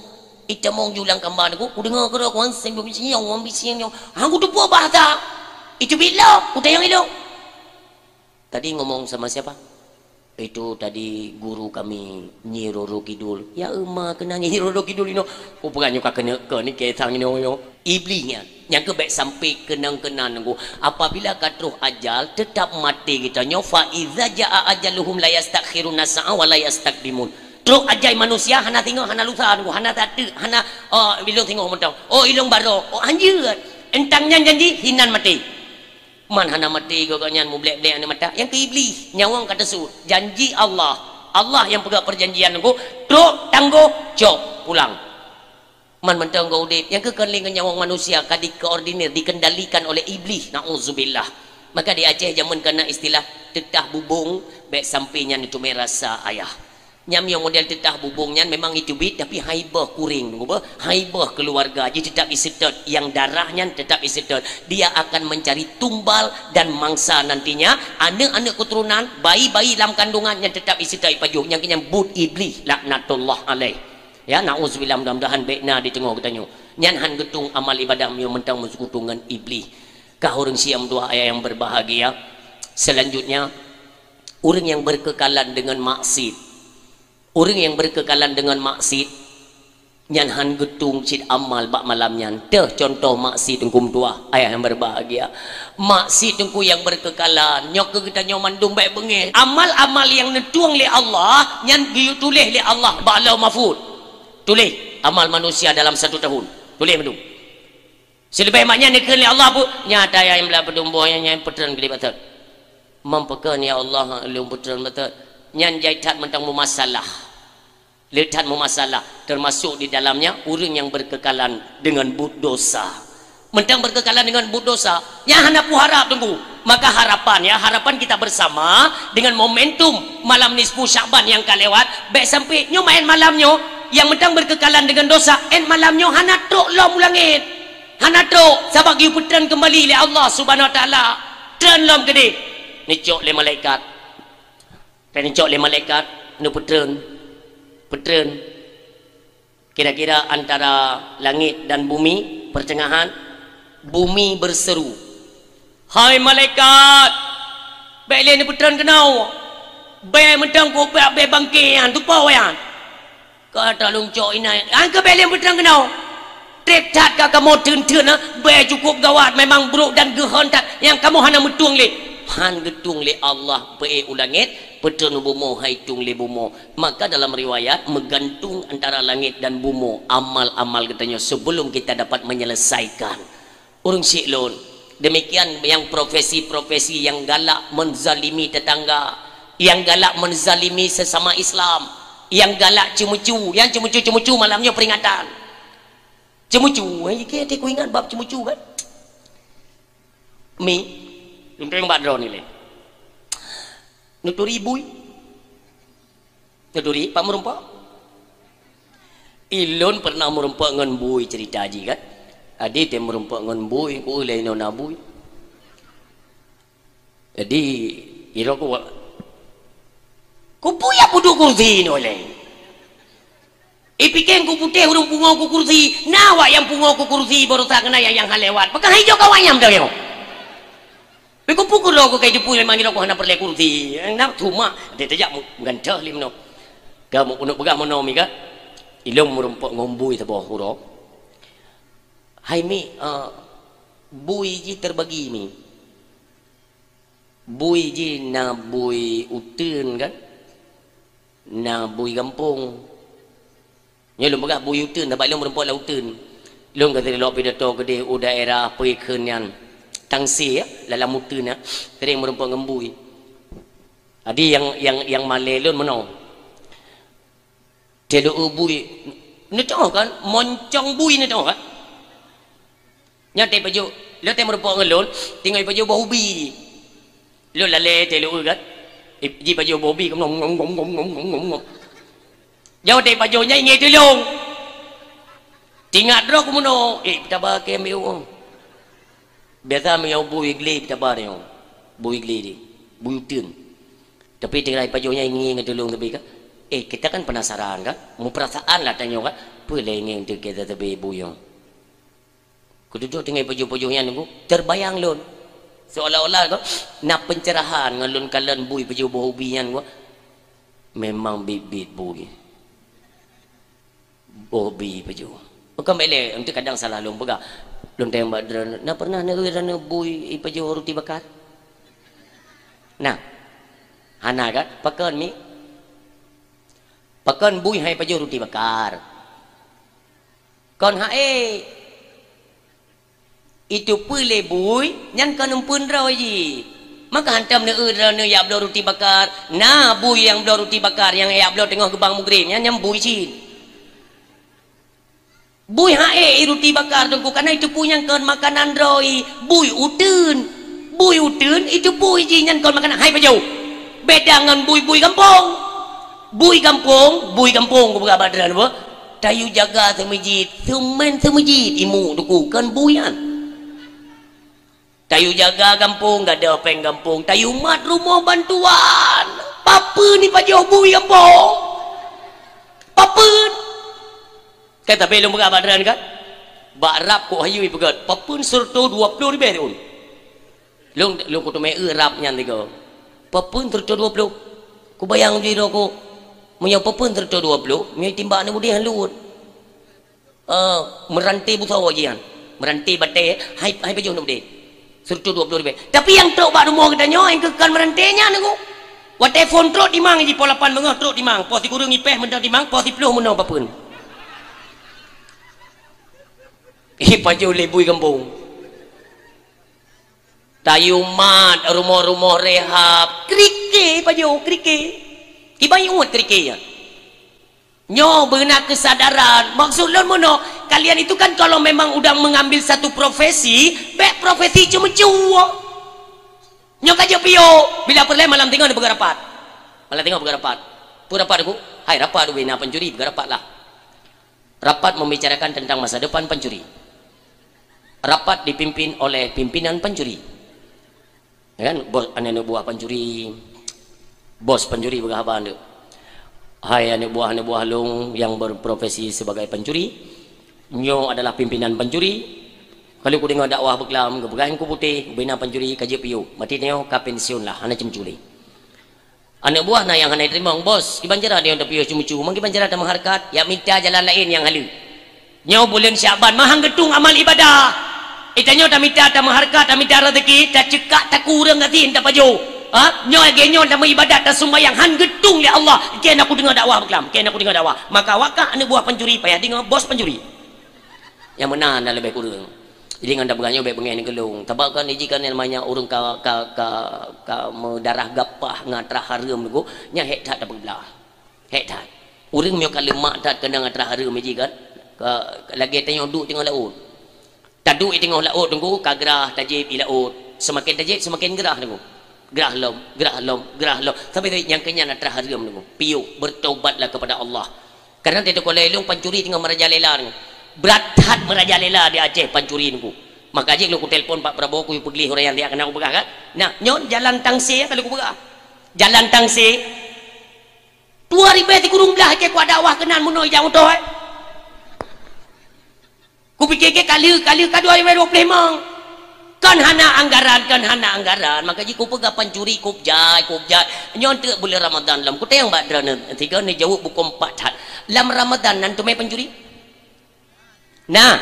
Itamong ju lam kamba ku, kudeungoe keudroe ku, seng bisinyong, bisinyong. Hang kuteupeue bahasa. Iteubiet ilong, kutanyong ilong. Tadi ngomong sama siapa? Itu tadi guru kami, Nyi Roro Kidul. Ya, euma keunan Nyi Roro Kidul inoe. Ku peugah nyoe ka keuneuk keu ni kisah inoe nyoe. Iblih nyan, nyang keu bèk sampai keunan-keunan nunggu. Apabila ka troh ajal, teutap maté geutanyoe, fa iza jaa ajaluhum la yastakhiruna sa'a wa la yastaqdimun. Troh ajai manusia hana singoh, hana lusa nunggu, hana sateuk, hana, oh, ilong singoh mantong. Oh, ilong baroe, oh, hanjeuet. Eunteuk nyan janji, hinan maté. Man hana maté gobnyan mublek-blek aneuk mata, nyang keu Iblih, nyawöng ka teusuet. Janji Allah, Allah nyang peugah peujanjian ngon, trok tanggong, cok pulang. Man mantong geuh udép, nyang keu kon lé ngon nyawöng manusia ka dikoordinir, dikendalikan oleh Iblih, naudzubillah. Maka di Aceh jameun kana istilah teutah bubong, bèk sampai nyan neuteumé rasa ayah. Nyang meunyoe model teutah bubong nyan memang jiteubiet, tapi hai boh kuréng, hai boh keuluwarga jih teutap jiseutôt, nyang darah nyan teutap jiseutôt. Dia akan mencari tumbal dan mangsa nantinya, aneuk-aneuk keuturonan, bayi-bayi lam kandungan nyan teutap jiseutôt jipajoh, nyang keu nyan buet Iblih laknatullah alaih. Ya, naudzubillah, mudah-mudahan bèk na di teungoh geutanyoe. Nyan han geutueng amal ibadah meunyoe mantong meuseukutu ngon Iblih. Kah ureueng syiek meutuah ayah nyang berbahagia. Selanjutnya, ureueng nyang berkekalan dengan maksiat. Ureueng nyang berkekalan dengan maksiat, nyan han geutueng cit amal bak malam nyan. Teuh contoh maksiat, Teungku meutuah, ayah nyang berbahagia. Maksiat Teungku nyang berkekalan, nyoe keu geutanyoe mandum bèk beungéh. Amal-amal nyang neutueng lé Allah, nyan geuyue tuléh lé Allah bak Lauh Mahfuz. Tuléh amal manusia dalam satu tahun. Tuléh mandum. Sileubèh mak nyan dikheun lé Allah, pu, "Nyan ata nyang blah peudumboh nyan, nyan peutreun keu di batat." "Meupeukön, ya Allah, lôn peutreun batat?" Nyan jai that mantong meumasalah. Le that meumasalah, termasuk di dalamnya ureueng nyang berkekalan dengan buet dosa. Mantong berkekalan dengan buet dosa, nyan hana peuharap, Teungku. Maka harapan, ya, harapan kita bersama dengan momentum malam nisfu Syakban nyang ka lewat, bèk sampai nyoe maén malam nyoe, nyang mantong berkekalan dengan dosa, én malam nyoe hana trok lom u langét. Hana trok, sabab geupeutrön keumbali lé Allah Subhanahu Wa Taala. Trön lom keudéh. Neucok lé malaikat. Ka neucok lé malaikat, neupeutrön. Peutrön. Kira-kira antara langét dan bumi, pertengahan, bumi berseru, "Hai malaikat, bèk lé neupeutrön keunoe. Bèk mantong keu bèk bangké nyan, teupeue nyan." Ka taleueng cok inan, "Angka bèk lé peutreun keunoe. Trép that ka kamoe teun-teun, ha? Bèk cukôp gawat, memang brôk dan geuhon that nyang kamoe hana meutueng lé." Han geutueng lé Allah peuék u langét, peutreun u bumoe han itueng lé bumoe. Maka dalam riwayat, meugantung antara langét dan bumoe amal-amal geutanyoe sebelum kita dapat menyelesaikan. Ureueng syiek lôn, demikian nyang profesi-profesi nyang galak menzalimi tetangga, nyang galak menzalimi sesama Islam, nyang galak ceumeucu, nyang ceumeucu-ceumeucu malam nyoe peringatan. Ceumeucu, eh, keu kuingat bab ceumeucu kan? Mi, lôn teurimong bak droeneuh lé. Neuturi bui. Neuturi, pat meurumpok? Ilôn pernah meurumpok ngon bui cerita jih kan. Adi teuh meurumpok ngon bui, ku lé inoe na bui. Jadi, iro ku, ku bui ya puduk kursi inoe lé. Ipike ku putéh ureueng pungo ku kursi, na awak nyang pungo ku kursi baroesa keunan nyang, nyang han lewat. Pakon han ijok keu awak nyan meutanyoe? Bèk ku pukul lôn ku kai teupeu memang nyoe ku hana peureulèe kursi. Nyang na cuma deh tajak meugantoh lé meunoe. Ka meupeugah meunoe mi ka. Ilôn meurumpok ngon bui saboh uroe. Hai mi, eh, bui jih terbagi mi. Bui jih na bui uteuen kan? Na bui gampông. Nyoe lôn peugah bui uteuen, sabab lôn meurumpok lam uteuen. Lôn ka sering lok pidato keudeh u daerah peue kheun nyan, Tangse, ya, lam uteuen, ya. Sering meurumpok ngon bui. Adi nyang, nyang, nyang malèe lôn meunoe. Teuleueu bui, neutoh kan? Moncong bui neutoh kan? Nyan teuh pajoh, lôn teuh meurumpok ngon lôn, teungoh pajoh boh ubi. Lôn lalè teuh lôn kan. Jipajoh boh ubi, ngom, ngom, ngom. Jauh teuh pajoh nyan ingè tulông. Teuingat droe keu meunoe, eh, peutaba keu miu. Biasa miu bui glé peutaba nyoe. Bui glé di. Bui uteuen. Tapi tinggai pajoh nyan ingè ngon tulông teubi kan. Eh, kita kan penasaran kan? Meupeurasaan lah tanyoe kan? Peue lé ingè teuh kita teubi bui nyoe. Kududoe tinggai pajoh-pajoh nyan nunggu, terbayang lôn. Seolah-olah ko, na pencerahan ngon lôn kalon bui pajoh boh ubi nyan ko. Memang biet-biet bui. Boh ubi pajoh. Bukan belek, untuk kadang salah lôn peugah. Lôn tanyong bak droeneuh, na pernah neueu droeneuh bui ipajoh ruti bakar? Nah. Hana kan? Pakon mi? Pakon bui hai pajoh ruti bakar? Kon haé. Itu pui lé bui, nyan kon eumpeuen droe jih. Maka hantom neu-eu droeneuh jak bloe ruti bakar. Na bui nyang bloe ruti bakar, nyang jak bloe teungoh geubang mugreb, nyan, nyan bui cit. Bui ha'ék ruti bakar Teungku, karena itu pui nyan kon makanan droe, bui uteuen. Bui uteuen, itu pui jih nyan kon makanan. Hai pajoh. Beda ngon bui-bui gampông. Bui gampông, bui gampông, kupeugah bak droeneuh, tayue jaga seumeujid, seumen seumeujid, imeum Teungku, kon bui nyan. Tayue jaga gampông, gadôh péng gampông, tayue mat rumoh bantuan. Papeuen ipajoh bui gampông? Papeuen? Kan tapi lôn peugah bak droeneuh kan? Bak rab kok hayeu ipeugét, papeuen sireutoh dua ploh ribèe thôn. Lôn, lôn kuteumé eu rab nyan tiga. Papeuen sireutoh dua ploh? Kubayang jih droe kok. Meunyoe papeuen sireutoh dua ploh, meunyoe timbak aneuk udeh han luwot. Eh, meuranté busoe jian. Meuranté batèe, hai, hai pajoh aneuk udeh. Sireutoh dua ploh ribèe. Tapi nyang trok bak rumoh geutanyoe, nyang keu kon meuranté nyan, Teungku. Watèe phôn trok timang jih, poh lapan beungoh trok timang, poh sikureueng ipèh meunoe timang, poh siploh meunoe papeuen. Ipajoh lé bui gampông. Tayue mat rumoh-rumoh rehab, krike pajoh, krike. Kiban uet krike nyan. Nyoe beuna keusadaran. Maksud lôn meunoe, kalian itu kan kalau memang udah mengambil satu profesi, bèk profesi ceumeucue. Nyoe ka jeuet piôh, bila peureulèe malam teungoh neupeugah rapat. Malam teungoh peugah rapat. Peue rapat Teungku? Hai rapat ubé na pancuri, peugah rapat lah. Rapat membicarakan tentang masa depan pancuri. Rapat dipimpin oleh pimpinan pancuri. Ya kan? Bos, aneuk buah pancuri. Bos pancuri peugah haba nyoe. Hai aneuk buah-aneuk buah lôn nyang berprofesi sebagai pancuri, nyoe adalah pimpinan pancuri. Ka lheueh kudeungoe dakwah beuklam, geupeugah Teungku Putéh, ubé na pancuri ka jeuet piôh. Maté nyoe ka pensiun lah, hana ceumeucue lé. Aneuk buah na nyang hana jiteurimong, "Bos, kiban cara nyoe tapiôh ceumeucue, mang kiban cara tameuhareukat, jak mita jalan laén nyang haleue. Nyoe buleuen Syakban, meuhang geutueng amal ibadah. Geutanyoe tamita tameuhareukat, tamita raseuki, taceukak taku ureueng gasien tapajoh. Ha? Nyoe lagèe nyoe tameuibadat, tasumbayang, han geutueng lé Allah. Keu na kudeungoe dakwah beuklam, keu na kudeungoe dakwah." Maka awak ka aneuk buah pancuri, payah deungoe bos pancuri. Nyang meunan na leubeh kureueng. Jadi ngon tapeugah nyoe bèk beungèh ngon lôn. Sabab kan jih kan namanya ureueng ka, ka, ka, ka meudarah gapah ngon atra hareuem Teungku, nyan hék that tapeublah. Hék that. Ureueng meunyoe ka leumak that keunong atra hareuem jih kan, ka, lagèe tanyoe duek teungoh laôt. Taduek teungoh laôt Teungku, ka grah tajieb i laôt. Seumaken tajieb, seumaken grah Teungku. Grah lom, grah lom, grah lom. Sampai nyang keu nyan atra hareuem Teungku. Piôh, bertobatlah kepada Allah. Kadang di teuka lé lôn pancuri teungoh meurajalela nyoe. Brat that meurajalela di Aceh pancuri Teungku. Maka jih lôn kutelepon Pak Prabowo, kuyue peugleh ureueng nyan, dia keunan kupeugah kan. Nah, nyoe jalan Tangse ka lôn kupeugah. Jalan Tangse. Dua ribèe sikureueng blah keu kuat dakwah keunan meunoe ijak moto, eh. Kupike ke kali, kali ka dua ribèe dua puluh lima. Kan hana anggaran, kan hana anggaran. Maka jih kupeugah pancuri kôp jai, kôp jai. Nyoe teuk buleuen Ramadan lom. Kutanyong bak droeneuh, tiga neujaweueb bukon pat that. Lam Ramadan na teumé pancuri? Nah,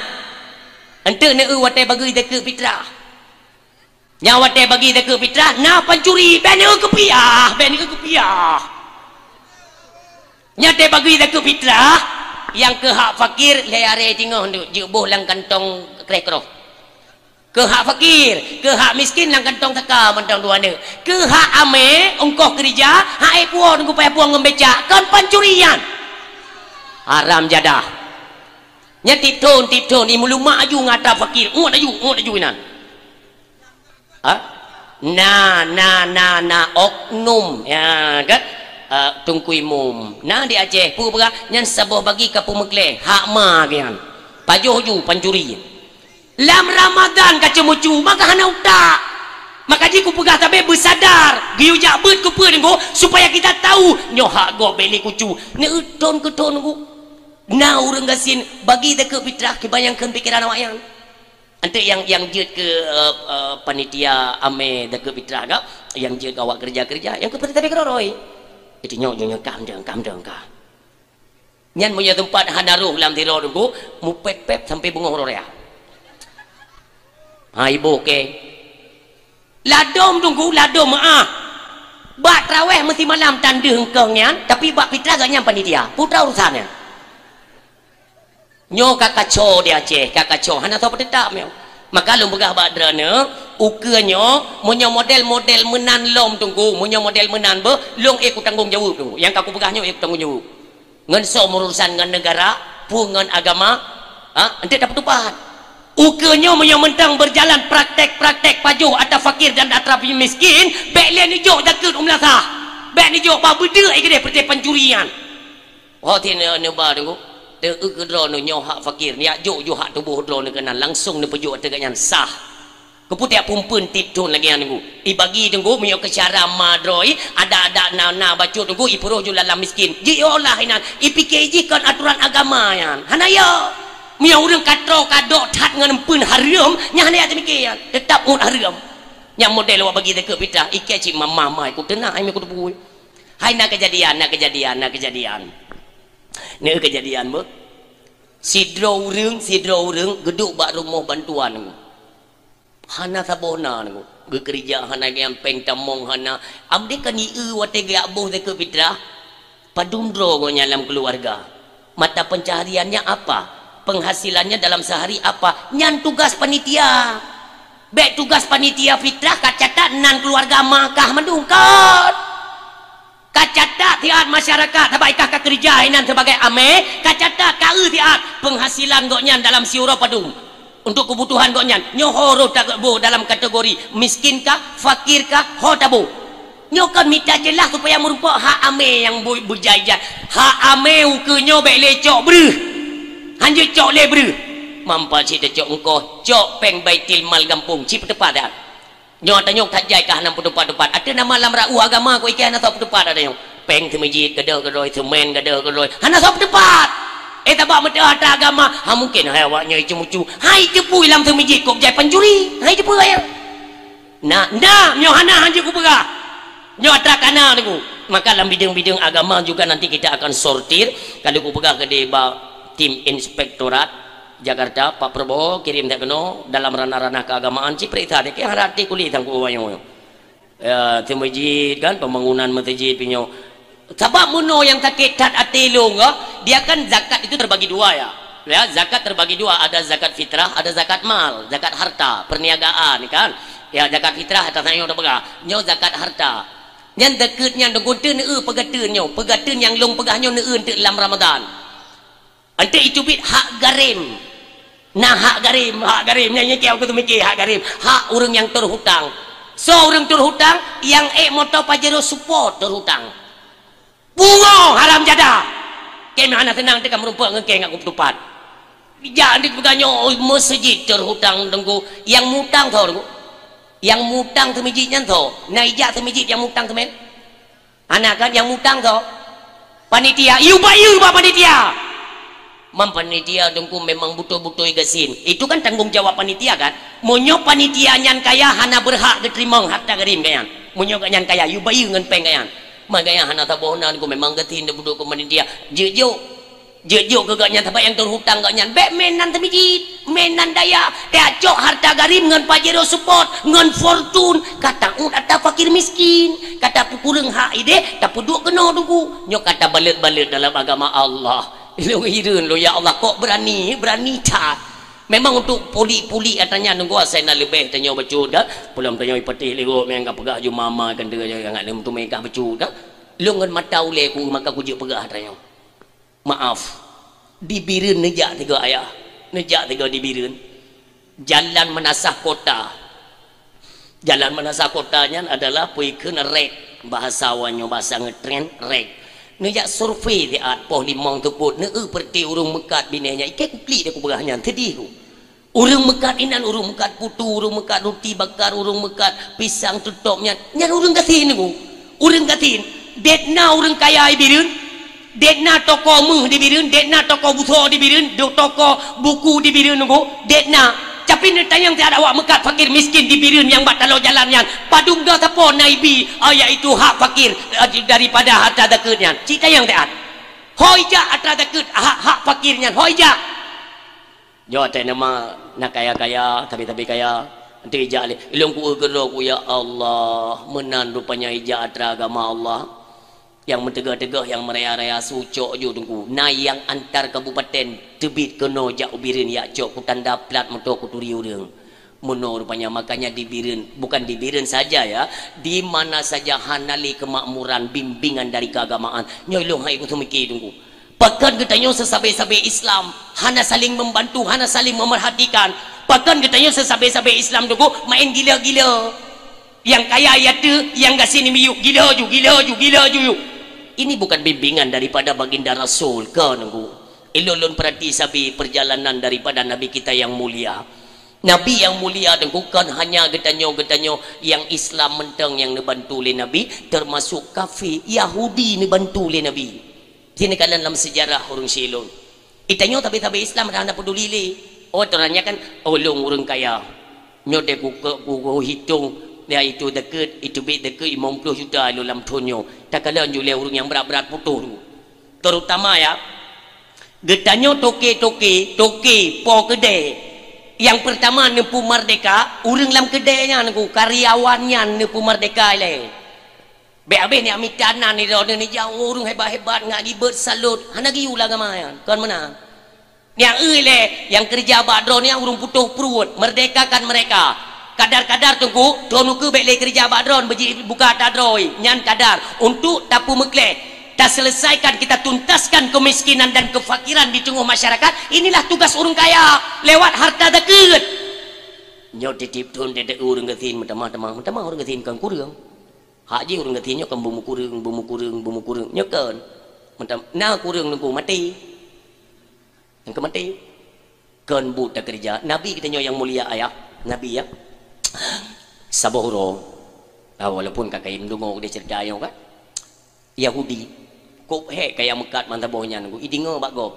enteuk neu-eu watèe bagi zakeuet fitrah. Nyan watèe bagi zakeuet fitrah, na pancuri, bèk neu-eu keupiah, bèk neu-eu keupiah. Nyan watèe bagi zakeuet fitrah, nyang keu hak fakir, lhèe aré teungoh neuk jeuet boh lam kantong kreh-kroh. Keu hak fakir, keu hak miskin lam kantong saka mantong dua neuk. Keu hak amé, ongkoh keurija, hak éh puwoe Teungku payah puwoe ngon becak, kon pancuri nyan. Haram jadah. Nyan tiep thon, tiep thon, imeulumak aju ngon atra fakir, uet aju, uet aju inan. Ha? Na, na, na, na, oknum, ya kan? Ah, Teungku Imum. Na di Aceh, peue peugah, nyan saboh bagi ka peumeuklèe, hak ma geuh nyan. Pajoh ju, pancuri. Lam Ramadan ka ceumeucue, maka hana utak. Maka jih kupeugah sabe beusadar, geuyue jak beuet keu peue Teungku, supaya kita tahu, nyoe hak gob bèk lé kucue. Neu-eu thon keu thon Teungku. Na ureueng gasien bagi zakeuet fitrah, kiban nyang kheun pikeran awaknyan. Enteuk nyang, nyang jeuet keu, eh, eh, panitia amé zakeuet fitrah ka, nyang jeuet keu awak keureuja-keureuja, nyang keu panitia keuroi-roi. Itu nyoe, nyoe, nyoe, kam dong, kam dong, kam. Nyan meunyoe teumpat hana roh lam sidroe Teungku, mupèp-pèp sampai beungoh uroe raya. Ha, iboh kèe. Ladôm Teungku, ladôm meu'ah. Bak traweh meusimalam tan deuh eungkong nyan, tapi bak fitrah geuh nyan panitia. Peue urusan nyan. Nyoe ka kaco di Aceh, ka kaco. Hana soe peuteutap nyoe. Maka lôn peugah bak droeneuh, ukeue nyoe, meunyoe model-model meunan lom Teungku, meunyoe model meunan beuh, lôn ék kutanggong jaweueb Teungku. Nyang ka kupeugah nyoe ék kutanggong jaweueb. Ngon soe meurusan ngon neugara, peue ngon agama, ha, eunteuk tapeutupat. Ukeue nyoe meunyoe mantong beujalan praktek-praktek pajoh atra fakir dan atra miskin, bék lé neujok zakeuet u meulasah. Bék neujok bak beudeuek i keudeh peureté pancuri nyan. Ho ti neu-, neuba Teungku, teu-eu keu droeneuh nyoe hak fakir, neujak jok ju hak tuboh droeneuh keunan, langsong neupeujok ateueh gobnyan sah. Keupeue tiep phon-phon tiep thon lagée nyan Teungku. Ibagi Teungku, meunyoe keu syara ma droe, adak-adak na, na bacut Teungku, ipeurôh ju lam miskin. Jiolah inan, ipike jih kon aturan agama nyan. Hana yo. Meunyoe ureuëng ka troe ka dok that ngon phon hareuem, nyan hana jak teumike nyan. Teutap ngon hareuem. Nyang model awak bagi zakeuet fitrah, ikei cit mamah mai ku teunang, ai mai ku teupue. Hai na keujadian, na keujadian, na keujadian. Na keujadian beuh. Sidroe ureuëng, sidroe ureuëng geuduek bak rumoh bantuan. Hana saboh na, geukeurija hana, geuyampéng tamong hana. Amdeh kan ieu watée geujak boh zakeuet fitrah, padum droe gobnyan lam keuluwarga. Mata pencahariannya apa? Penghasilannya dalam sehari apa? Nyan tugas panitia. Bék tugas panitia fitrah ka catat nan keuluwarga ma kah mandum. Kon! Ka catat siat masyarakat, sabab ikah ka keurija inan sibagai amé, ka catat ka eu siat penghasilan gobnyan dalam siuroe padum. Untuk keubutuhan gobnyan, nyoe ho rôh taboh dalam kategori miskin kah, fakir kah, ho taboh. Nyoe kon mita jeulaih supaya meurumpok hak amé nyang bu-, beujai-jai. Hak amé ukeue nyoe bék lé cok breuh. Hanjeuet cok lé breuh. Mampa cit tacok eungkoh, cok péng baitil mal gampông, cit peuteupat siat. Nyoe tanyoe that jai ka hana peutupat-tupat. Ateueh nama lam rot agama kok ikei hana soe peutupat ata nyoe. Péng seumeujid gadôh keudroe, seumén gadôh keudroe. Hana soe peutupat. Eh, tabak meuteumé atra agama. Ha, mungken hai awak nyoe icu-mucu. Hai teupui lam seumeujid kok jai pancuri. Hai teupui ayah. Nah, nah, nyoe hana hanjeuet kupeugah. Nyoe atra kana Teungku. Maka lam bidang-bidang agama juga nanti kita akan sortir. Kalau kupeugah keudeh bak tim inspektorat, Jakarta, Pak Prabowo kirim that keunoe dalam ranah-ranah keagamaan, ci peuriksa deh, keu hana até kulét sang ku awak nyoe. Ya, seumeujid kan, pembangunan meuseujid pih nyoe. Sabab meunoe nyang sakét that até lôn, ya, dia kan zakat itu terbagi dua, ya. Ya, zakat terbagi dua, ada zakat fitrah, ada zakat mal, zakat harta, perniagaan kan. Ya, zakat fitrah atas nyoe tapeugah. Nyoe zakat harta. Nyan zakeuet nyan deungon teuh neu-eu peugateun nyoe, peugateun nyang lôn peugah nyoe neu-eu eunteuk lam Ramadan. Eunteuk iteubiet hak garim. Nah, hak garim, hak garim. Nyan, nyan keu teumike hak garim. Hak ureuëng nyang teuhutang. Soe ureuëng teuhutang? Nyang ék moto Pajero Sport teuhutang. Pungo haram jadah. Keu meuhana seunang teuka meurumpok ngon keu ngon kupeuteupat. Jak di peugah nyoe meuseujid teuhutang Teungku. Nyang mutang soe Teungku? Nyang mutang seumeujid nyan soe? Na ijak seumeujid nyang mutang seumén? Hana kan nyang mutang soe? Panitia. Yue bayeue bak panitia. Mam panitia Teungku memang beutôi-beutôi gasien. Itu kan tanggung jawab panitia kan? Meunyoe panitia nyan kaya hana beurhak geuteurimong harta garim gobnyan. Meunyoe gobnyan kaya, yue bayeue ngon péng gobnyan. Ma gobnyan hana saboh na Teungku memang gasien deuh beudôh keu panitia. Jeuet jok. Jeuet jok keu gobnyan sabab nyang teuhutang gobnyan. Bék meunan seumeujid, meunan daya. Tacok harta garim ngon Pajero Sport, ngon Fortune. Ka taôt atra fakir miskin. Ka tapeukureueng hak ideh, tapeuduek keunoe Teungku. Nyoe ka tabalot-balot dalam agama Allah. Lôn hireuen lôn, ya Allah, kok beurani, beurani that. Memang untuk pulik-pulik atra nyan Teungku asai na leubeh tanyoe bacut kan. Peulom tanyoe ipatéh lé gob nyang ka peugah ju mama kan teuka jangan lé meuteumé kah bacut kan. Lôn ngon mata ulée ku maka kujeuet peugah atra nyoe. Maaf, di Bireuen neujak tiga ayah, neujak tiga di Bireuen. Jalan Meunasah Kota. Jalan Meunasah Kota nyan adalah peue kheun rek, bahasa awak nyoe bahasa ngeutren rek. Neujak survei siat poh limong teupot, neu-eu peureuté ureuëng meukat binèh nyan, ikei kuklik deh kupeugah nyan, seudeh ku. Ureuëng meukat inan, ureuëng meukat putu, ureuëng meukat ruti bakar, ureuëng meukat pisang teutop nyan, nyan ureuëng gasien Teungku. Ureuëng gasien. Dek na ureuëng kaya di Bireuen, dek na toko meuh di Bireuen, dek na toko busoe di Bireuen, do-, toko buku di Bireuen Teungku, dek na. Tapi neutanyong siat awak meukat fakir miskin di Bireuen nyang bak taloe jalan nyan, padum droe sapo na ibi, yaitu hak fakir, eh, daripada harta zakeuet nyan. Cit tanyong siat. Ho ijak atra zakeuet, hak, hak fakir nyan, ho ijak. Nyoe watée nama na kaya-kaya, sabe-sabe kaya, eunteuk ijak lé. Ilôn ku-eu keudroe ku, ya Allah, meunan rupanya ijak atra agama Allah. Nyang meuteugoh-teugoh, nyang meuraya-raya, su cok ju Teungku. Na nyang antar kabupaten teubiet keunoe jak u Bireuen, jak cok kutanda plat moto kuturi ureuëng. Meunoe rupanya, makanya di Bireuen, bukan di Bireuen saja ya, di mana saja hana lé keumakmuran, bimbingan dari keagamaan. Nyoe lôn hai kuteumiki Teungku. Pakon geutanyoe seusabe-sabe Islam hana saling membantu, hana saling memerhatikan? Pakon geutanyoe seusabe-sabe Islam Teungku main gila-gila? Nyang kaya yateu, nyang gasien miyueb, gila ju, gila ju, gila ju. Ini bukan bimbingan daripada baginda Rasul, kon Teungku. Ilôn lôn perhati sabe perjalanan daripada Nabi kita yang mulia. Nabi yang mulia Teungku, kon hanya geutanyoe-geutanyoe nyang Islam mantong nyang neubantu lé Nabi, termasuk kafé Yahudi neubantu lé Nabi. Sinoe kalon lam seujarah ureuëng sileuen. Geutanyoe sabe-sabe Islam hana peuduli lé. Oh, teuh nyan kan, oh, lôn ureuëng kaya. Nyoe deh ku, ku, ku, ku hitong, ya itu deket, itu bit deket limong ploh juta lôn lam thon nyoe. Takalon ju lé ureuëng nyang brat-brat putôh tu. Terutama ya, geutanyoe toke-toke, toke po keudè. Nyang pertama neupeu merdeka, ureuëng lam keudè nyan Teungku, karyawan nyan neupeu merdeka ilèe. Bèk habéh nyan mita nan di droeneuh, nijak ureuëng hebat-hebat, ngat gibet, salut, hana geuyue lam agama nyan, kon meunan. Nyang eu ilèe, nyang keureuja bak droeneuh nyan ureuëng putôh pruet, merdekakan mereka. Kadar-kadar Teungku, droeneuh keuh bèk lé keureuja bak droeneuh, beujih buka ata droe, nyan kadar. Untuk tapeumeuklèh, taselesaikan, kita tuntaskan kemiskinan dan kefakiran di teungoh masyarakat, inilah tugas ureuëng kaya, lewat harta zakeuet. Nyoe tiep-tiep thon teuh ureuëng gasien meutamah-tamah, meutamah ureuëng gasien kon kureueng. Hak jih ureuëng gasien nyoe kon beumeukureueng, beumeukureueng, beumeukureueng. Nyoe kon. Meutam-, na kureueng Teungku maté. Nyang keu maté. Kon buet takeureuja. Nabi geutanyoe nyang mulia ayah, Nabi ya. Saboh uroe. Ah, walaupun ka kayém deungoe deh ceurita nyoe kan. Yahudi. Kôb hék kaya meukat ban saboh nyan Teungku. Ideungoe bak gob.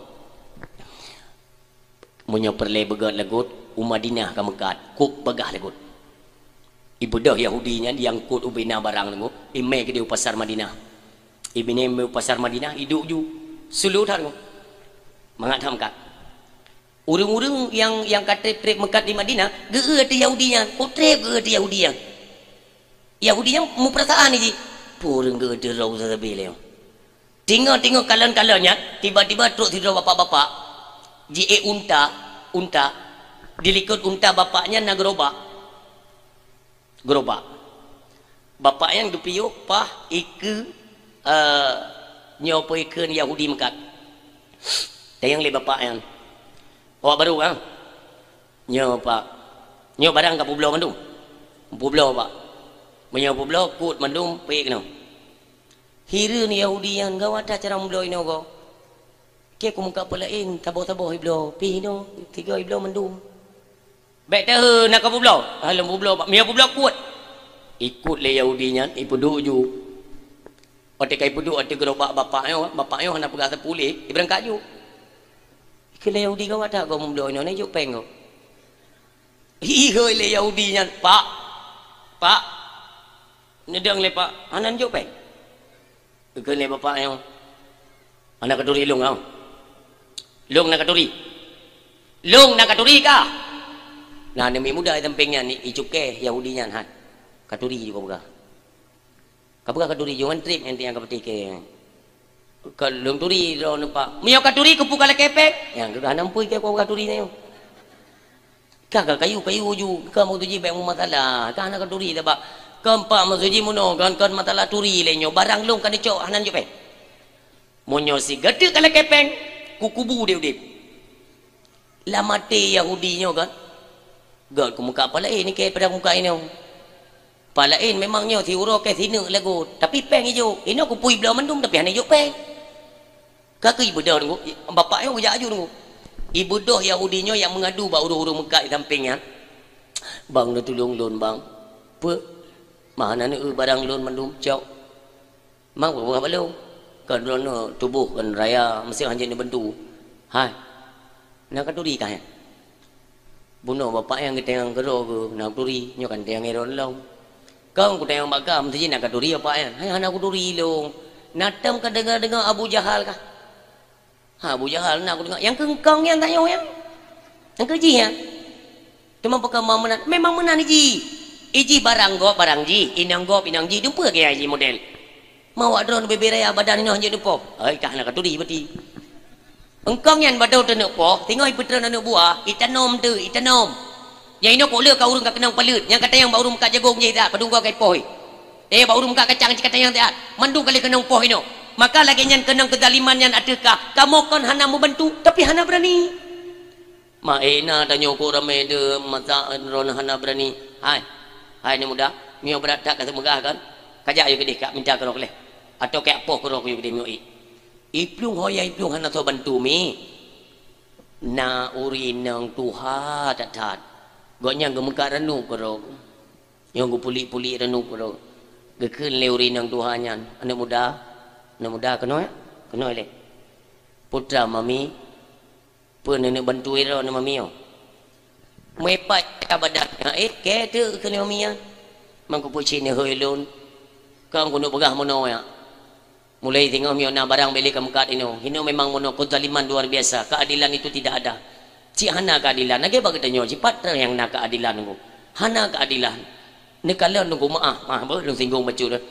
Meunyoe peureulèe beugèt lagot, u Madinah ka meukat, kôb bagah lagot. Ibeudôh Yahudi nyan, iangkot ubé na barang Teungku, imè keudéh u pasar Madinah. Ibinè mè u pasar Madinah, iduek ju. Sulu that Teungku. Mangat that meukat. Ureuëng-ureuëng nyang, nyang ka trép-trép meukat di Madinah, geu-eu ateueh Yahudi nyan. Oh, trép geu-eu ateueh Yahudi nyan. Yahudi nyan meupeurasaan jih. Peue ureuëng geu-eu ateueh droe sabe lé nyoe. Teungoh-teungoh kalon-kalon nyan, tiba-tiba trok sidroe bapak-bapak. Jiék unta, unta. Di likot unta bapak nyan na geurobak. Geurobak. Bapak nyan geupiôh paih ikeue, eh, nyoe peue ikeue Yahudi meukat. Tanyong lé bapak nyan. Awak barô, ha? Nyoe, Pak. Nyoe barang ka peubloe mandum. Peubloe, Pak. Meunyoe peubloe, kôt mandum peuék keunoe. Hireuen Yahudi nyan, gawat that cara meubloe inoe goe. Keu kumeukat peue laén, saboh-saboh ibloe, pih inoe, tiga ibloe mandum. Bèk teuheu na ka peubloe. Ah, lôn peubloe, Pak. Meunyoe peubloe kôt. Ikôt lé Yahudi nyan, ipeuduek ju. Watèe ka ipeuduek ateueh geurobak bapak nyoe, bapak nyoe hana peugah sapeue lé, ibeurangkat ju. Ikheun lé Yahudi, "Gawat that goe meubloe inoe, na jok péng goe." Ihôi lé Yahudi nyan, "Pak, Pak, neudong lé Pak, hana neujok péng." Ikheun lé bapak nyoe, "Hana katuri lôn, ah. Lôn na katuri. Lôn na katuri kah?" Nah, aneuk muda di sampéng nyan, i-, icuké Yahudi nyan, "Hai, katuri ju kapeugah." Kapeugah katuri ju ngon trép nyan tiang ka peutikée. Ka lôn turi droeneuh, Pak. Meunyoe katuri keupeue kalakée péng? Nyang keuh hana meupui kée kapeugah turi nyoe. Ka, ka kayu-kayu ju, ka maksud jih bèk meumasalah. Ka hana katuri tabak. Keumpat maksud jih meunoe, kon, kon masalah turi lé nyoe. Barang lôn ka neucok hana neujok péng. Meunyoe sigoe teuk kalakée péng, kukubu udép-udép. Lam até Yahudi nyoe kan, "Gèt kumeukat peue laén ikheun pada kumeukat inoe. Peue laén memang nyoe siuroe kèe sineuk lagot, tapi péng ijok. Inoe kupui bloe mandum tapi hana ijok péng." Ka keuh ibeudôh Teungku, bapak nyoe geujak aju Teungku. Ibeudôh Yahudi nyoe nyang meungadu bak ureueng-ureueng meukat di sampéng nyan, "Bang, neutulông lôn, Bang." "Peue?" "Mah, hana neueu barang lôn mandum, cok." "Mang peue bak lôn? Keu droeneuh tuboh kon raya, meusé hanjeuet neubantu." "Hai, na katuri kah nyan?" "Bunoe bapak nyan geutanyong keudroe geuh na katuri, nyoe kan tanyong droeneuh lom." "Kon kutanyong bak kah, meusé jih na katuri bapak nyan?" "Hai, hana kuturi lôn. Na tom kadeungoe-deungoe Abu Jahal kah?" "Ha, Abu Jahal na kudeungoe. Nyang keu kong nyan tanyoe nyan. Nyang keu jih nyan." "Teuma pakon meunan?" "Memang meunan jih. Ijih barang gob, barang jih. Inong gob, inong jih. Dum peue keu jih model. Mawak droeneuh bebe raya badan inoe hanjeuet neupoh." "Ai, kah na katuri berarti." "Eungkong nyan badoe teuneuk poh, singoh ipeutreun aneuk buah, itanom teuh, itanom." Nyang inoe kok le ka ureuëng ka keunong paleuet, nyang ka tanyong bak ureuëng meukat jagong jih that, padum goe ka ipoh. Eh, bak ureuëng meukat kacang cit ka tanyong that, mandum ka lheueh keunong poh inoe. Maka lagée nyan keunong keuzaliman nyan ateueh kah, kamoe kon hana meubantu, tapi hana beurani. Ma, eh, na tanyoe kok ramé deuh masa droeneuh hana beurani. Hai, hai aneuk muda, meunyoe brat that ka seumeugah kan, kajak yue keudeh ka minta keudroe lé, atawa kajak poh keudroe yue keudeh meunyoe ék. Iplueng ho nyang iplueng hana soe bantu mi. Na ureuëng inong tuha that-that. Gobnyan geumeukat ranup keudroe. Nyang geupulik-pulik ranup keudroe. Geukheun lé ureuëng inong tuha nyan, "Aneuk muda, aneuk muda keunoe, keunoe lé. Putra mami, peue neuneuk bantu droeneuh mami nyoe?" Meuipat ka badan nyan, "Eh, kée teuk keunoe mami nyan. Mangko peucit neuhôi lôn. Kong keuneuk peugah meunoe nyan." Mulai singoh meunyoe na barang bèk lé kameukat inoe. Inoe memang meunoe kezaliman luar biasa. Keadilan itu tidak ada. Cit hana keadilan. Lagèe bak geutanyoe, sipat nyang na keadilan nunggu. Hana keadilan. Neukalon nunggu meu'ah, meu'ah beuh lôn singgung bacut deh.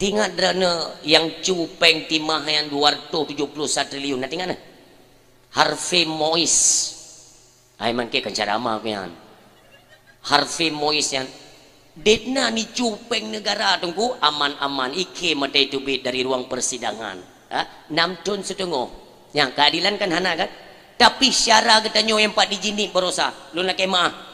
Teuingat droeneuh nyang cu péng timah nyang dua ratus tujuh puluh sa triliun, na teuingat na? Harvey Mois. Hai mangke kan cara ma ku nyan. Harvey Mois nyan, debna nicu péng neugara teungku, aman-aman, ikhe maté teubiet dari ruang persidangan. Ha? Nam thon siteungoh. Nyang keadilan kan hana kan? Tapi syara geutanyoe nyang pat dijinit barosa. Lôn lakèe meu'ah.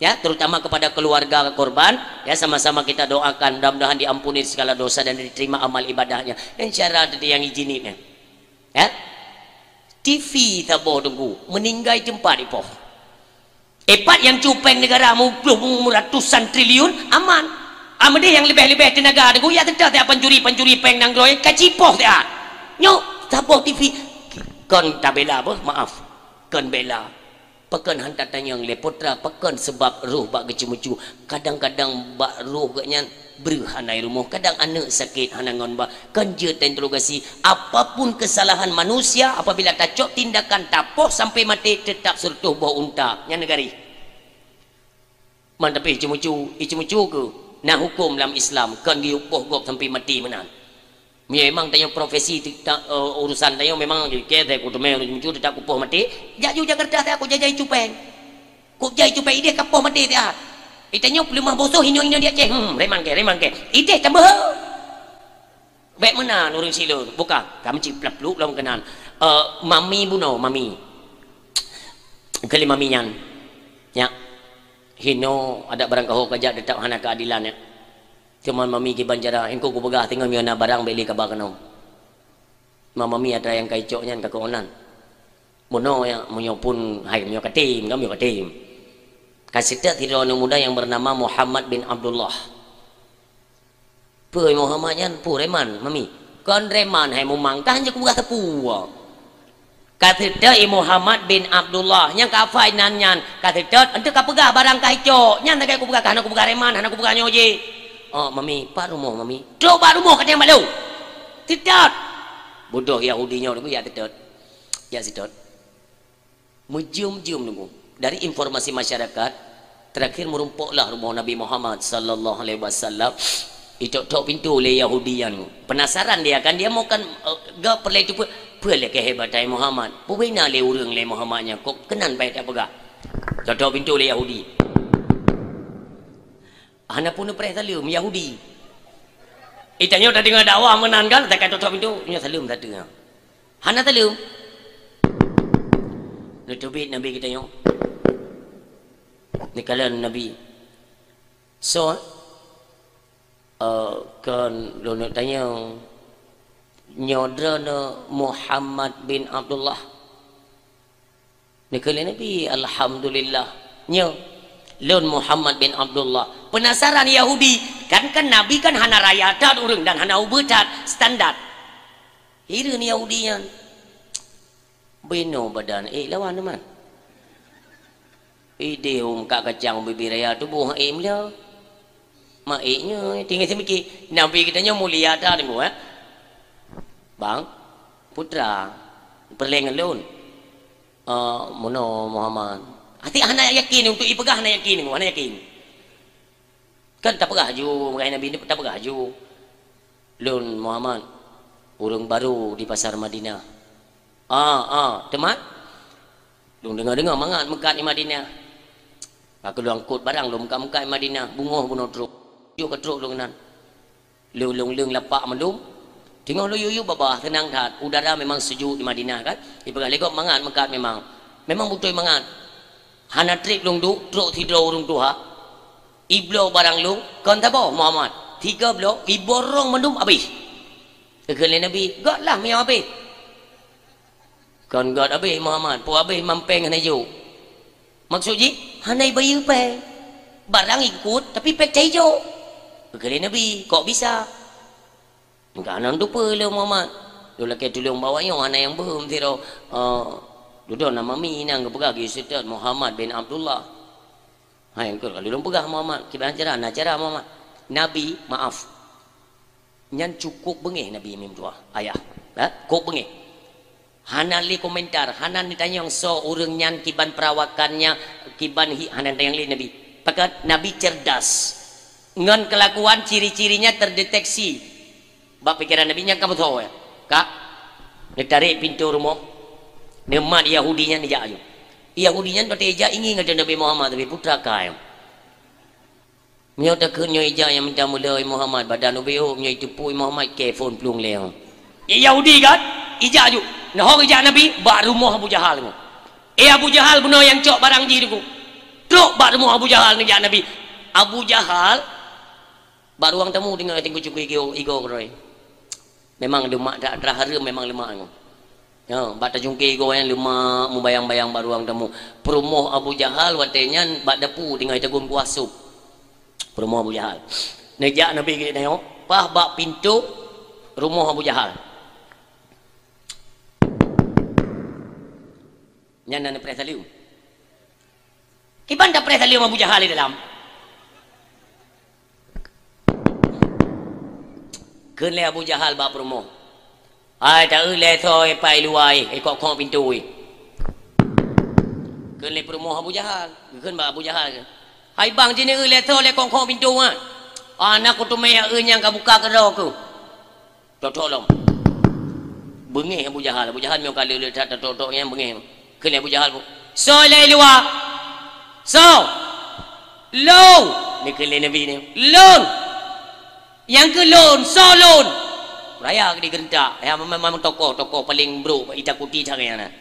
Ya, terutama kepada keluarga korban, ya, sama-sama kita doakan mudah-mudahan diampuni segala dosa dan diterima amal ibadahnya. Nyang syara teuti nyang ijinit nyan. Ya? T V saboh teungku, meuninggai teumpat ipoh. Ipat nyang cu péng neugara meuploh ratusan triliun, aman. Ameudeh nyang leubeh-leubeh teunaga teungku, ya teuta siat pancuri-pancuri péng nanggroe, ka cipoh siat. Nyoe, saboh T V. Kon tabela beuh, maaf. Kon bela. Pakon han tatanyong lé putra, pakon seubab roh bak geuceumucu. Kadang-kadang bak roh geuh nyan breuh hana i rumoh, kadang aneuk sakét hana ngon ba. Kon jeuet tainterogasi, apapun kesalahan manusia, apabila tacok tindakan tapoh sampai maté, teutap sireutôh boh unta. Nyan neugari. Man tapi iceumucu, iceumucu keuh na huköm lam Islam, kon geuyue poh gob sampai maté meunan. Meunyoe memang tanyoe profesi teuta-, eh, urusan tanyoe memang ke, saya kuteumé ureuëng muncul teutap kupoh maté, jak ju Jakarta saya kujajai cupeng. Kujai cupeng ideh kapoh maté siat. Itanyoe peuleumah bosoh inong-inong di Aceh. Hmm, reman ke, reman ke. Ideh tambah. Bèk meunan ureuëng silur, buka. Kami cit plak-pluk lom keunan. Eh, mami bunoe, mami. Kali mami nyan. Nyak. Hino adak barangkaho kajak teutap hana keadilan, ya. Teuma mami kiban cara, engko kupeugah teungoh meunyoe na barang bèk lé kaba keunoe. Ma mami atra nyang ka icok nyan ka keunan. Bunoe ya, meunyoe pun hai meunyoe katem, ka meunyoe katem. Ka seutôt sidroe aneuk muda nyang bernama Muhammad bin Abdullah. Peue Muhammad nyan? Peue reman, mami? Kon reman hai mumang, ka hana kupeugah sapeue. Ka seutôt i Muhammad bin Abdullah, nyang ka hafai nan nyan, ka seutôt, enteuk ka peugah barang ka icok, nyan lagèe kupeugah, ka hana kupeugah reman, hana kupeugah nyoe jih. Oh, mami, pat rumoh, mami? Trok bak rumoh, ka tanyong bak lôn. Seutôt. Bodoh Yahudi nyoe, ya seutôt. Ya seutôt. Meujeuem-jeuem nunggu. Dari informasi masyarakat, terakhir meurumpoklah rumoh Nabi Muhammad sallallahu alaihi wasallam. Itok-tok pintu lé Yahudi nyan. Penasaran dia kan, dia mau kan, eh, ga peureulèe teupeu-, peue lé keuhebatan Muhammad. Peue na lé ureuëng lé Muhammad nyan, kok keunan bèk tapeugah. Tok-tok pintu lé Yahudi. Hana pun neupreh saleuem Yahudi. Itanyoe tadeungoe dakwah meunan kan, takai tok-tok pintu, nyoe saleuem sateue. Hana taleuem. Neuteubiet Nabi geutanyoe. Neukalon Nabi. Soe? Eh, kon lôn neuk tanyong. Nyoe droeneuh Muhammad bin Abdullah. Neukheun lé Nabi, "Alhamdulillah." Nyoe, lôn Muhammad bin Abdullah. Penasaran Yahudi, kan, kan Nabi kan hana raya that ureuëng dan hana ubeut that standar. Hireuen Yahudi nyan. Beno badan ék lawan teuma. Idéh um ka kacang bibi raya tuboh ék meulhö. Ma ék nyoe tinggai seumiki. Nabi geutanyoe mulia that teungku, eh. Bang, putra, peureulèe ngon lôn. Ah, meunoe Muhammad. Até hana yakin untuk ipeugah hana yakin, hana yakin. Kan tapeugah ju, meugai Nabi ni tapeugah ju. Lôn Muhammad, ureuëng barô di pasar Madinah. Ah, ah, teuma? Lôn deungoe-deungoe mangat meukat di Madinah. Ka keuluwa angkot barang lôn meukat-meukat Madinah, beungoh bunoe trok. Jok ka trok lôn nan. Lôn lôn leueng lapak mandum. Teungoh lôn yue-yue babah, seunang that. Udara memang sejuk di Madinah kan. Ipeugah lé gob mangat meukat memang. Memang beutôi mangat. Hana treb lôn duek, trok sidroe ureuëng tuha. Ibloe barang lôn, kon saboh Muhammad. Tiga bloe, iborong mandum abéh. Geukheun lé Nabi, "Göt lah meunyoe abéh." "Kon göt abéh Muhammad, peue abéh mampéng hana jok." "Maksud jih?" "Hana ibayeue péng. Barang ikot, tapi péng cai jok." Geukheun lé Nabi, "Kok bisa?" "Engka hana tupeue lé Muhammad. Lôn lakée tulông bawa nyoe hana nyang beuhem sidroe, eh, dudoe nama mi inang geupeugah geuh Ustaz Muhammad bin Abdullah." Hai, engkau kalau lôn peugah Muhammad, kiban cara, na cara Muhammad. Nabi, maaf. Nyan cukup beungéh Nabi meutuah, ayah. Ha? Kok beungéh. Hana lé komentar, hana neutanyong soe ureuëng nyan, kiban perawakannya, kiban hi, hana neutanyong lé Nabi. Pakat Nabi cerdas. Ngon kelakuan ciri-cirinya terdeteksi. Bak pikeran Nabi nyan ka meusoe, ya. Kak, neutarek pintoe rumoh. Neumat Yahudi nyan neujak aju. Yahudi nyan watée ijak ingi ngon Nabi Muhammad, tapi putra kai. Meunyoe takheun nyoe ijak nyang minta mula Muhammad, badan ubé hok, meunyoe iteupeue Muhammad, ke phon plueng lé. Yahudi kan? Ijak aju. Neuhok ijak Nabi, bak rumoh Abu Jahal nyoe. Eh, Abu Jahal bunoe nyang cok barang jih nyoe. Trok bak rumoh Abu Jahal neujak Nabi. Abu Jahal bak ruang tamu tinggai tinggu cukui igo, igo keudroe. Memang leumah, atra hareuem memang leumah nyoe. Ya, bak tajungke igo nyan leumah, mubayang-bayang bak ruang tamu. Peurumoh Abu Jahal watée nyan bak dapu tinggai taguen kuah sop. Peurumoh Abu Jahal. Neujak Nabi geutanyoe, paih bak pintoe rumoh Abu Jahal. Nyan na neupreh saleuem. Kiban tapreh saleuem Abu Jahal di dalam. Kheun lé Abu Jahal bak peurumoh, "Hai, ta-eu lé soe pat i luwa, eh, kok-kok pintoe." Kheun lé peurumoh Abu Jahal, geukheun bak Abu Jahal, "Hai bang, jih ni eu lé soe lé kok-kok pintoe nyan. Hana kuteumé eu nyang ka buka keudroe keuh." Tok-tok lom. Beungéh Abu Jahal. Abu Jahal meunyoe ka le-le that tok-tok nyan beungéh. Kheun lé Abu Jahal, "Soe lé i luwa? Soe?" "Lôn." Neukheun lé Nabi nyoe, "Lôn." "Nyang keuh lôn, soe lôn?" Raya di geureuntak. Ya, memang tokoh-tokoh paleng brok itakuti carée nyan.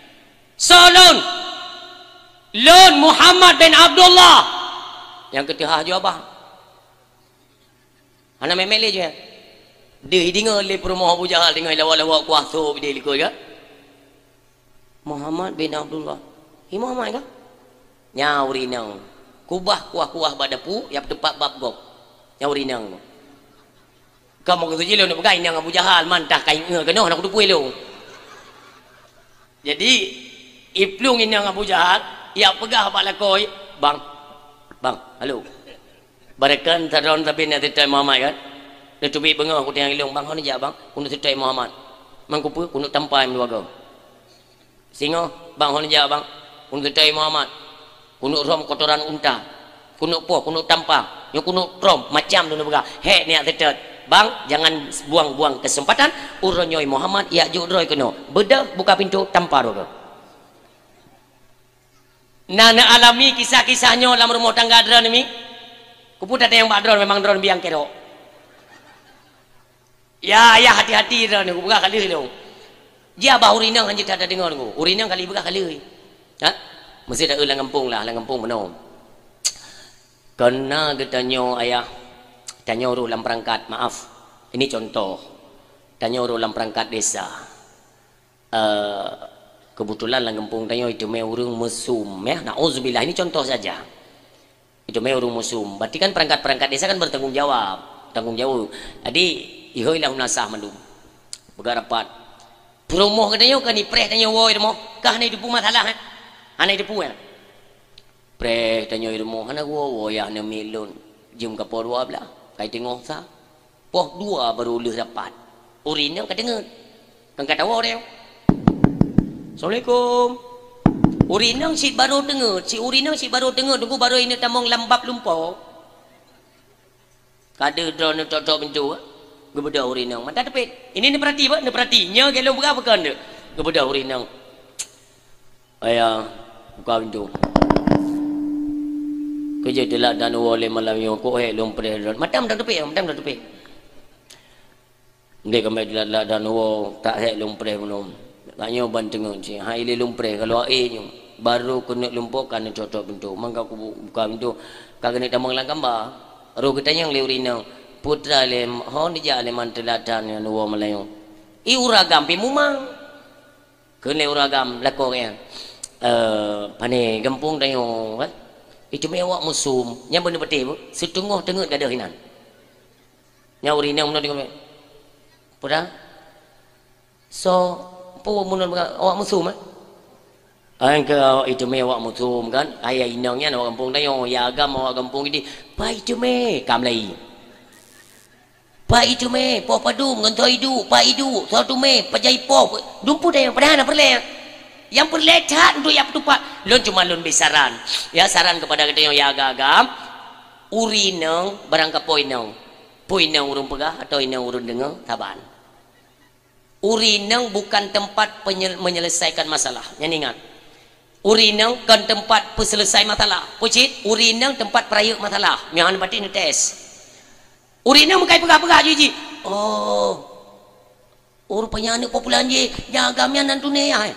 "Soe lôn?" "Lôn Muhammad bin Abdullah." Nyang keuh teuhah jaweueb. Hana mé-mé lé jih. Deuh ideungoe lé peurumoh Abu Jahal, deungoe lawa-lawa kuah sop idéh likot ka. "Muhammad bin Abdullah." "Hi Muhammad ka?" "Nyan ureuëng inong. Kubah kuah-kuah bak dapu, ya teupat bab gob. Nyan ureuëng inong." Kamoe keuh jih lôn peugah inong Abu Jahal, mantah ka inong keunoe, hana kuteupue lôn. Jadi, iplueng inong Abu Jahal, ya peugah bak lakoe, "Bang, bang, halo. Barakon sadroe sabe na teutai Muhammad kan? Neuteubiet beungoh kuteungoh ilong, bang, hon jak bang, keuneuk teutai Muhammad. Mang kupeue, keuneuk tampa meudua goe. Singoh, bang, hon jak bang, keuneuk teutai Muhammad. Keuneuk rhom kotoran unta. Keuneuk poh, keuneuk tampa. Nyoe keuneuk rhom, macam tu neupeugah. Hék neujak teutot. Bang, jangan buang-buang kesempatan. Uroe nyoe Muhammad jak jok droe keunoe. Beudôh, buka pintoe, tampa droe keuh." Na neualami kisah-kisah nyoe lam rumoh tangga droeneuh mi? Kupeue that nyang bak droeneuh memang droeneuh biang keudroe. Ya, ya, hati-hati droeneuh, kupeugah ka lheueh lôn. Jih bah ureuëng inong hanjeuet that tadeungoe nyoe. Ureuëng inong kali peugah ka lheueh. Ha? Meusti ta-eu lam gampông lah, lam gampông meunoe. Keureuna geutanyoe ayah, tanyoe rôh lam peurangkat, maaf. Ini contoh. Tanyoe rôh lam peurangkat desa. Eh, keubeutulan lam gampông tanyoe iteumé ureuëng meusum, ya. Nauzubillah, ini contoh saja. Iteumé ureuëng meusum. Berarti kan perangkat-perangkat desa kan bertanggung jawab, tanggung jawab. Jadi, ihôi lah meunasah mandum. Peugah rapat. Peurumoh geutanyoe kan ipreh tanyoe woe i rumoh. Ka hana iteupeu masalah, eh? Hana iteupeu, eh? Preh tanyoe i rumoh, hana woe-woe yah namiet lôn. Jeuem ka poh dua blaih, ka iteungoh sa. Poh dua barô lheueh rapat. Ureuëng inong ka deungeut. Kan ka tawoe deh. "Assalamualaikum." Ureuëng inong cit barô deungeut, si ureuëng inong cit barô deungeut, teungku barô ineuk tamong lam bab lumpoe. Ka deuh droeneuh tok-tok pintoe, geubeudôh ureuëng inong. Mata teupet. Ini neupeurati, bah, neupeurati. Nyoe gét lôn peugah bukan deuh. Geubeudôh ureuëng inong. Ayah, buka pintoe. Jeuet teulat dan woe lé malam nyoe, kok hék lôn preh droe. Matam tatupék, matam tatupék. Ndék keumbali teulat-teulat dan woe, tak hék lôn preh bunoe. Tanyoe ban teungeut cit, hai lé lôn preh, ka lôn aé nyoe. Barô keuneuk lôn pok ka neucok-cok pintoe. Mangka kubu-, buka pintoe, ka keuneuk tamong lam kamba. Roh geutanyong lé ureueng inong, "Putra lé, ho neujak lé man teulat dan woe malam nyoe?" "I ureueng agam pih mumang." Kheun lé ureueng agam lakoe nyan, "Eh, pane gampông tanyoe kan? Iteumé awak musum, nyan beuneupatéh bu, siteungoh teungeut gadôh inan." Nyan ureueng inong meunan teungoh, "Peue dah? Soe, peue meunan awak musum, eh?" "An keu iteumé awak musum kan? Ayah inong nyan awak gampông tanyoe, ya agam awak gampông idéh." "Pai iteumé, kam lai." "Pai iteumé, poh padum ngon soe iduek, pai iduek, soe teumé, pajan ipoh, dumpeue dayang padahai hana peureulée. Nyang peureulée that untuk jak peutupat." Lôn cuma lôn bri saran. Ya, saran kepada geutanyoe ya agam-agam. Ureueng inong barang kapeue inong. Peue inong ureueng peugah atau inong ureueng deungoe, saban. Ureueng inong bukan tempat penyel-, menyelesaikan masalah. Nyan ingat. Ureueng inong kon tempat peuselesai masalah. Peue cit, ureueng inong tempat peurayeuk masalah. Nyan batin tes. Ureueng inong meukai peugah-peugah jih-jih. Oh. Oh, rupanya aneuk populan jih, nyang agam nyan nan tuné, ai.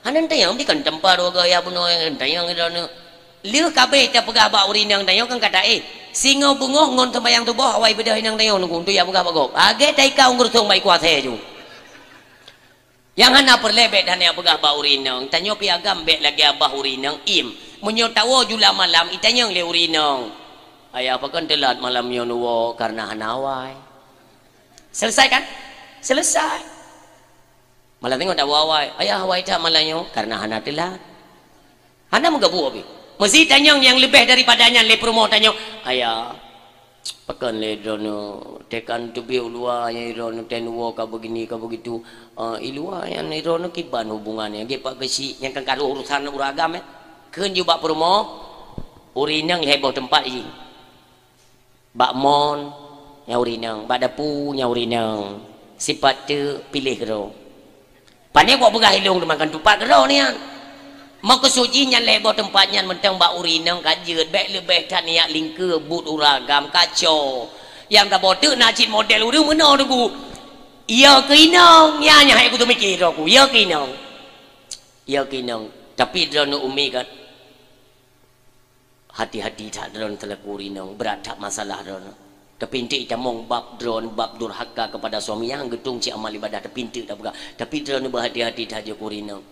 Hana tanyong, bukon teumpat dua gaya bunoe, tanyong droeneuh. Lheueh ka abéh tapeugah bak ureueng inong tanyoe kan kata, "Eh, singoh beungoh ngon seumayang suboh awai beudôh inong tanyoe nunggu, untuk jak peugah bak gob." Lagée taika u geureusoe bak ikuasé ju. Nyang hana peureulée bék that neujak peugah bak ureueng inong. Tanyoe pih agam bék lagée abah ureueng inong im. Meunyoe tawoe jula malam, itanyong lé ureueng inong, "Ayah, pakon teulat malam nyoe neuwoe?" "Kareuna hana awai." Selesai kan? Selesai. Malam nyoe tawoe awai. "Ayah, awai that malam nyoe?" "Kareuna hana teulat." Hana meugabu abéh. Meusé tanyong nyang leubeh daripada nyan lé peurumoh tanyong, "Ayah, pakon lé droeneuh tekan teubiet u luwa nyang droeneuh ten woe ka beugini ka beugitu, eh, i luwa nyan droeneuh kiban hubungan nyan, gét pat keuchik nyan kan ka rôh urusan ureueng agam, eh?" Kheun ju bak peurumoh, "Ureueng inong lhée boh teumpat jih." Bak mon, nyang ureueng inong, bak dapu, nyang ureueng inong. Sipat teuk piléh keudroe. Pane kok peugah ilong teumakan tupat keudroe nyan. Meukeusut jih nyan lhée boh teumpat nyan mantong bak ureueng inong ka jeuet, bék leubeh that neujak lingkeue buet ureueng agam kaco. Nyang ka boh teuk na cit model ureueng meunoe teungku. Iya keu inong, nyan nyang hai kuteumiki droe ku, iya keu inong. Iya keu inong. Tapi droeneuh umi kan. Hati-hati that droeneuh seulaku ureueng inong, brat that masalah droeneuh. Tapi eunteuk itamong bab droeneuh, bab durhaka kepada suami nyang geutung cit amal ibadah, tapi eunteuk tapeugah. Tapi droeneuh beuhati-hati that jeuet keu ureueng inong.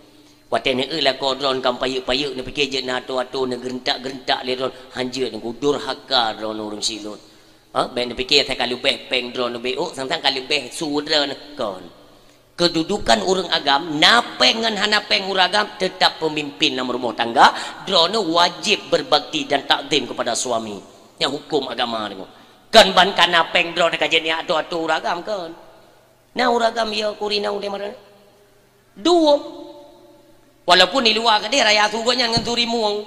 Watée neueu lakoe droeneuh ka payeuek-payeuek, neupiké jeuet na atô-atô, neugeureuntak-geureuntak lé droeneuh, hanjeuet teungku durhaka droeneuh ureueng silot. Ha, bék neupiké asai ka leubeh péng droeneuh bék, oh, sang-sang ka leubeh su droeneuh kon. Keududukan ureueng agam, na péng ngon hana péng ureueng agam, teutap peumimpin lam rumoh tangga, droeneuh wajéb beubakti dan takzim keupada suami. Nyan huköm agama deungoe. Kon ban ka na péng droeneuh ka jeuet neujak atô-atô ureueng agam kon. Na ureueng agam yo keu ureueng inong udeb malam. Dua. Walaupun i luwa keudeh raya su gobnyan ngon su rimueng.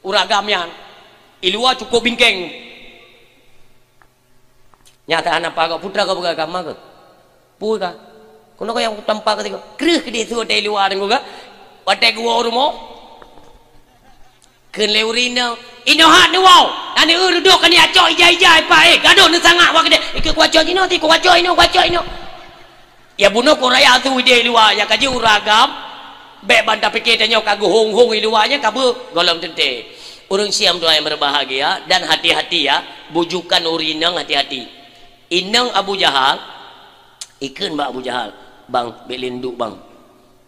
Ureueng agam nyan. I luwa cukôp bingkeng. Nyata hana pagoe putra kau peugah kama keuh. Peue ka? Keunoe kau nyang tampa keu sigoe. Kreueh keudeh su watée i luwa deungoe ka. Watée geuwoe u rumoh. Kheun lé ureueng inong, "Inoe hat neuwoe. Tani eu reudok kani acok ija-ija ipa eh. Gadôh neusangak wa keudeh. Ikeu kuacok jinoe ti kuacok inoe kuacok inoe." Ya bunoe kok raya su ideh i luwa, ya ka jeuet ureueng agam, bék ban tapiké tanyoe ka geuhong-hong i luwa nyan ka beuh gohlom teuntée. Ureueng Siam tuha nyang berbahagia dan hati-hati ya, bujukan ureueng inong hati-hati. Inong Abu Jahal, ikheun bak Abu Jahal, "Bang, bék lé neuduek bang.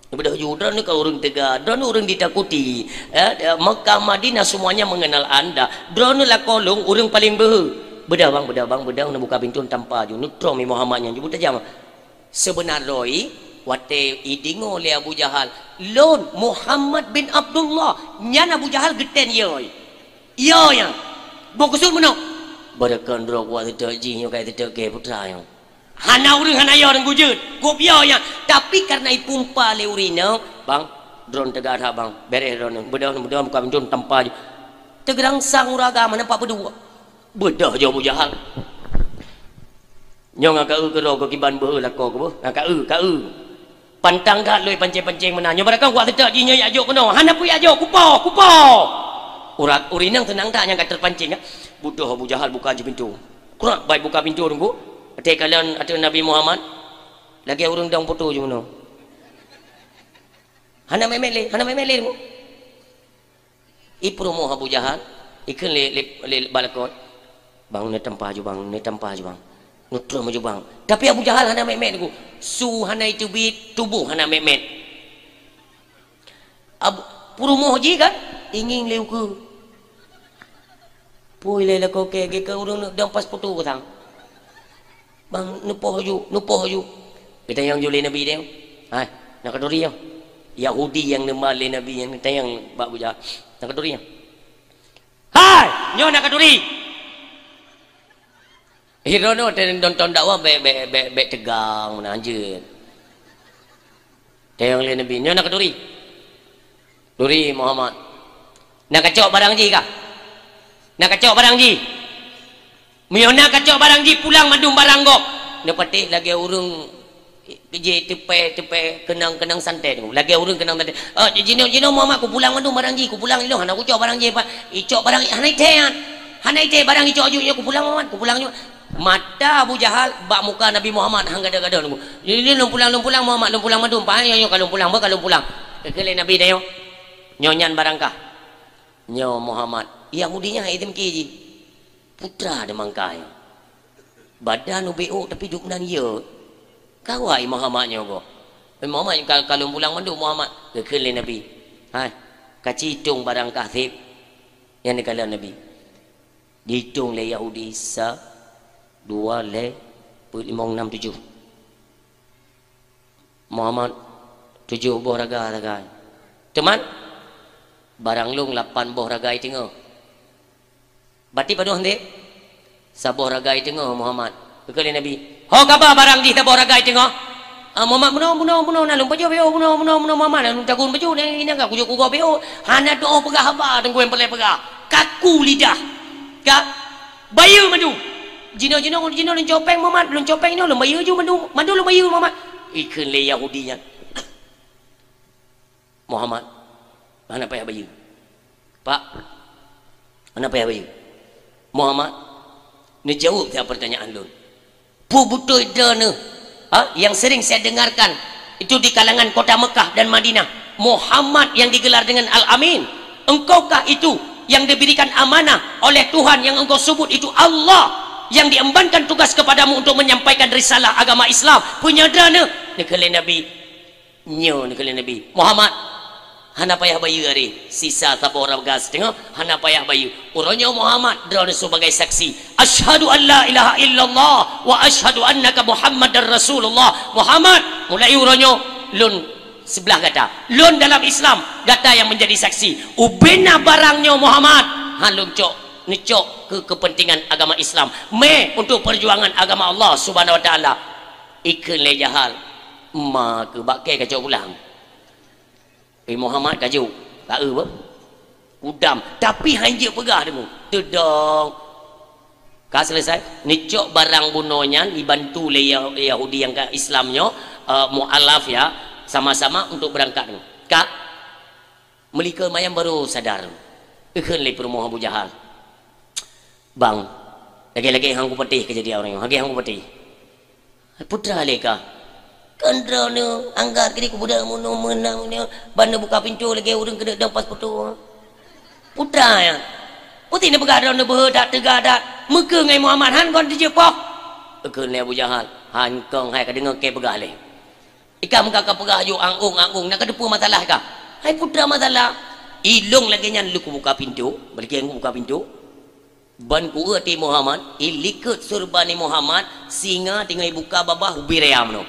Beudôh ju droeneuh ka ureueng teuga, droeneuh ureueng ditakuti. Eh, Mekah Madinah semuanya mengenal anda. Droeneuh lakoe lôn ureueng paleng beuhe. Beudôh bang, beudôh bang, beudôh neubuka pintoe tampa ju, neutrom i Muhammad nyan ju beutajam." Seubeuna droe, watée ideungoe lé Abu Jahal, "Lôn Muhammad bin Abdullah," nyan Abu Jahal geutén yo. Yo nyan. Bukeusuet meunoe. Beureukan droe kuat teutek jih nyoe kai teutek keu putra nyoe. Hana ureueng hana yo deungon jeuet. Gob yo nyan. Tapi kareuna ipumpa lé ureueng inong, "Bang, droeneuh teuga that bang. Béréh droeneuh. Beudôh, beudôh buka pintoe tampa ju." Teugerangsang ureueng agam hana pat peudua. Beudôh jih Abu Jahal. Nyoe ngon ka eu keudroe keu kiban beuhe lakoe keu beuh. Ngon ka eu, ka eu. Pantang that lôn pancéng-pancéng meunan. Nyoe barangkapeue kuat teutek jih nyoe jak jok keunoe. Hana peue jak jok, kupo, kupo. Urat, ureueng inong seunang that nyang ka teupancing, kan? Beudôh Abu Jahal buka jih pintoe. Krak, bak buka pintoe, Teungku. Watèe kalon ateueh Nabi Muhammad, lagèe ureueng dong poto jih meunoe. Hana mèt-mèt lé, hana mèt-mèt lé, Teungku. Ipeurumoh Abu Jahal, ikheun lé, lé, lé bak lakoe, "Bang, neutampa ju, Bang, neutampa ju, Bang. Neutrôn ju, Bang." Tapi Abu Jahal hana mèt-mèt, Teungku. Su hana iteubiet, tuboh hana mèt-mèt. Ab-, peurumoh jih kan, ingieng lé ukeue. Pui lé lakoe kèe, geukeue ureueng neuk dong pas poto sang. "Bang, neupoh ju, neupoh ju." Geutanyong ju lé Nabi nyoe. "Hai, na khanuri nyoe?" Yahudi nyang neumal lé Nabi nyan geutanyong bak Abu Jahal. "Na khanuri nyoe?" "Hai, nyoe na khanuri." Droeneuh watèe nonton dakwah bèk, bèk, bèk, bèk teugang meunan jeuet. Tanyong lé Nabi, "Nyoe na khanuri?" "Khanuri, Muhammad." "Na kacok barang jih kah?" "Na kacok barang jih." "Meunyoe na kacok barang jih, pulang mandum barang gob." Neupatéh lagèe ureueng jih teupèe, teupèe keunong, keunong santèe. Lagèe ureueng keunong santèe. "Eh, jinoe, jinoe Muhammad, kupulang mandum barang jih, kupulang jinoe, hana kucok barang jih, Pak. Icok barang, hana ithèe nyan. Hana ithèe barang icok ju, nyoe kupulang Muhammad, kupulang ju." Mata Abu Jahal bak muka Nabi Muhammad han gadôh-gadôh, Teungku. "Nyoe, nyoe, lôn pulang, lôn pulang Muhammad, lôn pulang mandum, Pak. Nyoe, nyoe ka lôn pulang, bah ka lôn pulang." Geukheun lé Nabi nyoe, "Nyoe nyan barang kah?" "Nyoe Muhammad." Yahudi nyan han item ké jih. Putra deumangkai. Badan ubé ôk tapi duek nan yö. Kawai Muhammad nyoe goh. "Eh, Muhammad, ka, ka lôn pulang mandum Muhammad." Geukheun lé Nabi, "Hai, kaci itong barang kah seb." Nyan neukalon Nabi. Diitong lé Yahudi sa, dua, lhèe, peuet, limong, nam, tujoh. "Muhammad, tujoh boh raga, ragai. Teuma, barang lôn lapan boh ragai teungoh." "Bati padum han deh?" "Saboh ragai teungoh, Muhammad." Geukheun lé Nabi, "Ho kaba barang jih saboh ragai teungoh?" "Ah, Muhammad, bunoe, bunoe, bunoe, na lôn pajoh beu, bunoe, bunoe, bunoe, Muhammad, na lôn tagun pajoh, dan inong ka kujok kugob beu. Hana tu'oh peugah haba, Teungku, nyang peureulèe peugah. Kaku lidah. Ka bayeue mandum. Jinoe, jinoe, jinoe lôn copeng, Muhammad, lôn copeng nyoe, lôn bayeue ju mandum, mandum lôn bayeue, Muhammad." Ikheun lé Yahudi nyan, "Muhammad, hana payah bayeue. Pak, hana payah bayeue. Muhammad, neujaweueb saja peurtanyaan lôn. Peue beutôi droeneuh, ha, yang sering saya dengarkan itu di kalangan kota Mekah dan Madinah, Muhammad yang digelar dengan Al-Amin? Engkaukah itu yang diberikan amanah oleh Tuhan yang engkau sebut itu Allah yang diembankan tugas kepadamu untuk menyampaikan risalah agama Islam?" Peue nyoe droeneuh? Neukheun lé Nabi, Nyoe neukheun lé Nabi, "Muhammad, hana payah bayeue aré, sisa saboh raga siteungoh, hana payah bayeue. Uroe nyoe Muhammad, droeneuh sebagai saksi. Asyhadu an la ilaha illallah wa asyhadu annaka Muhammadar Rasulullah. Muhammad, mulai uroe nyoe lôn siblah gata. Lôn dalam Islam, gata yang menjadi saksi. Ubena barang nyoe Muhammad, han lôn cok, neucok keu kepentingan agama Islam. Mé untuk perjuangan agama Allah Subhanahu wa Taala." Ikheun lé Jahal, "Ma keuh bak kèe kacok pulang." Eh, Muhammad kajok, ka eu beuh. Kudam, tapi han jeuet peugah deungoe. Teudong. Ka selesai, neucok barang bunoe nyan dibantu lé Yah-, Yahudi nyang ka Islam nyoe, eh, mualaf ya, sama-sama untuk berangkat deungoe. Ka, meulikot manyang baru sadar. Ikheun lé peurumoh Abu Jahal, "Bang, lagèe-lagèe han kupatéh keujadian uroe nyoe, lagèe han kupatéh." "Putra lé kah?" "Keu droeneuh, anggap keu kubudak meunoe meunang nyoe, ban neubuka pintoe lagèe ureueng keuneuk dong pas peutoe." "Putra nyan? Putih neupeugah droeneuh beuhe that teuga that, meukeue ngai Muhammad han kon teujeue poh?" Ikheun lé Abu Jahal, "Han kong hai ka deungoe kèe peugah lé. Ikah meuka ka peugah ju ang-ong, ang-ong, na kateupeue masalah kah?" "Hai putra masalah, ilong lagèe nyan lôn kubuka pintoe, beulikèe lôn kubuka pintoe. Ban kueu até Muhammad, ilikot surban Muhammad, singa teungoh ibuka babah ubé raya meunoe.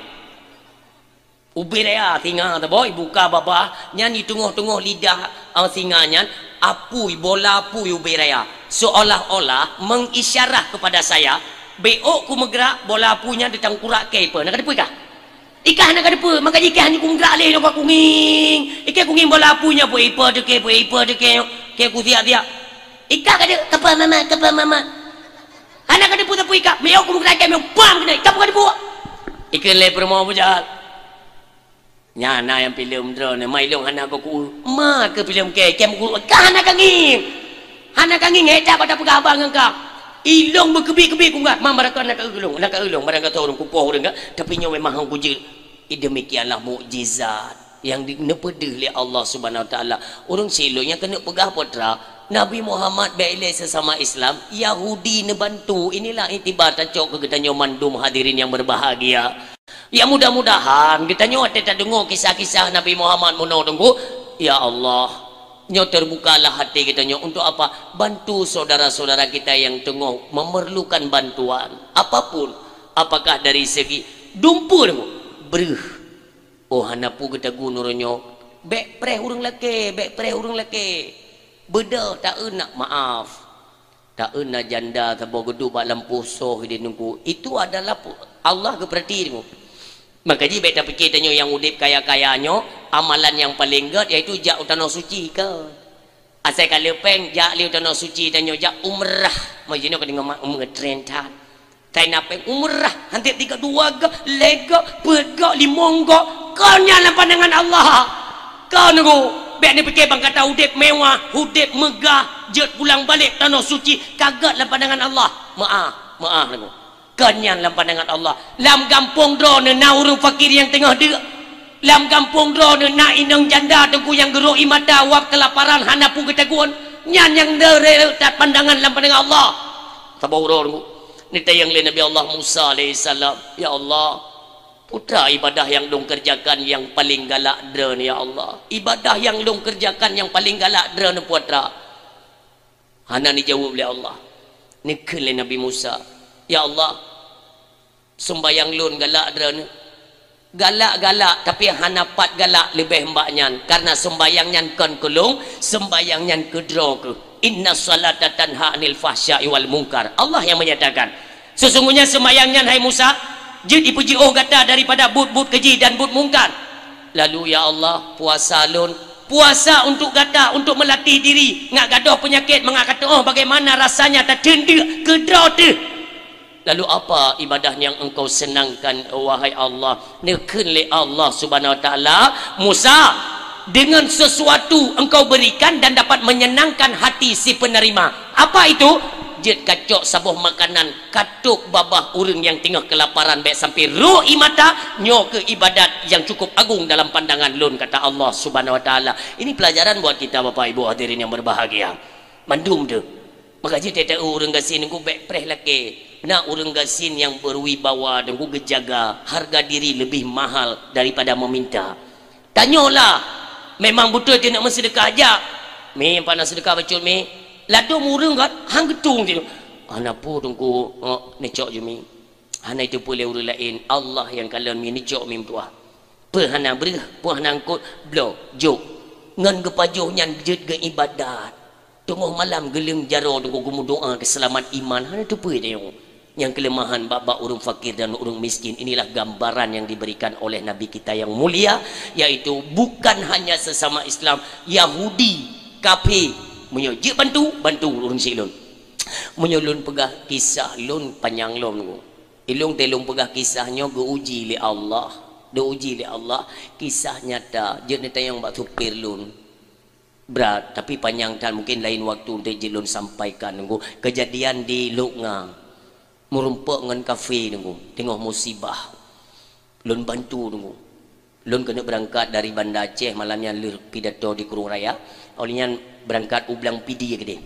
Ubé raya singa saboh ibuka babah, nyan di teungoh-teungoh lidah, eh, singa nyan, apui, bola apui ubé raya. Seolah-olah mengisyarah kepada saya, beuôk ku meugrak, bola apui nyan di tangkurak kèe ipe. Na kateupeue kah?" Ikah hana kateupeue, maka jih ikah hana kumeugrak lé, nyoe ka kungieng. Ikah kungieng bola apui nyoe, peue ipe teuke, peue ipe teuke nyoe. Kèe kusiak-siak. Ikah ka deuh, "Kapa mama, kapa mama." Hana kateupeue sapeue ikah, miyueb kumeugrak kèe miyueb, pam keunoe, ikah peue kateupeue. Ikheun lé peurumoh Abu Jahal, "Nyan na nyang filem droeneuh, ma ilong hana goe kueu." "Ma keuh filem kèe, kèe meukueu, ikah hana kangieng." Hana ka ngieng, hé, tak bak tapeugah haba ngon kah. Ilôn beukeubiet-keubiet kunggat, mam barangkasoe na ka ulôn, na ka ulôn, barangkasoe ureuëng kupoh ureuëng ka, tapi nyoe memang hong kujeuet. Demikianlah mukjizat nyang di-, neupeudeuh lé Allah Subhanahu Wa Taala. Ureuëng silôn nyang keuneuk peugah peue teuma, Nabi Muhammad bék ilée sesama Islam, Yahudi neubantu. Inilah iktibar tacok keu geutanyoe mandum hadirin yang berbahagia. Ya, mudah-mudahan geutanyoe watée tadeungoe kisah-kisah Nabi Muhammad meunoe teungku, ya Allah, nyoe terbukalah hati geutanyoe untuk apa? Bantu saudara-saudara kita yang teungoh memerlukan bantuan. Apapun, apakah dari segi dumpeue teungku, breuh. Oh, hana peue geutagun uroe nyoe. Bék preh ureuëng lakée, bék preh ureuëng lakée. Beudôh taeu nak maaf. Taeu na janda saboh geuduek bak lampôh soh di teungku. Itu adalah pu-, Allah geupeurati teungku. Maka jih bék tapike tanyoe nyang udeb kaya-kaya nyoe, amalan nyang paleng gét yaitu jak u tanoh suci kan. Asai ka leupeng jak lé u tanoh suci tanyoe jak umrah. Meuji nyoe ka deungoe mak umrah tren that. Sai na péng umrah, hantéb tiga dua ga, lhée ga, peuet ga, limong ga, kon nyan lam pandangan Allah. Kon teungku, bék neupike bang gata udeb mewah, udeb meugah, jeuet pulang balek tanoh suci, ka gét lam pandangan Allah. Meuáh, meuáh teungku. Kon nyan lam pandangan Allah. Lam gampông droeneuh na ureuëng fakir nyang teungoh deuk. Lam gampông droeneuh na inong janda teungku nyang geurok ié mata wab keulaparan hana peue geutagun. Nyan nyang deureutak pandangan lam pandangan Allah. Saboh uroe teungku, neutanyong lé Nabi Allah Musa alaihissalam, "Ya Allah, peue teuma ibadah nyang lôn keureujakan nyang paleng galak Droeneuh, ya Allah? Ibadah nyang lôn keureujakan nyang paleng galak Droeneuh peue teuma?" Hana neujaweueb lé Allah. Neukheun lé Nabi Musa, "Ya Allah, sumbayang lôn galak Droeneuh." "Galak-galak, tapi hana pat galak leubeh mbak nyan, karena sumbayang nyan kon keu lôn, sumbayang nyan keu droe kheueh. Inna salata tanha 'anil fahsya'i wal munkar." Allah yang menyatakan, "Sesungguhnya sumbayang nyan, hai Musa, jeuet jipeujiôh gata daripada buet-buet keujih dan buet mungkar." Lalu, "Ya Allah, puasa lôn, puasa untuk gata, untuk melatih diri, ngat gadôh peunyakét, mangat ka teuôh bagaimana rasanya tateun deuk keu droe teuh." "Lalu apa ibadah yang engkau senangkan, wahai Allah?" Neukheun lé Allah Subhanahu Wa Taala, "Musa, dengan sesuatu engkau berikan dan dapat menyenangkan hati si penerima." "Apa itu?" "Jeuet kacok saboh makanan, katôb babah ureuëng nyang teungoh keulaparan bék sampai rôk ié mata, nyoe kheueh ibadat nyang cukup agung dalam pandangan lôn," kata Allah Subhanahu Wa Taala. Ini pelajaran buat kita, Bapak Ibu hadirin yang berbahagia. Mandum tu. Maka jih teuh ureuëng gasien teungku bék preh lakée. Na ureuëng gasien nyang berwibawa teungku geujaga harga diri lebih mahal daripada meminta. Tanyolah, memang beutôi teuh nak meuseudeukah jak. "Mi, pana seudeukah bacut, Mi?" Ladôm ureuëng kan, han geutung je. "Hana peue teungku, oh, neucok ju, Mi." Hana jiteupeue lé ureuëng laén, Allah nyang kalon, Mi, neucok, Mi, meutuah. Peue hana breueh, peue hana eungkot, bloe, jok. Ngon geupajoh nyan jeuet geuibadat. Teungoh malam geuleueng jaroe teungku geumeudoa keu seulamat iman, hana teupeue tanyoe. Nyang keuleumahan bak-bak ureuëng fakir dan ureuëng miskin, inilah gambaran yang diberikan oleh Nabi kita yang mulia, yaitu bukan hanya sesama Islam, Yahudi, kafé. Meunyoe jeuet bantu, bantu ureuëng silôn. Meunyoe lôn peugah kisah lôn panyang lom teungku. Ilôn teuh lôn peugah kisah nyoe geuuji lé Allah. Geuuji lé Allah, kisah nyata, jeuet neutanyong bak supir lôn. Brat, tapi panyang that, mungkin lain waktu untuk jeuet lôn sampaikan teungku. Kejadian di Lhok Nga. Meurumpok ngon kafé teungku, teungoh musibah. Lôn bantu teungku. Lôn keuneuk beurangkat dari Banda Aceh malam nyan lheueh pidato di Krueng Raya. Óh lheueh nyan beurangkat u Blang Pidie keudeh.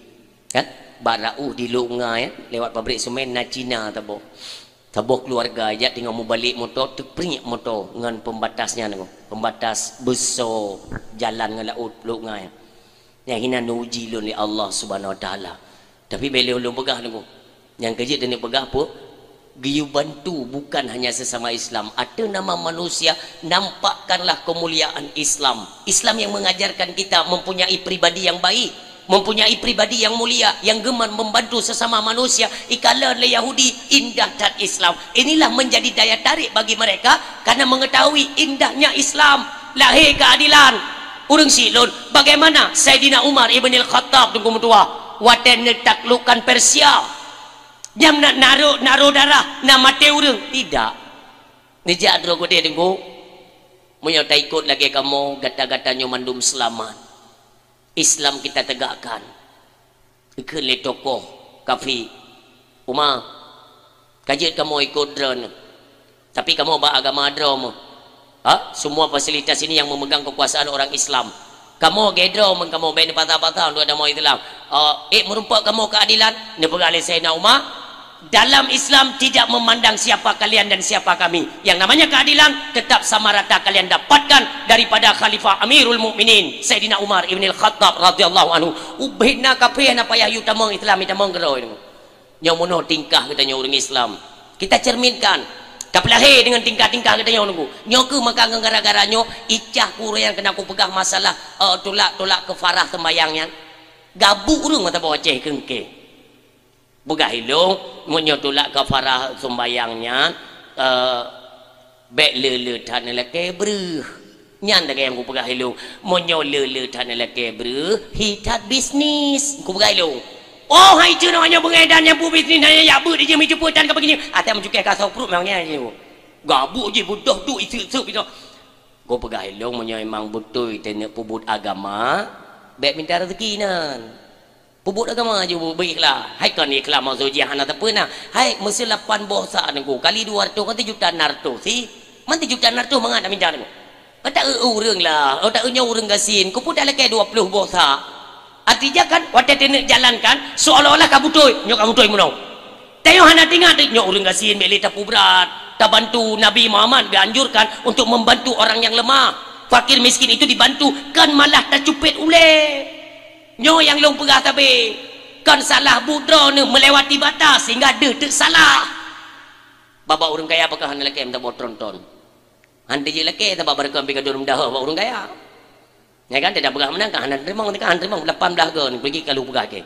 Kan? Bak Raoh di Lhok Nga, ya, lewat pabrik semen na Cina saboh. Saboh keuluwarga jak teungoh mubalek moto, teupriek moto ngon peumbatas nyan teungku. Peumbatas beusoe jalan ngon laôt Lhok Nga nyan. Nyang hinan neuuji lôn lé Allah Subhanahu Wa Taala. Tapi bék lôn peugah teungku. Nyang keu jeuet taneuk peugah peue? Geuyue bantu bukan hanya sesama Islam. Ateueh nama manusia, nampakkanlah kemuliaan Islam. Islam yang mengajarkan kita mempunyai pribadi yang baik, mempunyai pribadi yang mulia, yang gemar membantu sesama manusia. Ikalon lé Yahudi, indah that Islam. Inilah menjadi daya tarik bagi mereka karena mengetahui indahnya Islam. Lahé keadilan. Ureuëng silôn, bagaimana Saidina Umar ibn al-Khattab teungku meutuah watée neutaklukkan Persia? Nyang na, na rô, na rô darah, na maté ureuëng? Tidak. Neujak droe keudeh teungku. Meunyoe taikot lagée kamoe, gata-gata nyoe mandum seulamat. Islam kita tegakkan. Ikheun lé tokoh kafé, "Uma, ka jeuet kamoe ikot droeneuh. Tapi kamoe bak agama droe meuh. Ha? Semua fasilitas ini yang memegang kekuasaan orang Islam. Kamoe gét droe meuh kamoe, bèk neupata-pata untuk agama Islam. Eh, ék meurumpok kamoe keuadilan?" Neupeugah lé Saidina Umar, "Dalam Islam tidak memandang siapa kalian dan siapa kami. Yang namanya keadilan tetap sama rata kalian dapatkan daripada Khalifah Amirul Mukminin Saidina Umar ibnil Khattab radhiyallahu anhu." Ubit na kafé na payah yue tamong Islam, yue tamong keudroe nyoe. Nyoe meunoe tingkah geutanyoe ureuëng Islam. Kita cerminkan. Tapeulahé deungon tingkah-tingkah geutanyoe nunggu. Nyoe keuh maka ngon gara-gara nyoe icah kureueng nyang keuneuk kupeugah masalah, eh, tulak-tulak keufarah seumbahyang nyan. Gabuk ureuëng mata boh Aceh keungke. Peugah ilong, meunyoe tulak keufarah seumbahyang nyan, eh, bèk le-le that neulakèe breuh. Nyan lagèe nyang kupeugah ilong, meunyoe le-le that neulakèe breuh, hi that bisnis. Kupeugah ilong. Oh, hai ceunoe nyoe beungèh dan nyang bu bisnis hana jak beuet ijeuem icupeue tan ka begini. Asai meucukéh ka soe pruet memang nyan. Gabuk jih beudôh duek iseup-seup itu. Kupeugah ilong, meunyoe memang beutôi taneuk peubuet agama, bèk minta rezeki nan. Peubuet agama ju beu-, beu ikhlas. Hai kon ikhlas maksud jih hana teupeu na. Hai, meuseu lapan boh sa nunggu kali dua ratus kan sijuta enam ratus si. Man sijuta enam ratus mangat nak minta nunggu. Kata, "Eh, ureuëng lah, oh, tak nyoe ureuëng gasien, kupeue tak lakèe dua puluh boh sa." Artinya kan, watèe taneuk jalankan, seolah-olah ka beutôi, nyoe ka beutôi meunoe. Tanyoe hana teuingat, nyoe ureuëng gasien bèk lé tapubrat, tabantu. Nabi Muhammad geuanjurkan untuk membantu orang yang lemah. Fakir miskin itu dibantu, kan malah tacupet ulèe. Nyoe nyang lôn peugah sabe, kon salah buet droeneuh meulewati batas sehingga deuh teuk salah. Bak-bak ureuëng kaya pakon hana lakèe meutabôh tron-tron. Han teujeuet lakèe sabab barokon pih ka dum dahôh bak ureuëng kaya. Ya kan, tidak peugah meunan kan hana teurimong, kan hana teurimong lapan blah go ni, pergi kalu peugah ke.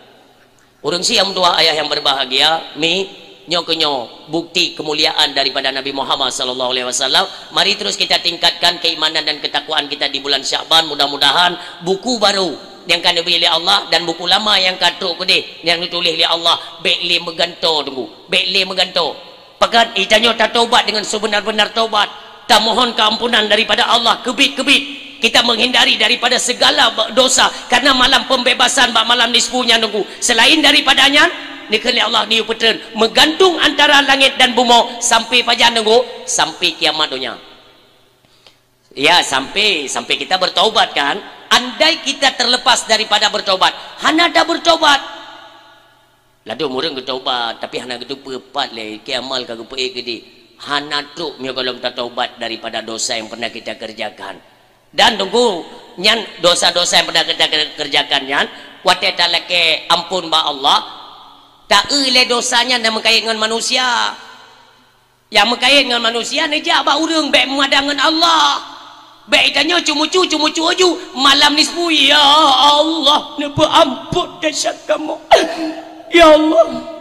Ureuëng si nyang meutuah ayah yang berbahagia, mi, nyoe keuh nyoe bukti kemuliaan daripada Nabi Muhammad sallallahu alaihi wasallam. Mari terus kita tingkatkan keimanan dan ketakwaan kita di bulan Sya'ban. Mudah-mudahan buku baru nyang ka neubri lé Allah dan buku lama nyang ka trok keudeh nyang neutuléh lé Allah bèk lé meugantoe teunggu, bèk lé meugantoe. Pakat, geutanyoe tataubat dengan sebenar-benar taubat. Tamohon keampunan daripada Allah keubiet-keubiet. Kita menghindari daripada segala ba-, dosa, karena malam pembebasan bak malam nisfu nyan nunggu. Selain daripada nyan, dikheun lé Allah neuyue peutreun, meugantung antara langét dan bumoe sampai pajan nunggu, sampai kiamat donya. Ya, sampai, sampai kita bertaubat kan? Andai kita terlepas daripada bertaubat, hana ada bertaubat. Ladôm ureuëng geutaubat, tapi hana geuteupeue pat lé, keu amal ka geupeuék keudeh. Hana trok meunyoe gohlom tataubat daripada dosa yang pernah kita kerjakan. Dan teungku, nyan dosa-dosa yang pernah kita ker-, kerjakan nyan, watée talakée amphon bak Allah, taeu lé dosa nyan nyang meukayét ngon manusia. Nyang meukayét ngon manusia neujak bak ureuëng bék meumadang ngon Allah. Bék tanyoe ceumucu, ceumucu aju malam nisfu, "Ya Allah, neupeuamphon desya kamoe. Ya Allah."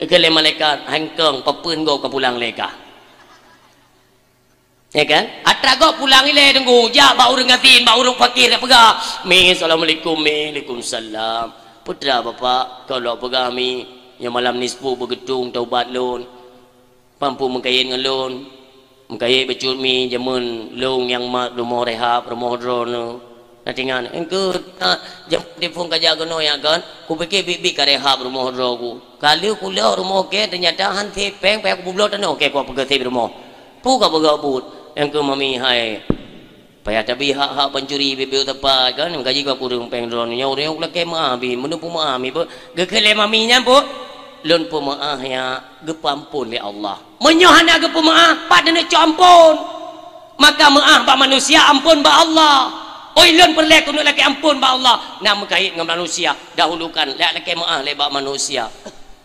Geukheun lé malaikat, "Hai engkong, peue-peue gob ka pulang lé kah?" Ya kan? Atra gob pulang ilée teungku, jak bak ureuëng gasien, bak ureuëng fakir, jak peugah, "Mi, assalamualaikum, Mi." "Waalaikumsalam." "Peue atra, Bapak?" "Ka lôn peugah, Mi, nyoe malam nisfu beugeutung taubat lôn. Pampu meukayét ngon lôn. Meukayét bacut, Mi, jameun lôn nyang mat rumoh rehab, rumoh droeneuh." Na tingan, "Engkeu, ah, jameun telepon ka jak keunoe nyan kan? Kupike biet-biet ka rehab rumoh droe ku. Ka lheueh kulok rumoh kèe, teunyata han sép péng, payah kupeubloe tanoh kèe kupeugöt sép rumoh. Peue ka peugah buet?" "Engkeu, Mami hai. Payah tabi hak-hak pancuri biet-biet teumpat kan? Gaji ka kureueng péng droeneuh nyoe, ureuëng lakée meuáh bi, meuneu peumeuáh mi beuh." Geukheun lé Mami nyan, "Beuh, lôn peumeuáh ya, geupeuamphon lé Allah." Meunyoe hana geupeumeuáh, pat neuneuk cok amphon? Maka meuáh bak manusia, amphon bak Allah. Oi, lôn peureulée keuneuk lakée amphon bak Allah, na meukayét ngon manusia. Dahulukan, lé lakée meuáh lé bak manusia.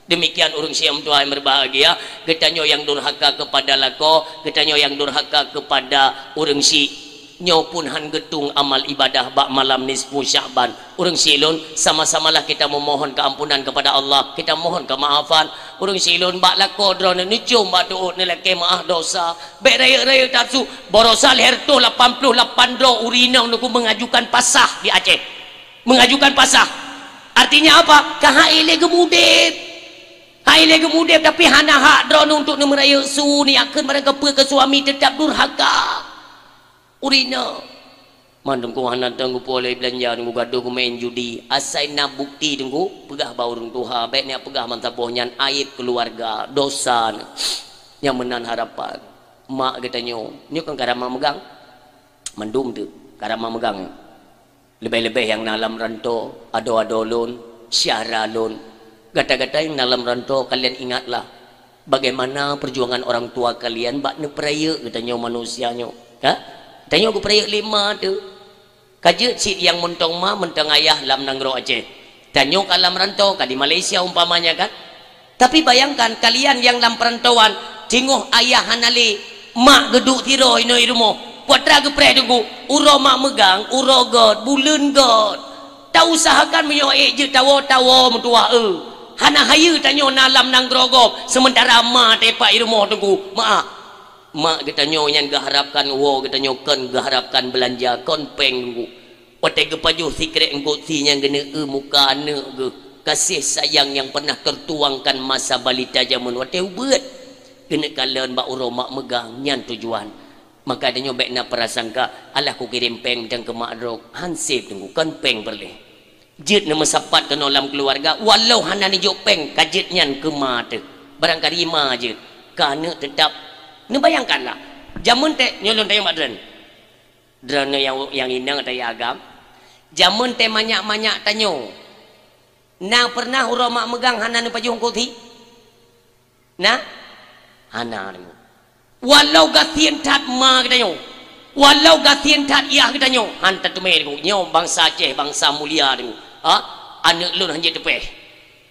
Demikian ureuëng siom tuha nyang berbahagia, geutanyoe nyang durhaka kepada lakoe, geutanyoe nyang durhaka kepada ureuëng syik. Nyoe pun han geutung amal ibadah bak malam nisfu Sya'ban. Ureuëng syik lôn, sama-samalah kita memohon keampunan kepada Allah, kita mohon kemaafan. Ureuëng syik lôn, bak lakoe droeneuh neucom bak teuôt neulakée meuáh dosa. Bék rayeuk-rayeuk nafsu. Baroesa lhée reutôh lapan ploh lapan droe ureuëng inong neuku mengajukan pasah di Aceh. Mengajukan pasah. Artinya apa? Ka hai lé geumudeb. Hai lé geumudeb, tapi hana hak droeneuh untuk neumerayeuk su, neuyakheun barang kapeue keu suami, tetap durhaka. Ureuëng inong. Man Teungku hana teueng geupuwoe lé beulanja, Teungku gadoh geumaén judi. Asai na bukti Teungku, peugah bak ureuëng tuha, bék neujak peugah meusaboh nyan aéb keuluwarga, dosa. Nyang meunan harapan. Mak geutanyoe, nyoe kan karama meugang. Mandum tu, karama meugang. Leubeh-leubeh nyang na lam rantô, adoe-adoe lôn, syedara lôn. Gata-gata nyang na lam rantô, kalian ingatlah bagaimana perjuangan orang tua kalian bak neupeurayeuk geutanyoe manusia nyoe. Ha? Tanyoe geupeurayeuk lé ma teuh. Ka jeuet cit nyang meuntông ma, meuntông ayah lam nanggroe Aceh. Tanyoe ka lam rantô, ka di Malaysia umpamanya kan. Tapi bayangkan, kalian nyang lam peurantauan, teungoh ayah hana lé, mak geuduek sidroe inoe i rumoh. Peue atra geupreh Teungku, uroe mak meugang, uroe göt, buleuen göt. Tausahakan meunyoe ék jeuet tawoe, tawoe meutuwah eu. Hana hayeue tanyoe na lam nanggroe gob, seumeuntara ma tepak i rumoh Teungku. Meu'ah. Mak geutanyoe nyan geuharapkan woe geutanyoe kon geuharapkan beulanja, kon péng Teungku. Watée geupajoh sikrék eungkôt sie nyang geuneuk eu muka aneuëk geuh, kasih sayang nyang pernah tertuangkan masa balita jameun watée ubeut. Geuneuk kalon bak uroe mak meugang nyan tujuan. Maka tanyoe bék na prasangka, alah kukirém péng mantong keu mak droe, han sép Teungku, kon péng peureulée. Jeuet neumeusapat keunoe lam keuluwarga, walau hana neujok péng, ka jeuet nyan keu ma teuh. Barangkali ma jeuet, keu aneuëk teutab. Neubayangkanlah, jameun tée nyoe lôn tanyong bak droeneuh. Droeneuh nyang, nyang inong atau nyang agam. Jameun tée manyak-manyak tanyoe. Na pernah uroe mak meugang hana neupajoh eungkôt sie? Na? Hana deungoe. Walau gasien that ma geutanyoe, walau gasien that yah geutanyoe, han tateumé deungoe. Nyoe bansa Aceh, bansa mulia deungoe. Ha? Aneuëk lôn han jeuet teupéh.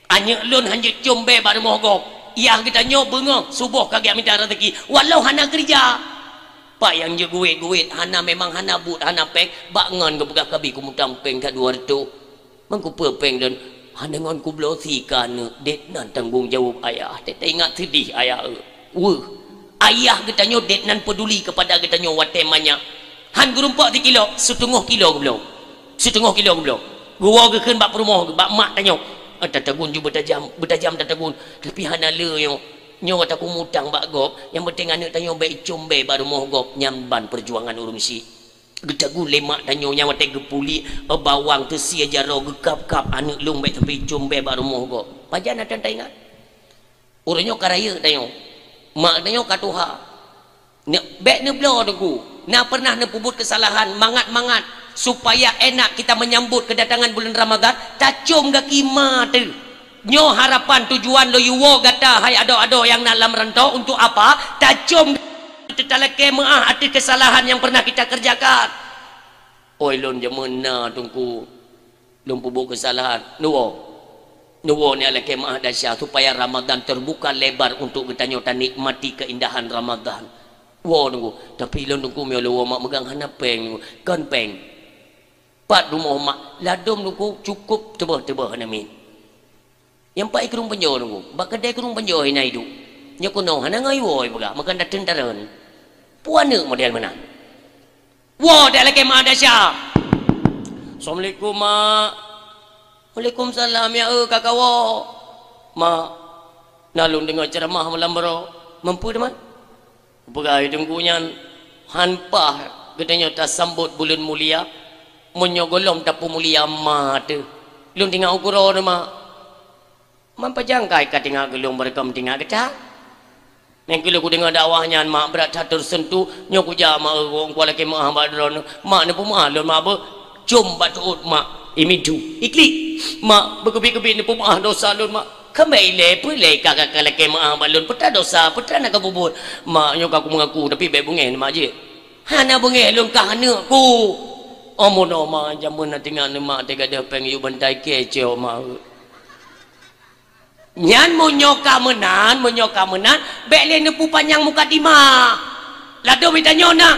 Aneuëk lôn han jeuet com bée bak rumoh gob. Yah geutanyoe beungoh suboh ka geujak mita raseuki, walau hana keureuja. Pak nyang jeuet geuwét-geuwét, hana, memang hana buet, hana péng, bak ngon geupeugah kabi kumutang péng ka dua reutôh. Meukeupeu péng lôn, hana ngon kubloe sie keu aneuëk, dét nan tanggong jaweueb ayah. Teuingat seudeh ayah, eu. Weueh, ayah geutanyoe dét nan peuduli keupada geutanyoe watée manyak. Han geurumpok sikilo, siteungoh kilo geubloe. Siteungoh kilo geubloe. Geuwoe geukheun bak peurumoh, bak mak tanyoe. Ah, tatagun ju beutajam, beutajam tatagun. Tapi hana le nyoe. Nyoe takumutang bak gob, nyang penting aneuëk tanyoe bék com bée bak rumoh gob, nyan ban peujuangan ureuëng syiek. Geutagun lé mak tanyoe nyang watée geupuléh, eh, bawang teusie jaroe geukab-kab aneuëk lôn bék sampai com bée bak rumoh gob. Pajan atra taingat? Uroe nyoe ka rayeuk tanyoe. Mak tanyoe ka tuha. Ne-, bék neubloe Teungku. Na pernah neupeubuet keusalahan mangat-mangat supaya enak kita menyambut kedatangan bulan Ramadhan, tacom gaki ma teuh. Nyoe harapan tujuan lôn yue woe gata hai adoe-adoe nyang na lam rantô untuk apa? Tacom teutalakée meu'ah ateueh keusalahan nyang pernah kita kerjakan. Oi lôn jameun na Teungku, lôn peubuet keusalahan. Neuwoe. Neuwoe neujak lakée meu'ah desya supaya Ramadhan terbuka lebar untuk geutanyoe tanikmati keindahan Ramadhan. Woe Teungku, tapi lôn Teungku meunyoe lôn woe mak meugang hana péng Teungku. Kon péng. Pat rumoh mak, ladôm Teungku cukôp teubeh-teubeh hana miet. Nyang pat i krueng Panjoe Teungku, bak keudée krueng Panjoe na iduek. Nyoe keunoe hana ngon iwoe ipeugah, meukeun dateueng tareun. Peue aneuëk model meunan? Woe dak lakée mak desya. Assalamualaikum, Mak. Waalaikumsalam, ya, eu, ka kawoe. Mak, na lôn deungoe ceuramah malam baroe. Meunpeue teuma? Peugah Teungku nyan, han paih geutanyoe tasambot buleuen mulia, meunyoe gohlom tapeumulia ma teuh. Lôn tinggai u keudroe, Mak. Man pajan kai ka tinggai geulong beureukam tinggai geutak. Nyang keu lôn kudeungoe dakwah nyan, Mak, brat that teusentuh, nyoe kujak, Mak, eu, kuwoe lakée meu'ah bak droeneuh. Mak, neupeumeu'ah lôn, Mak, beuh. Com bak teuôt, Mak. Imidu. Iklik. Mak, beukeubiet-keubiet neupeumeu'ah dosa lôn, Mak. Keumbali ilée, peue ilée ka, ka, ka lakée meu'ah bak lôn. Peue atra dosa, peue atra na kapubuet. Mak, nyoe ka kumeungaku, tapi bék beungéh, Mak, jih. Hana beungéh lôn kah aneuëk ku. Ampôn, Mak, jameun na tinggai neuh, Mak, teugadôh péng yue bantai keucok, Mak. Nyan meunyoe ka meunan, meunyoe ka meunan, bék lé neupeupanyang mukadimah. Ladôm tanyoe na.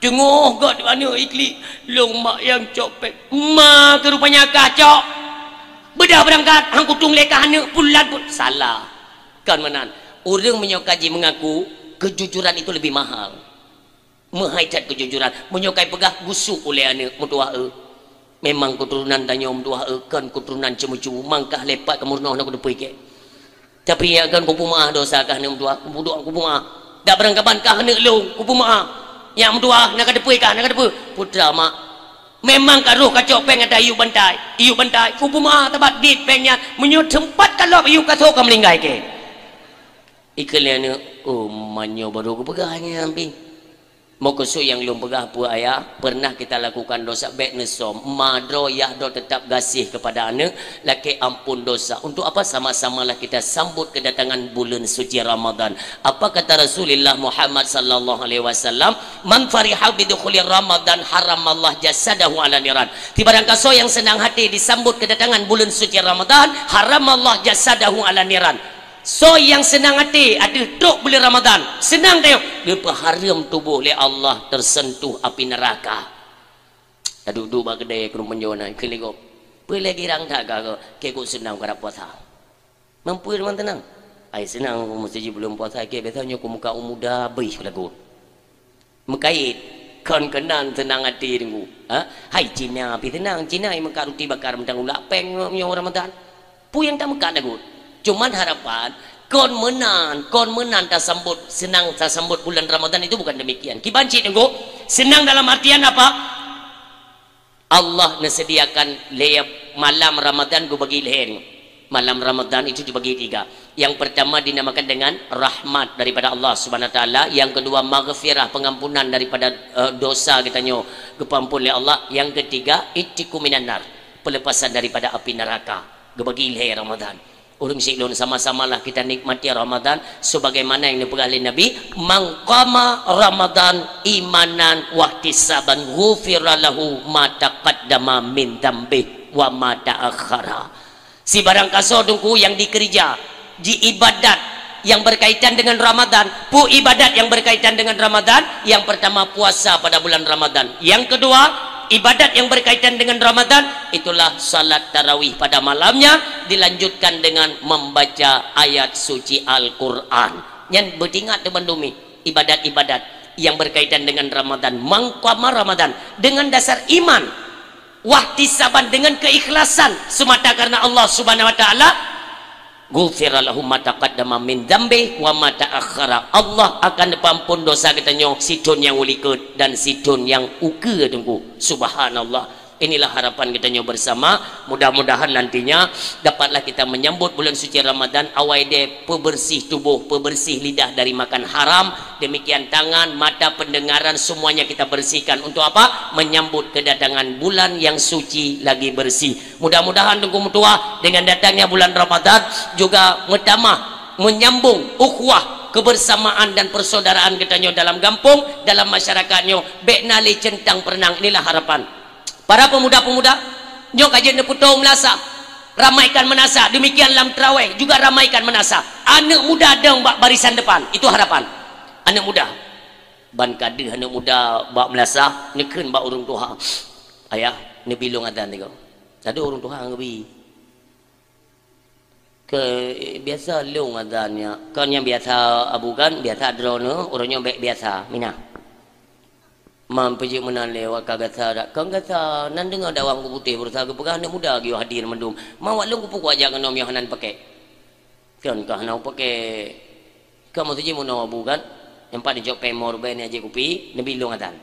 Teungoh gét aneuëk iklik, lôn mak nyang cok péng. Ma keu rupanya ka cok. Beudah beurangkat, han kutueng lé kah aneuëk, pulan pun salah. Kon meunan. Ureuëng meunyoe ka jimeungaku, kejujuran itu lebih mahal. Meuhai that keujujuran, meunyoe kai peugah gusuk ulée aneuëk meutuwah eu. Memang keuturonan tanyoe meutuwah eu kon keuturonan ceumeucue, mangkah lepat keu meurunoh na kuteupeu ikée. Tapi nyan kon kupeumeu'ah dosa kah aneuëk meutuwah, kupeudok kupeumeu'ah. Dak beurangkaban kah aneuëk lôn, kupeumeu'ah. Nyang meutuah, na ka teupeu kah, na ka teupeu. Putra mak. Memang ka roh kacok péng ata iyup bantai. Iyup bantai. Kubu ma tabat dit péng nyan. Meunyoe teumpat kalop iyup ka sok ka meulinggai ke. Ikheun lé aneuk, "Oh, manyo baru kupeugah nyan pi." Meukeusud nyang lôn peugah peue ayah, pernah kita lakukan dosa bék neusom. Ma droe yah droe tetap gaséh kepada aneuk, lakée amphon dosa. Untuk apa sama-samalah kita sambut kedatangan buleuen suci Ramadan? Apa kata Rasulullah Muhammad sallallahu alaihi wasallam, "Man fariha bidukhuli Ramadan haramallah jasadahu ala niran." Ti barang kasoe nyang seunang hati disambut kedatangan buleuen suci Ramadan, haramallah jasadahu ala niran. Soe nyang seunang até ateueh trok buleuen Ramadan, seunang tayong, geupeuhareuem tuboh lé Allah teuseuntuh api neuraka. Taduek-duek bak keudè keuneuk meunyoe na, keuneuk gob. Peue lé girang that ka keu, keu seunang karab puasa. Mampu teuma teunang. Ai seunang meuseujid buleuen puasa, keu biasa nyoe kumuka u muda beuih lagot. Meukayét, kon keunan seunang até Teungku. Ha? Hai Cina pi seunang, Cina nyang meukat ruti bakar mantong ulak péng nyoe Ramadan. Peue nyang tameukat lagot? Cuman harapan, kon meunan, kon meunan tasambot, seunang tasambot bulan Ramadan itu bukan demikian. Kiban cit Teungku, seunang dalam artian apa? Allah neusediakan lé malam Ramadan geubagi lhèe. Malam Ramadan itu dibagi tiga. Yang pertama dinamakan dengan rahmat daripada Allah Subhanahu Wa Taala, yang kedua maghfirah, pengampunan daripada, eh, dosa geutanyoe, geupeuampon lé Allah, yang ketiga ittiqu minan nar, pelepasan daripada api neraka. Geubagi lhèe Ramadan. Ureuëng syiek lôn, sama-samalah kita nikmati Ramadan sebagaimana yang dipeugah oleh Nabi, "Man qama Ramadan imanan wahtisaban ghufira lahu ma taqaddama min dzambih wa ma ta'akhkhara." Sibarang kasoe Teungku yang dikerja, ji ibadat yang berkaitan dengan Ramadan, peue ibadat yang berkaitan dengan Ramadan, yang pertama puasa pada bulan Ramadan. Yang kedua, ibadat yang berkaitan dengan Ramadan, itulah salat tarawih pada malamnya, dilanjutkan dengan membaca ayat suci Al-Quran. Nyan beutingat teubandum ibadat-ibadat yang berkaitan dengan Ramadan, mangkama Ramadan, dengan dasar iman, wahtisaban, dengan keikhlasan semata karena Allah Subhanahu Wa Taala, ghufira lahu ma taqaddama min dzambih wa ma ta'akhkhara. Allah akan neupeuampon dosa geutanyoe sithon nyang u likot dan sithon nyang ukeue Teungku. Subhanallah. Inilah harapan geutanyoe bersama. Mudah-mudahan nantinya dapatlah kita menyambut bulan suci Ramadan, awai deh peubersih tuboh, peubersih lidah dari makan haram, demikian tangan, mata, pendengaran, semuanya kita bersihkan. Untuk apa? Menyambut kedatangan bulan yang suci lagi bersih. Mudah-mudahan Teungku meutuah dengan datangnya bulan Ramadan juga meutamah, menyambung ukhuwah, kebersamaan dan persaudaraan geutanyoe dalam gampông, dalam masyarakat nyoe, bék na lé centang perenang. Inilah harapan. Para pemuda-pemuda, nyoe ka jeuet neupeutoe meunasah, ramaikan meunasah. Demikian lam traweh juga ramaikan meunasah. Aneuk muda dong bak barisan depan, itu harapan. Aneuk muda. Ban ka deuh aneuk muda bak meunasah, neukheun bak ureuëng tuha, "Ayah, neubi lôn azan tiga." Adoe ureuëng tuha geubi. Keu biasa lôn azan nyan. Kon nyang biasa Abu kan, biasa droeneuh, uroe nyoe bék biasa. Minah. Man peujeuet meunan lé awak ka gasa dak. Kon gasa, nan deungoe dakwah Teungku Putéh, beurasa geupeugah aneuk muda geuyue hadir mandum. Man awak lôn kupeugah jak keunoe miyuh hana pakék. Kon ka hana pakék. Ka meuseujid meunoe Abu kan, nyang pat jok péng mo rubée ni aja kupi, neubi lôn azan.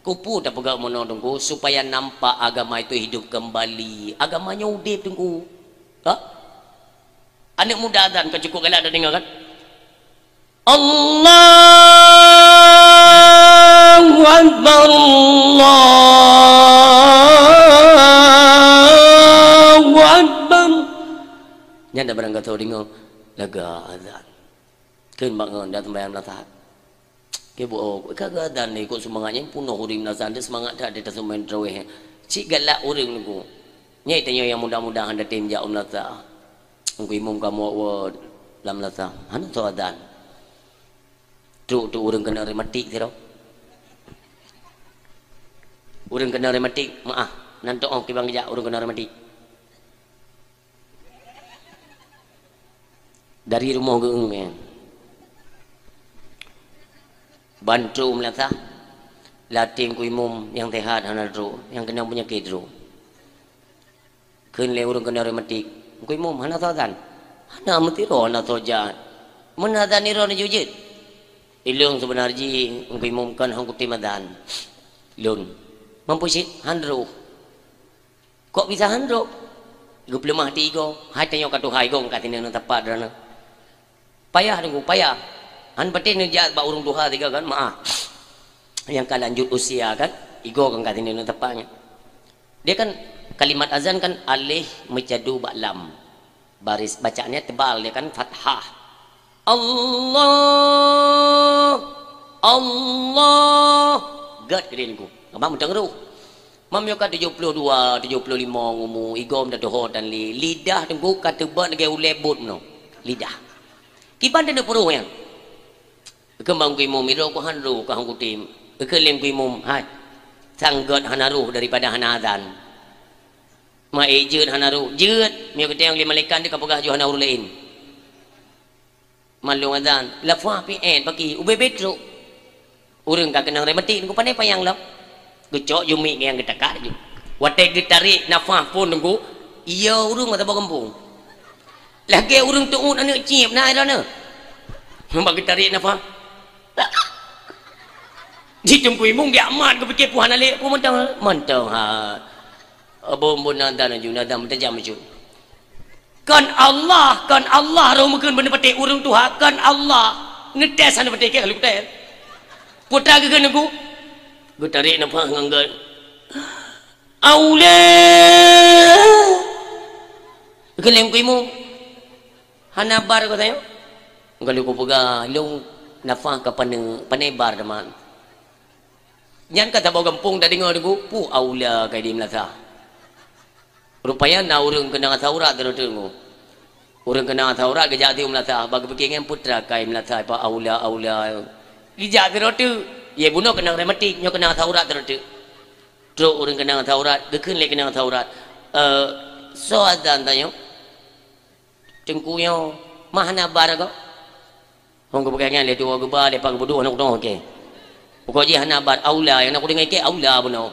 Kupu tapeugah meunoe Teungku, supaya nampak agama itu hidup kembali. Agama nyoe udeb Teungku. Ha? Aneuk muda azan ka cukup galak tadeungoe kan? Allahu Akbar, Allahu Akbar. Nyan dah barang kata deungoe laga azan. Kheun bak ngon dah sembahyang meunasah. Keu buet ka geuadan lé, kok seumangat nyan peunoh ureuëng meunasah, teusemangat that di taseumayang tarawih. Cit galak ureuëng Teungku. Nyan tanyoe nyang muda-muda hana tem jak u meunasah. Teungku imum kamoe wot lam meunasah. Hana soe adan. Trok tu ureuëng keuneuk rematik sidroe. Ureuëng keuneuk rematik, meu'ah. Nan toh kiban geujak ureuëng keuneuk rematik. Dari rumoh geuéng nyan. Ban trok u meunasah, lam tem Teungku imum nyang sehat hana trok, nyang keunong peunyakét trok. Kheun lé ureuëng keunong rematik, "Teungku imum, hana soe azan?" "Hana, meusidroe hana soe jak. Meunan azan nyoe neujujeuet." Ilôn seubeuna jih, Teungku Imum, kon han kutem azan. Lôn. Mampu cit, han roh. Kok bisa han roh? Geupeuleumah ati igoe, hai tanyoe ka tuha igoe ka sinan teumpat droeneuh. Payah Teungku, payah. Han patéh neujak bak ureuëng tuha sigoe kan, maaf. Nyang ka lanjut usia kan, igoe kan ka sinan teumpat nyan. Dia kan kalimat azan kan alif meucadu bak lam. Baris bacaannya tebal, dia kan fathah. Allah, Allah. Gét keudéh Teungku. Abang mantong roh. Mam nyoe ka tujoh ploh dua, tujoh ploh limong umu, igoe meutuho tan lé. Lidah Teungku ka teubeuet lagée ulée buet meunoe. Lidah. Kiban teuneuk peuroh nyan. Keumbang Teungku Imum, iroe ku han roh, ka han kutem. Keu lé Teungku Imum, hai. Sang gét hana roh daripada hana azan. Ma ék jeuet hana roh. Jeuet, meunyoe geutanyoe lé malaikat dia ka peugah jih hana ureuëng laén. Mandum azan, lafah pih ék paki, ubé-bé trok. Ureuëng ka keunong rematik, Teungku, pandai panyang lom. Geucok jumik nyang geutakak ju. Watée geutarek nafah phon Teungku, iya ureuëng mata bak gampông. Lagée ureuëng teuôt aneuëk cieb na droeneuh. Bak geutarek nafah. Di Teungku Imum geujak mat, geupike peue hana lé, peue mantong, mantong ha. Abon-bon na dan aju, na dan meutajam aju. Kon Allah, kon Allah roh meukeun beuneuk patéh ureuëng tuha, kon Allah. Neutés hana patéh keu lukée. Putra geukheun Teungku. Geutarek nafah ngon gét. Aula. Geulém kuimu. Hana bar keu tanyoe. Galak kupeugah lôn nafah ka pane, pane bar teuma. Nyan ka saboh gampông tadeungoe Teungku, peue aula kai di meulasah. Rupanya na ureuëng keunong asai urat droe teuk Teungku. Ureuëng keunong asai urat geujak di meulasah, bak geupike ngon putra kai meulasah, peue aula, aula. Geujak droe teuk, ye bunoe keunong rematik, nyoe keunong asai urat droe teuk. Trok ureuëng keunong asai urat, geukheun lé keunong asai urat, "Eh, soe azan tanyoe?" Teungku nyoe, ma hana bar kok. Hong geupeugah nyan lé tuwoe geuba, lé pat geubeuduek aneuk keunoe, oke. Pokok jih hana bar, aula, nyang na kudeungoe keu aula bunoe.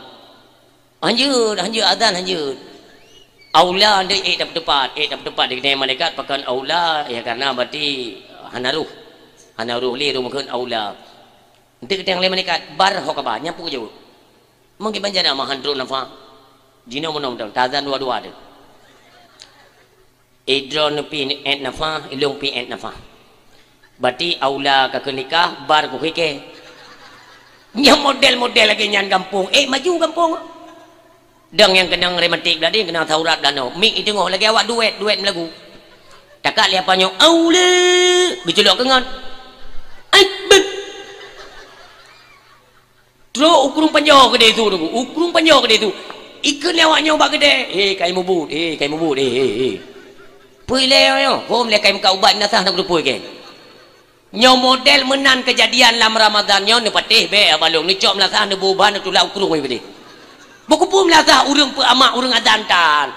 Hanjeuet, hanjeuet azan, hanjeuet. Aula, ndai ék tapeutupat, ék tapeutupat di keuneuk malaikat, pakon aula, ya, karena berarti hana roh. Hana roh lé, roh meukeun aula. Enteuk geutanyong lé malaikat, bar ho kaba, nyan peue geujaweueb. Mungkin banjana ma han trok nafah. Jinoe bunoe mantong, tazan dua-dua teuh. Eh, droeneuh pih ék nafah, ilôn pih ék nafah. Berarti aula ka keunikah, bar kuhike. Nyan model-model lagée nyan gampông. Eh, maju gampông. Dang nyang keunong rematik beuladi, keunong asai urat beulanoe. Mik iteungoh lagée awak duet, duet meulagu. Takak lé apa nyoe, aula. Geuculok keu ngon. Ai, beuh. Trok u krueng panjoe keudeh su Teungku, u krueng panjoe keudeh su. Ikheun lé awak nyoe bak keudeh, "He, kai mubuet, he, kai mubuet, he, he, he." Peue lé awak nyoe? Hom lé kai meukat ubat meunasah na kuteupue keu. Nyoe model meunan keujadian lam Ramadhan nyoe, neupatéh bék balong, neucok meunasah, neubôh ban, neutulak u krueng keudeh. Bukeupeue meunasah ureuëng peuamak ureuëng azan tan.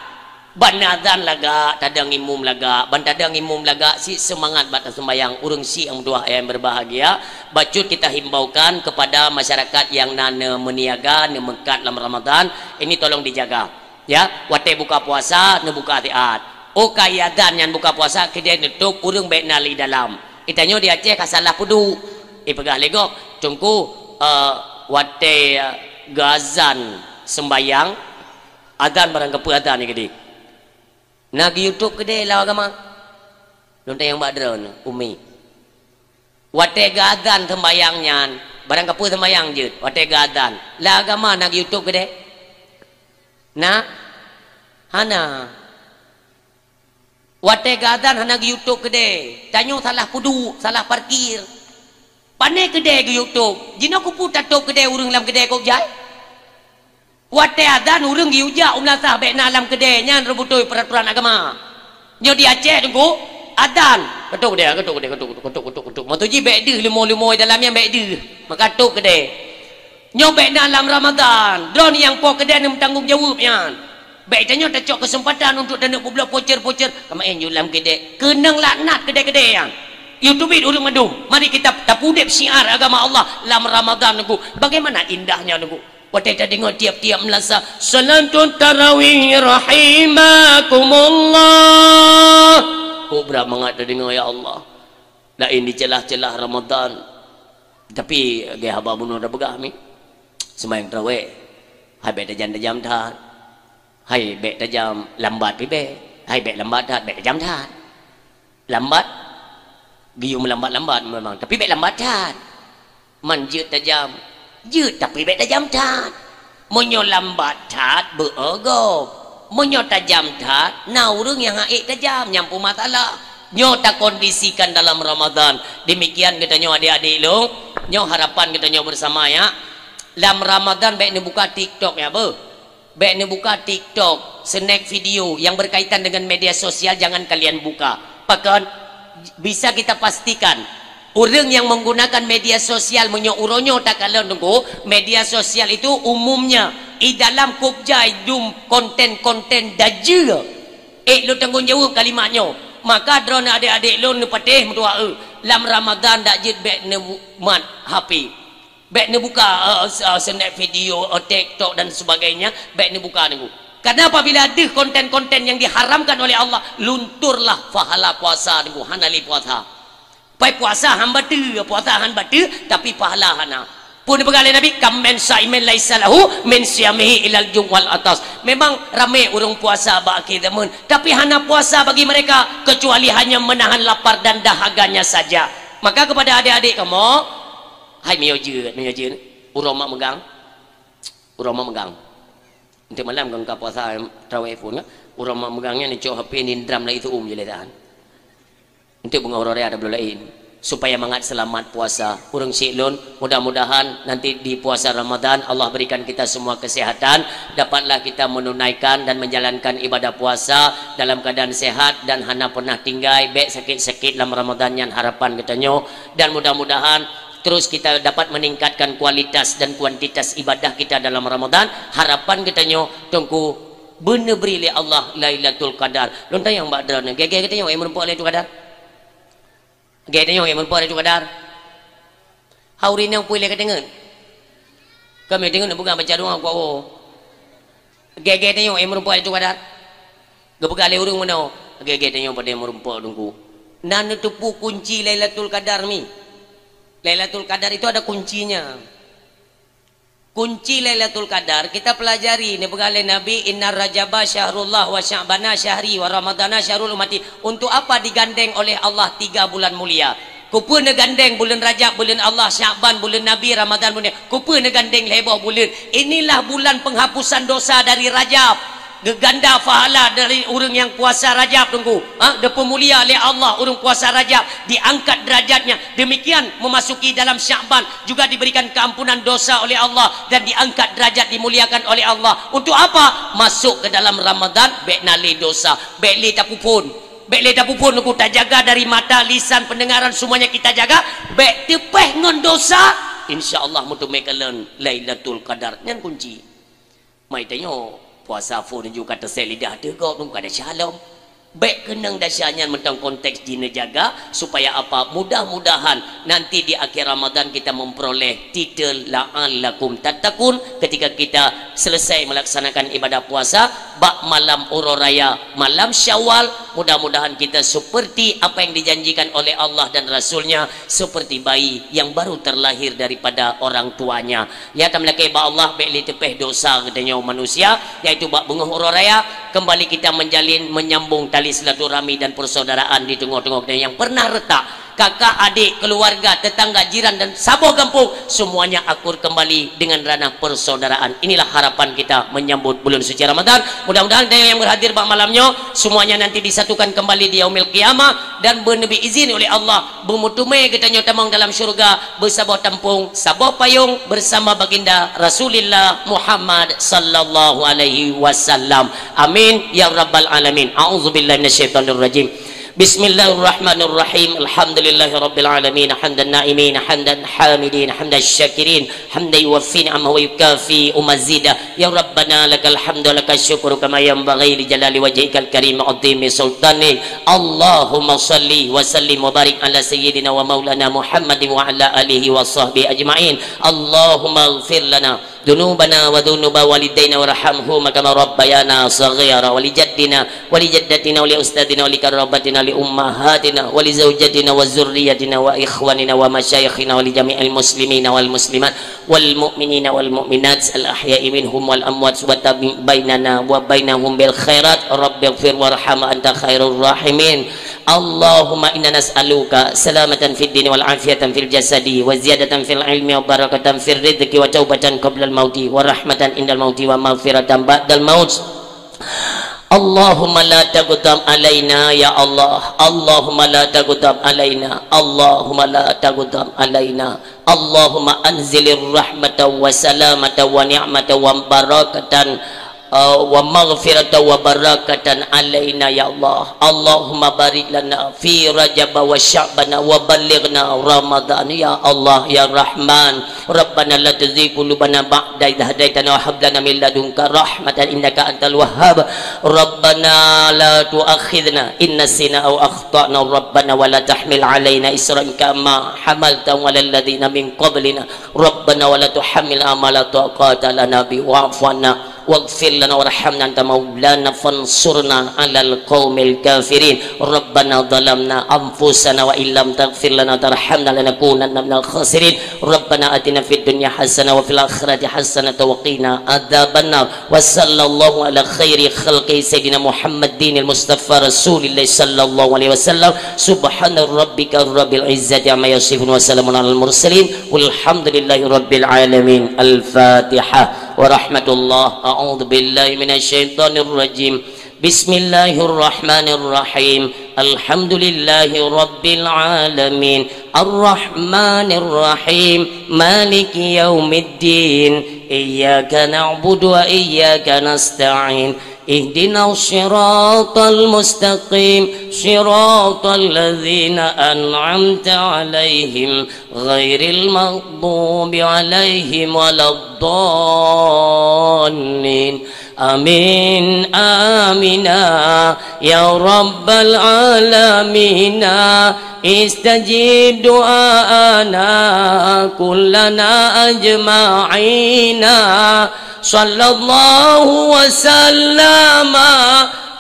Ban azan lagak, tadong imum lagak, ban tadong imum lagak, sit seumangat bak taseumbayang, ureuëng sit nyang meutuah nyang berbahagia, bacut kita himbaukan kepada masyarakat nyang na neumeuniaga, neumeukat lam Ramadhan, ini tolong dijaga. Ya, watée buka puasa, neubuka siat. Oh, ka azan nyan buka puasa, keudeh neutôb, ureuëng bék na lam dalam. Di tanyoe di Aceh ka salah peuduek. Ipeugah lé gob, Teungku, eh, watée, eh, geuazan seumbayang, azan barang kapeue azan nyan keudeh. Na geu-YouTube keudeh lam agama. Lôn tanyong bak droeneuh, Umi. Watée geuazan seumbayang nyan, barang kapeue seumbayang jeuet, watée geuazan. Lam agama na geu-YouTube keudeh? Na? Hana. Watée geuazan hana geu-YouTube keudeh. Tanyoe salah peuduek, salah parkir. Pane keudeh geu-YouTube. Jinoe keupeue tatôb keudeh ureuëng lam keudeh kok jai? Watée azan ureuëng geuyue jak u meulasah bék na lam keudeh, nyan reubeutôi peuraturan agama. Nyoe di Aceh Teungku, azan, keutôb keudeh, keutôb keudeh, keutôb, keutôb, keutôb, keutôb. Maksud jih bék deuh leumo-leumo dalam nyan bék deuh. Maka tôb keudeh. Nyoe bék na lam Ramadhan. Droeneuh nyang po keudeh neumeutanggong jaweueb nyan. Bék tanyoe tacok keuseumpatan untuk taneuk peubloe pocer-pocer. Kama éh nyoe lam keudeh. Keunong laknat keudeh-keudeh nyan. Yue teubiet ureuëng mandum. Mari kita tapeudeb syiar agama Allah lam Ramadhan Teungku. Bagaimana indahnya Teungku. Watée tadeungoe tieb-tieb meulasah, "Salatut tarawih rahimakumullah." Kok brat mangat tadeungoe, ya Allah. Laén di celah-celah Ramadhan. Tapi lagèe haba bunoe tapeugah mi, seumayang tarawèh, hai bèk tajam-tajam that. Hai bèk tajam lambat pih bèk. Hai bèk lambat that, bèk tajam that. Lambat, geuyue meulambat-lambat memang, tapi bèk lambat that. Man jeuet tajam, jeuet tapi bèk tajam that. Meunyoe lambat that, beu-o gob. Meunyoe tajam that, na ureueng nyang han ék tajam, nyan peue masalah. Nyoe takondisikan dalam Ramadan. Demikian geutanyoe adék-adék lôn, nyoe harapan geutanyoe bersama ya. Lam Ramadan bèk neubuka TikTok ya beuh. Bèk neubuka TikTok, snack video yang berkaitan dengan media sosial jangan kalian buka. Pakon? Bisa kita pastikan, ureueng nyang menggunakan media sosial meunyoe uroe nyoe takalon teungku, media sosial itu umumnya i dalam kôb jai dum konten-konten dajeu. Ék lôn tanggong jaweueb kalimat nyoe. Maka droeneuh adék-adék lôn neupatéh meutuah eu, lam Ramadan dak jeuet bèk neumat H P. Bèk neubuka, eh, eh, snack video, eh, TikTok dan sebagainya, bèk neubuka teungku. Karena apabila deuh konten-konten yang diharamkan oleh Allah, lunturlah pahala puasa teungku, hana lé puasa. Pai puasa han bateue, puasa han bateue, tapi pahala hana. Peue neupeugah lé Nabi, "Kam min shaimin laisa lahu min siyamihi ilal ju' wal atas." Memang ramé ureueng puasa bak akhé zaman, tapi hana puasa bagi mereka kecuali hanya menahan lapar dan dahaganya saja. Maka kepada adik-adik kamoe, hai meunyoe jeuet, meunyoe jeuet, uroe mak meugang. Uroe mak meugang. Enteuk malam kan ka puasa tarawih pun kan. Uroe mak meugang nyan neucok H P nindram lagi seuuem jeuleh tahan. Enteuk beungoh uroe raya ada belum lain. Supaya mangat selamat puasa. Ureueng syik lôn, mudah-mudahan nanti di puasa Ramadan Allah berikan kita semua kesehatan, dapatlah kita menunaikan dan menjalankan ibadah puasa dalam keadaan sehat dan hana pernah tinggai, bèk sakit-sakit lam Ramadan nyan harapan geutanyoe. Dan mudah-mudahan terus kita dapat meningkatkan kualitas dan kuantitas ibadah kita dalam Ramadan. Harapan geutanyoe teungku beuneubri lé Allah Lailatul Qadar. Lôn tanyong bak droeneuh, gèt-gèt geutanyoe nyang meurumpok Lailatul Qadar? Gèt tanyoe nyang meurumpok Lailatul Qadar? Hau rinong pui lé ka teungeut. Kami teungeut bukan baca doa kuat woe. Gèt-gèt tanyoe nyang meurumpok Lailatul Qadar? Geupeugah lé ureueng meunoe, gèt-gèt tanyoe padahai meurumpok teungku. Na neuteupeue kunci Lailatul Qadar mi. Lailatul Qadar itu ada kuncinya. Kunci Lailatul Qadar kita pelajari, neupeugah lé Nabi, "Inna Rajaba syahrullah wa Sya'bana syahri wa Ramadana syahrul ummati." Untuk apa digandeng oleh Allah tiga bulan mulia? Keupeue neugandeng buleuen Rajab, buleuen Allah, Sya'ban, buleuen Nabi, Ramadan, buleuen, keupeue neugandeng lhèe boh buleuen? Inilah bulan penghapusan dosa dari Rajab. Geuganda pahala dari ureueng nyang puasa Rajab teungku. Ha? Geupeumulia lé Allah ureueng puasa Rajab, diangkat derajatnya. Demikian memasuki dalam Sya'ban juga diberikan keampunan dosa oleh Allah dan diangkat derajat, dimuliakan oleh Allah. Untuk apa? Masuk ke dalam Ramadan, bèk na lé dosa, bèk lé tapeuphôn. Bèk lé tapeuphôn teungku, tajaga dari mata, lisan, pendengaran, semuanya kita jaga. Bèk teupèh ngon dosa. Insya Allah meuteumé kalon Lailatul Qadar. Nyan kunci. Mai tanyoe, puasa phôn ju ka teusé lidah teuh gob, ka desya lom. Bèk keunong desya nyan mantong konteks jih neujaga, supaya apa? Mudah-mudahan nanti di akhir Ramadan kita memperoleh titel la'allakum tattaqun ketika kita selesai melaksanakan ibadah puasa bak malam uroe raya, malam Syawal. Mudah-mudahan kita seperti apa yang dijanjikan oleh Allah dan Rasul-Nya, seperti bayi yang baru terlahir daripada orang tuanya. Ya, tameulakèe bak Allah, bèk lé teupèh dosa geutanyoe manusia, yaitu bak beungoh uroe raya, kembali kita menjalin, menyambung tali silaturahmi dan persaudaraan di teungoh-teungoh geutanyoe nyang pernah retak. Kakak, adik, keluarga, tetangga, jiran, dan saboh gampông, semuanya akur kembali dengan ranah persaudaraan. Inilah harapan kita menyambut bulan suci Ramadan. Mudah-mudahan geutanyoe nyang berhadir bak malam nyoe, semuanya nanti disatukan kembali di Yaumil Qiyamah dan beuneubri izin oleh Allah beumeuteumé geutanyoe tamong dalam syurga beusaboh tampông, saboh payông bersama Baginda Rasulillah Muhammad sallallahu alaihi wasallam. Amin ya rabbal alamin. A'udzubillahi minasyaitonirrajim. Bismillahirrahmanirrahim. Alhamdulillahirabbil alamin. Hamdan na'imin, hamdan hamidin, hamdan syakirin, hamdan yuwaffi ni'amahu wa yukafi mazidah. Ya Rabbana, lakal hamdu wa lakal syukru kama yanbaghi li jalali wajhikal karim wa 'azimi sultanik. Allahumma shalli wa sallim wa barik ala sayyidina wa maulana Muhammadin wa ala alihi wa sahbihi ajma'in. Allahumma ighfir lana ذنوبنا وذنوب والدينا وارحمهما كما ربيانا صغارا، ولجدنا ولجدتنا ولأستاذنا ولقراباتنا لأمهاتنا ولزوجاتنا وذرياتنا وإخواننا ومشايخنا ولجميع المسلمين والمسلمات والمؤمنين والمؤمنات الأحياء منهم والأموات وتابع بيننا وبينهم بالخيرات. رب اغفر وارحم وأنت خير الراحمين. اللهم إنا نسألك سلامة في الدين والعافية في الجسد وزيادة في العلم وبركة في الرزق وتوبة قبل الموت ورحمة عند الموت ومغفرة بعد الموت. اللهم لا تغضب علينا يا الله، اللهم لا تغضب علينا، اللهم لا تغضب علينا. اللهم أنزل الرحمة والسلامة والنعمة وبركة، آه، ومغفرة وبركة علينا يا الله. اللهم بارك لنا في رجب وشعبان وبلغنا رمضان يا الله يا رحمن. ربنا لا تزغ قلوبنا بعد إذ هديتنا وهب لنا من لدنك رحمة إنك أنت الوهاب. ربنا لا تؤاخذنا إن نسينا أو أخطأنا. ربنا ولا تحمل علينا إصرا كما حملته على الذين من قبلنا. ربنا ولا تحملنا ما لا طاقة لنا به واعف عنا واغفر لنا وارحمنا أنت مولانا فانصرنا على القوم الكافرين. ربنا ظلمنا أنفسنا وإن لم تغفر لنا وترحمنا لنكونن من الخاسرين. ربنا آتنا في الدنيا حسنة وفي الآخرة حسنة وقنا عذاب النار. وصلى الله على خير خلقه سيدنا محمد المصطفى رسول الله صلى الله عليه وسلم. سبحان ربك رب العزة عما يصفون وسلام على المرسلين والحمد لله رب العالمين. الفاتحة. ورحمة الله. أعوذ بالله من الشيطان الرجيم. بسم الله الرحمن الرحيم. الحمد لله رب العالمين. الرحمن الرحيم. مالك يوم الدين. إياك نعبد وإياك نستعين. اهدنا الصراط المستقيم. صراط الذين أنعمت عليهم غير المغضوب عليهم ولا الضالين. آمين، آمين. يا رب العالمين، استجب دعاءنا كلنا أجمعين. صلى الله وسلم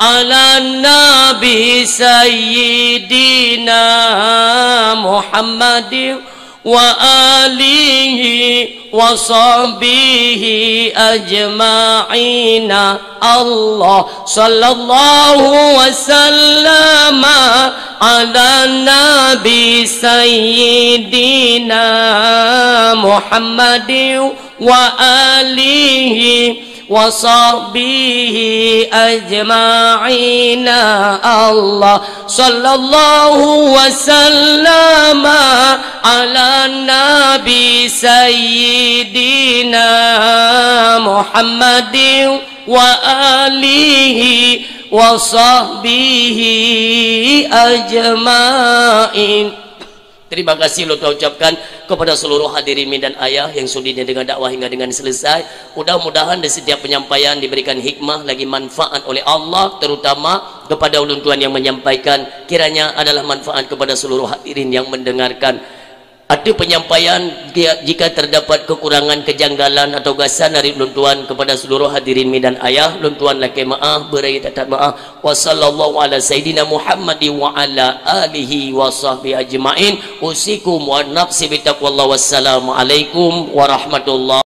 على النبي سيدنا محمد وآله وصحبه أجمعين. الله، صلى الله وسلم على النبي سيدنا محمد وآله وصحبه أجمعين. الله، صلى الله وسلم على النبي سيدنا محمد وآله وصحبه أجمعين. Terima kasih ulôn tuan ucapkan kepada seluruh hadirin mi dan ayah yang sudi mendengar dakwah hingga dengan selesai. Mudah-mudahan di setiap penyampaian diberikan hikmah lagi manfaat oleh Allah, terutama kepada ulôn tuan yang menyampaikan, kiranya adalah manfaat kepada seluruh hadirin yang mendengarkan. Ateueh penyampaian, jika, jika terdapat kekurangan, kejanggalan atau gasan dari ulôn tuan kepada seluruh hadirin mi dan ayah, ulôn tuan lakée meu'ah, beuraya that-that meu'ah. Wa sallallahu ala sayyidina Muhammad wa ala alihi wa sahbihi ajma'in. Usikum wa nafsi bitaqwallah. Wassalamualaikum warahmatullahi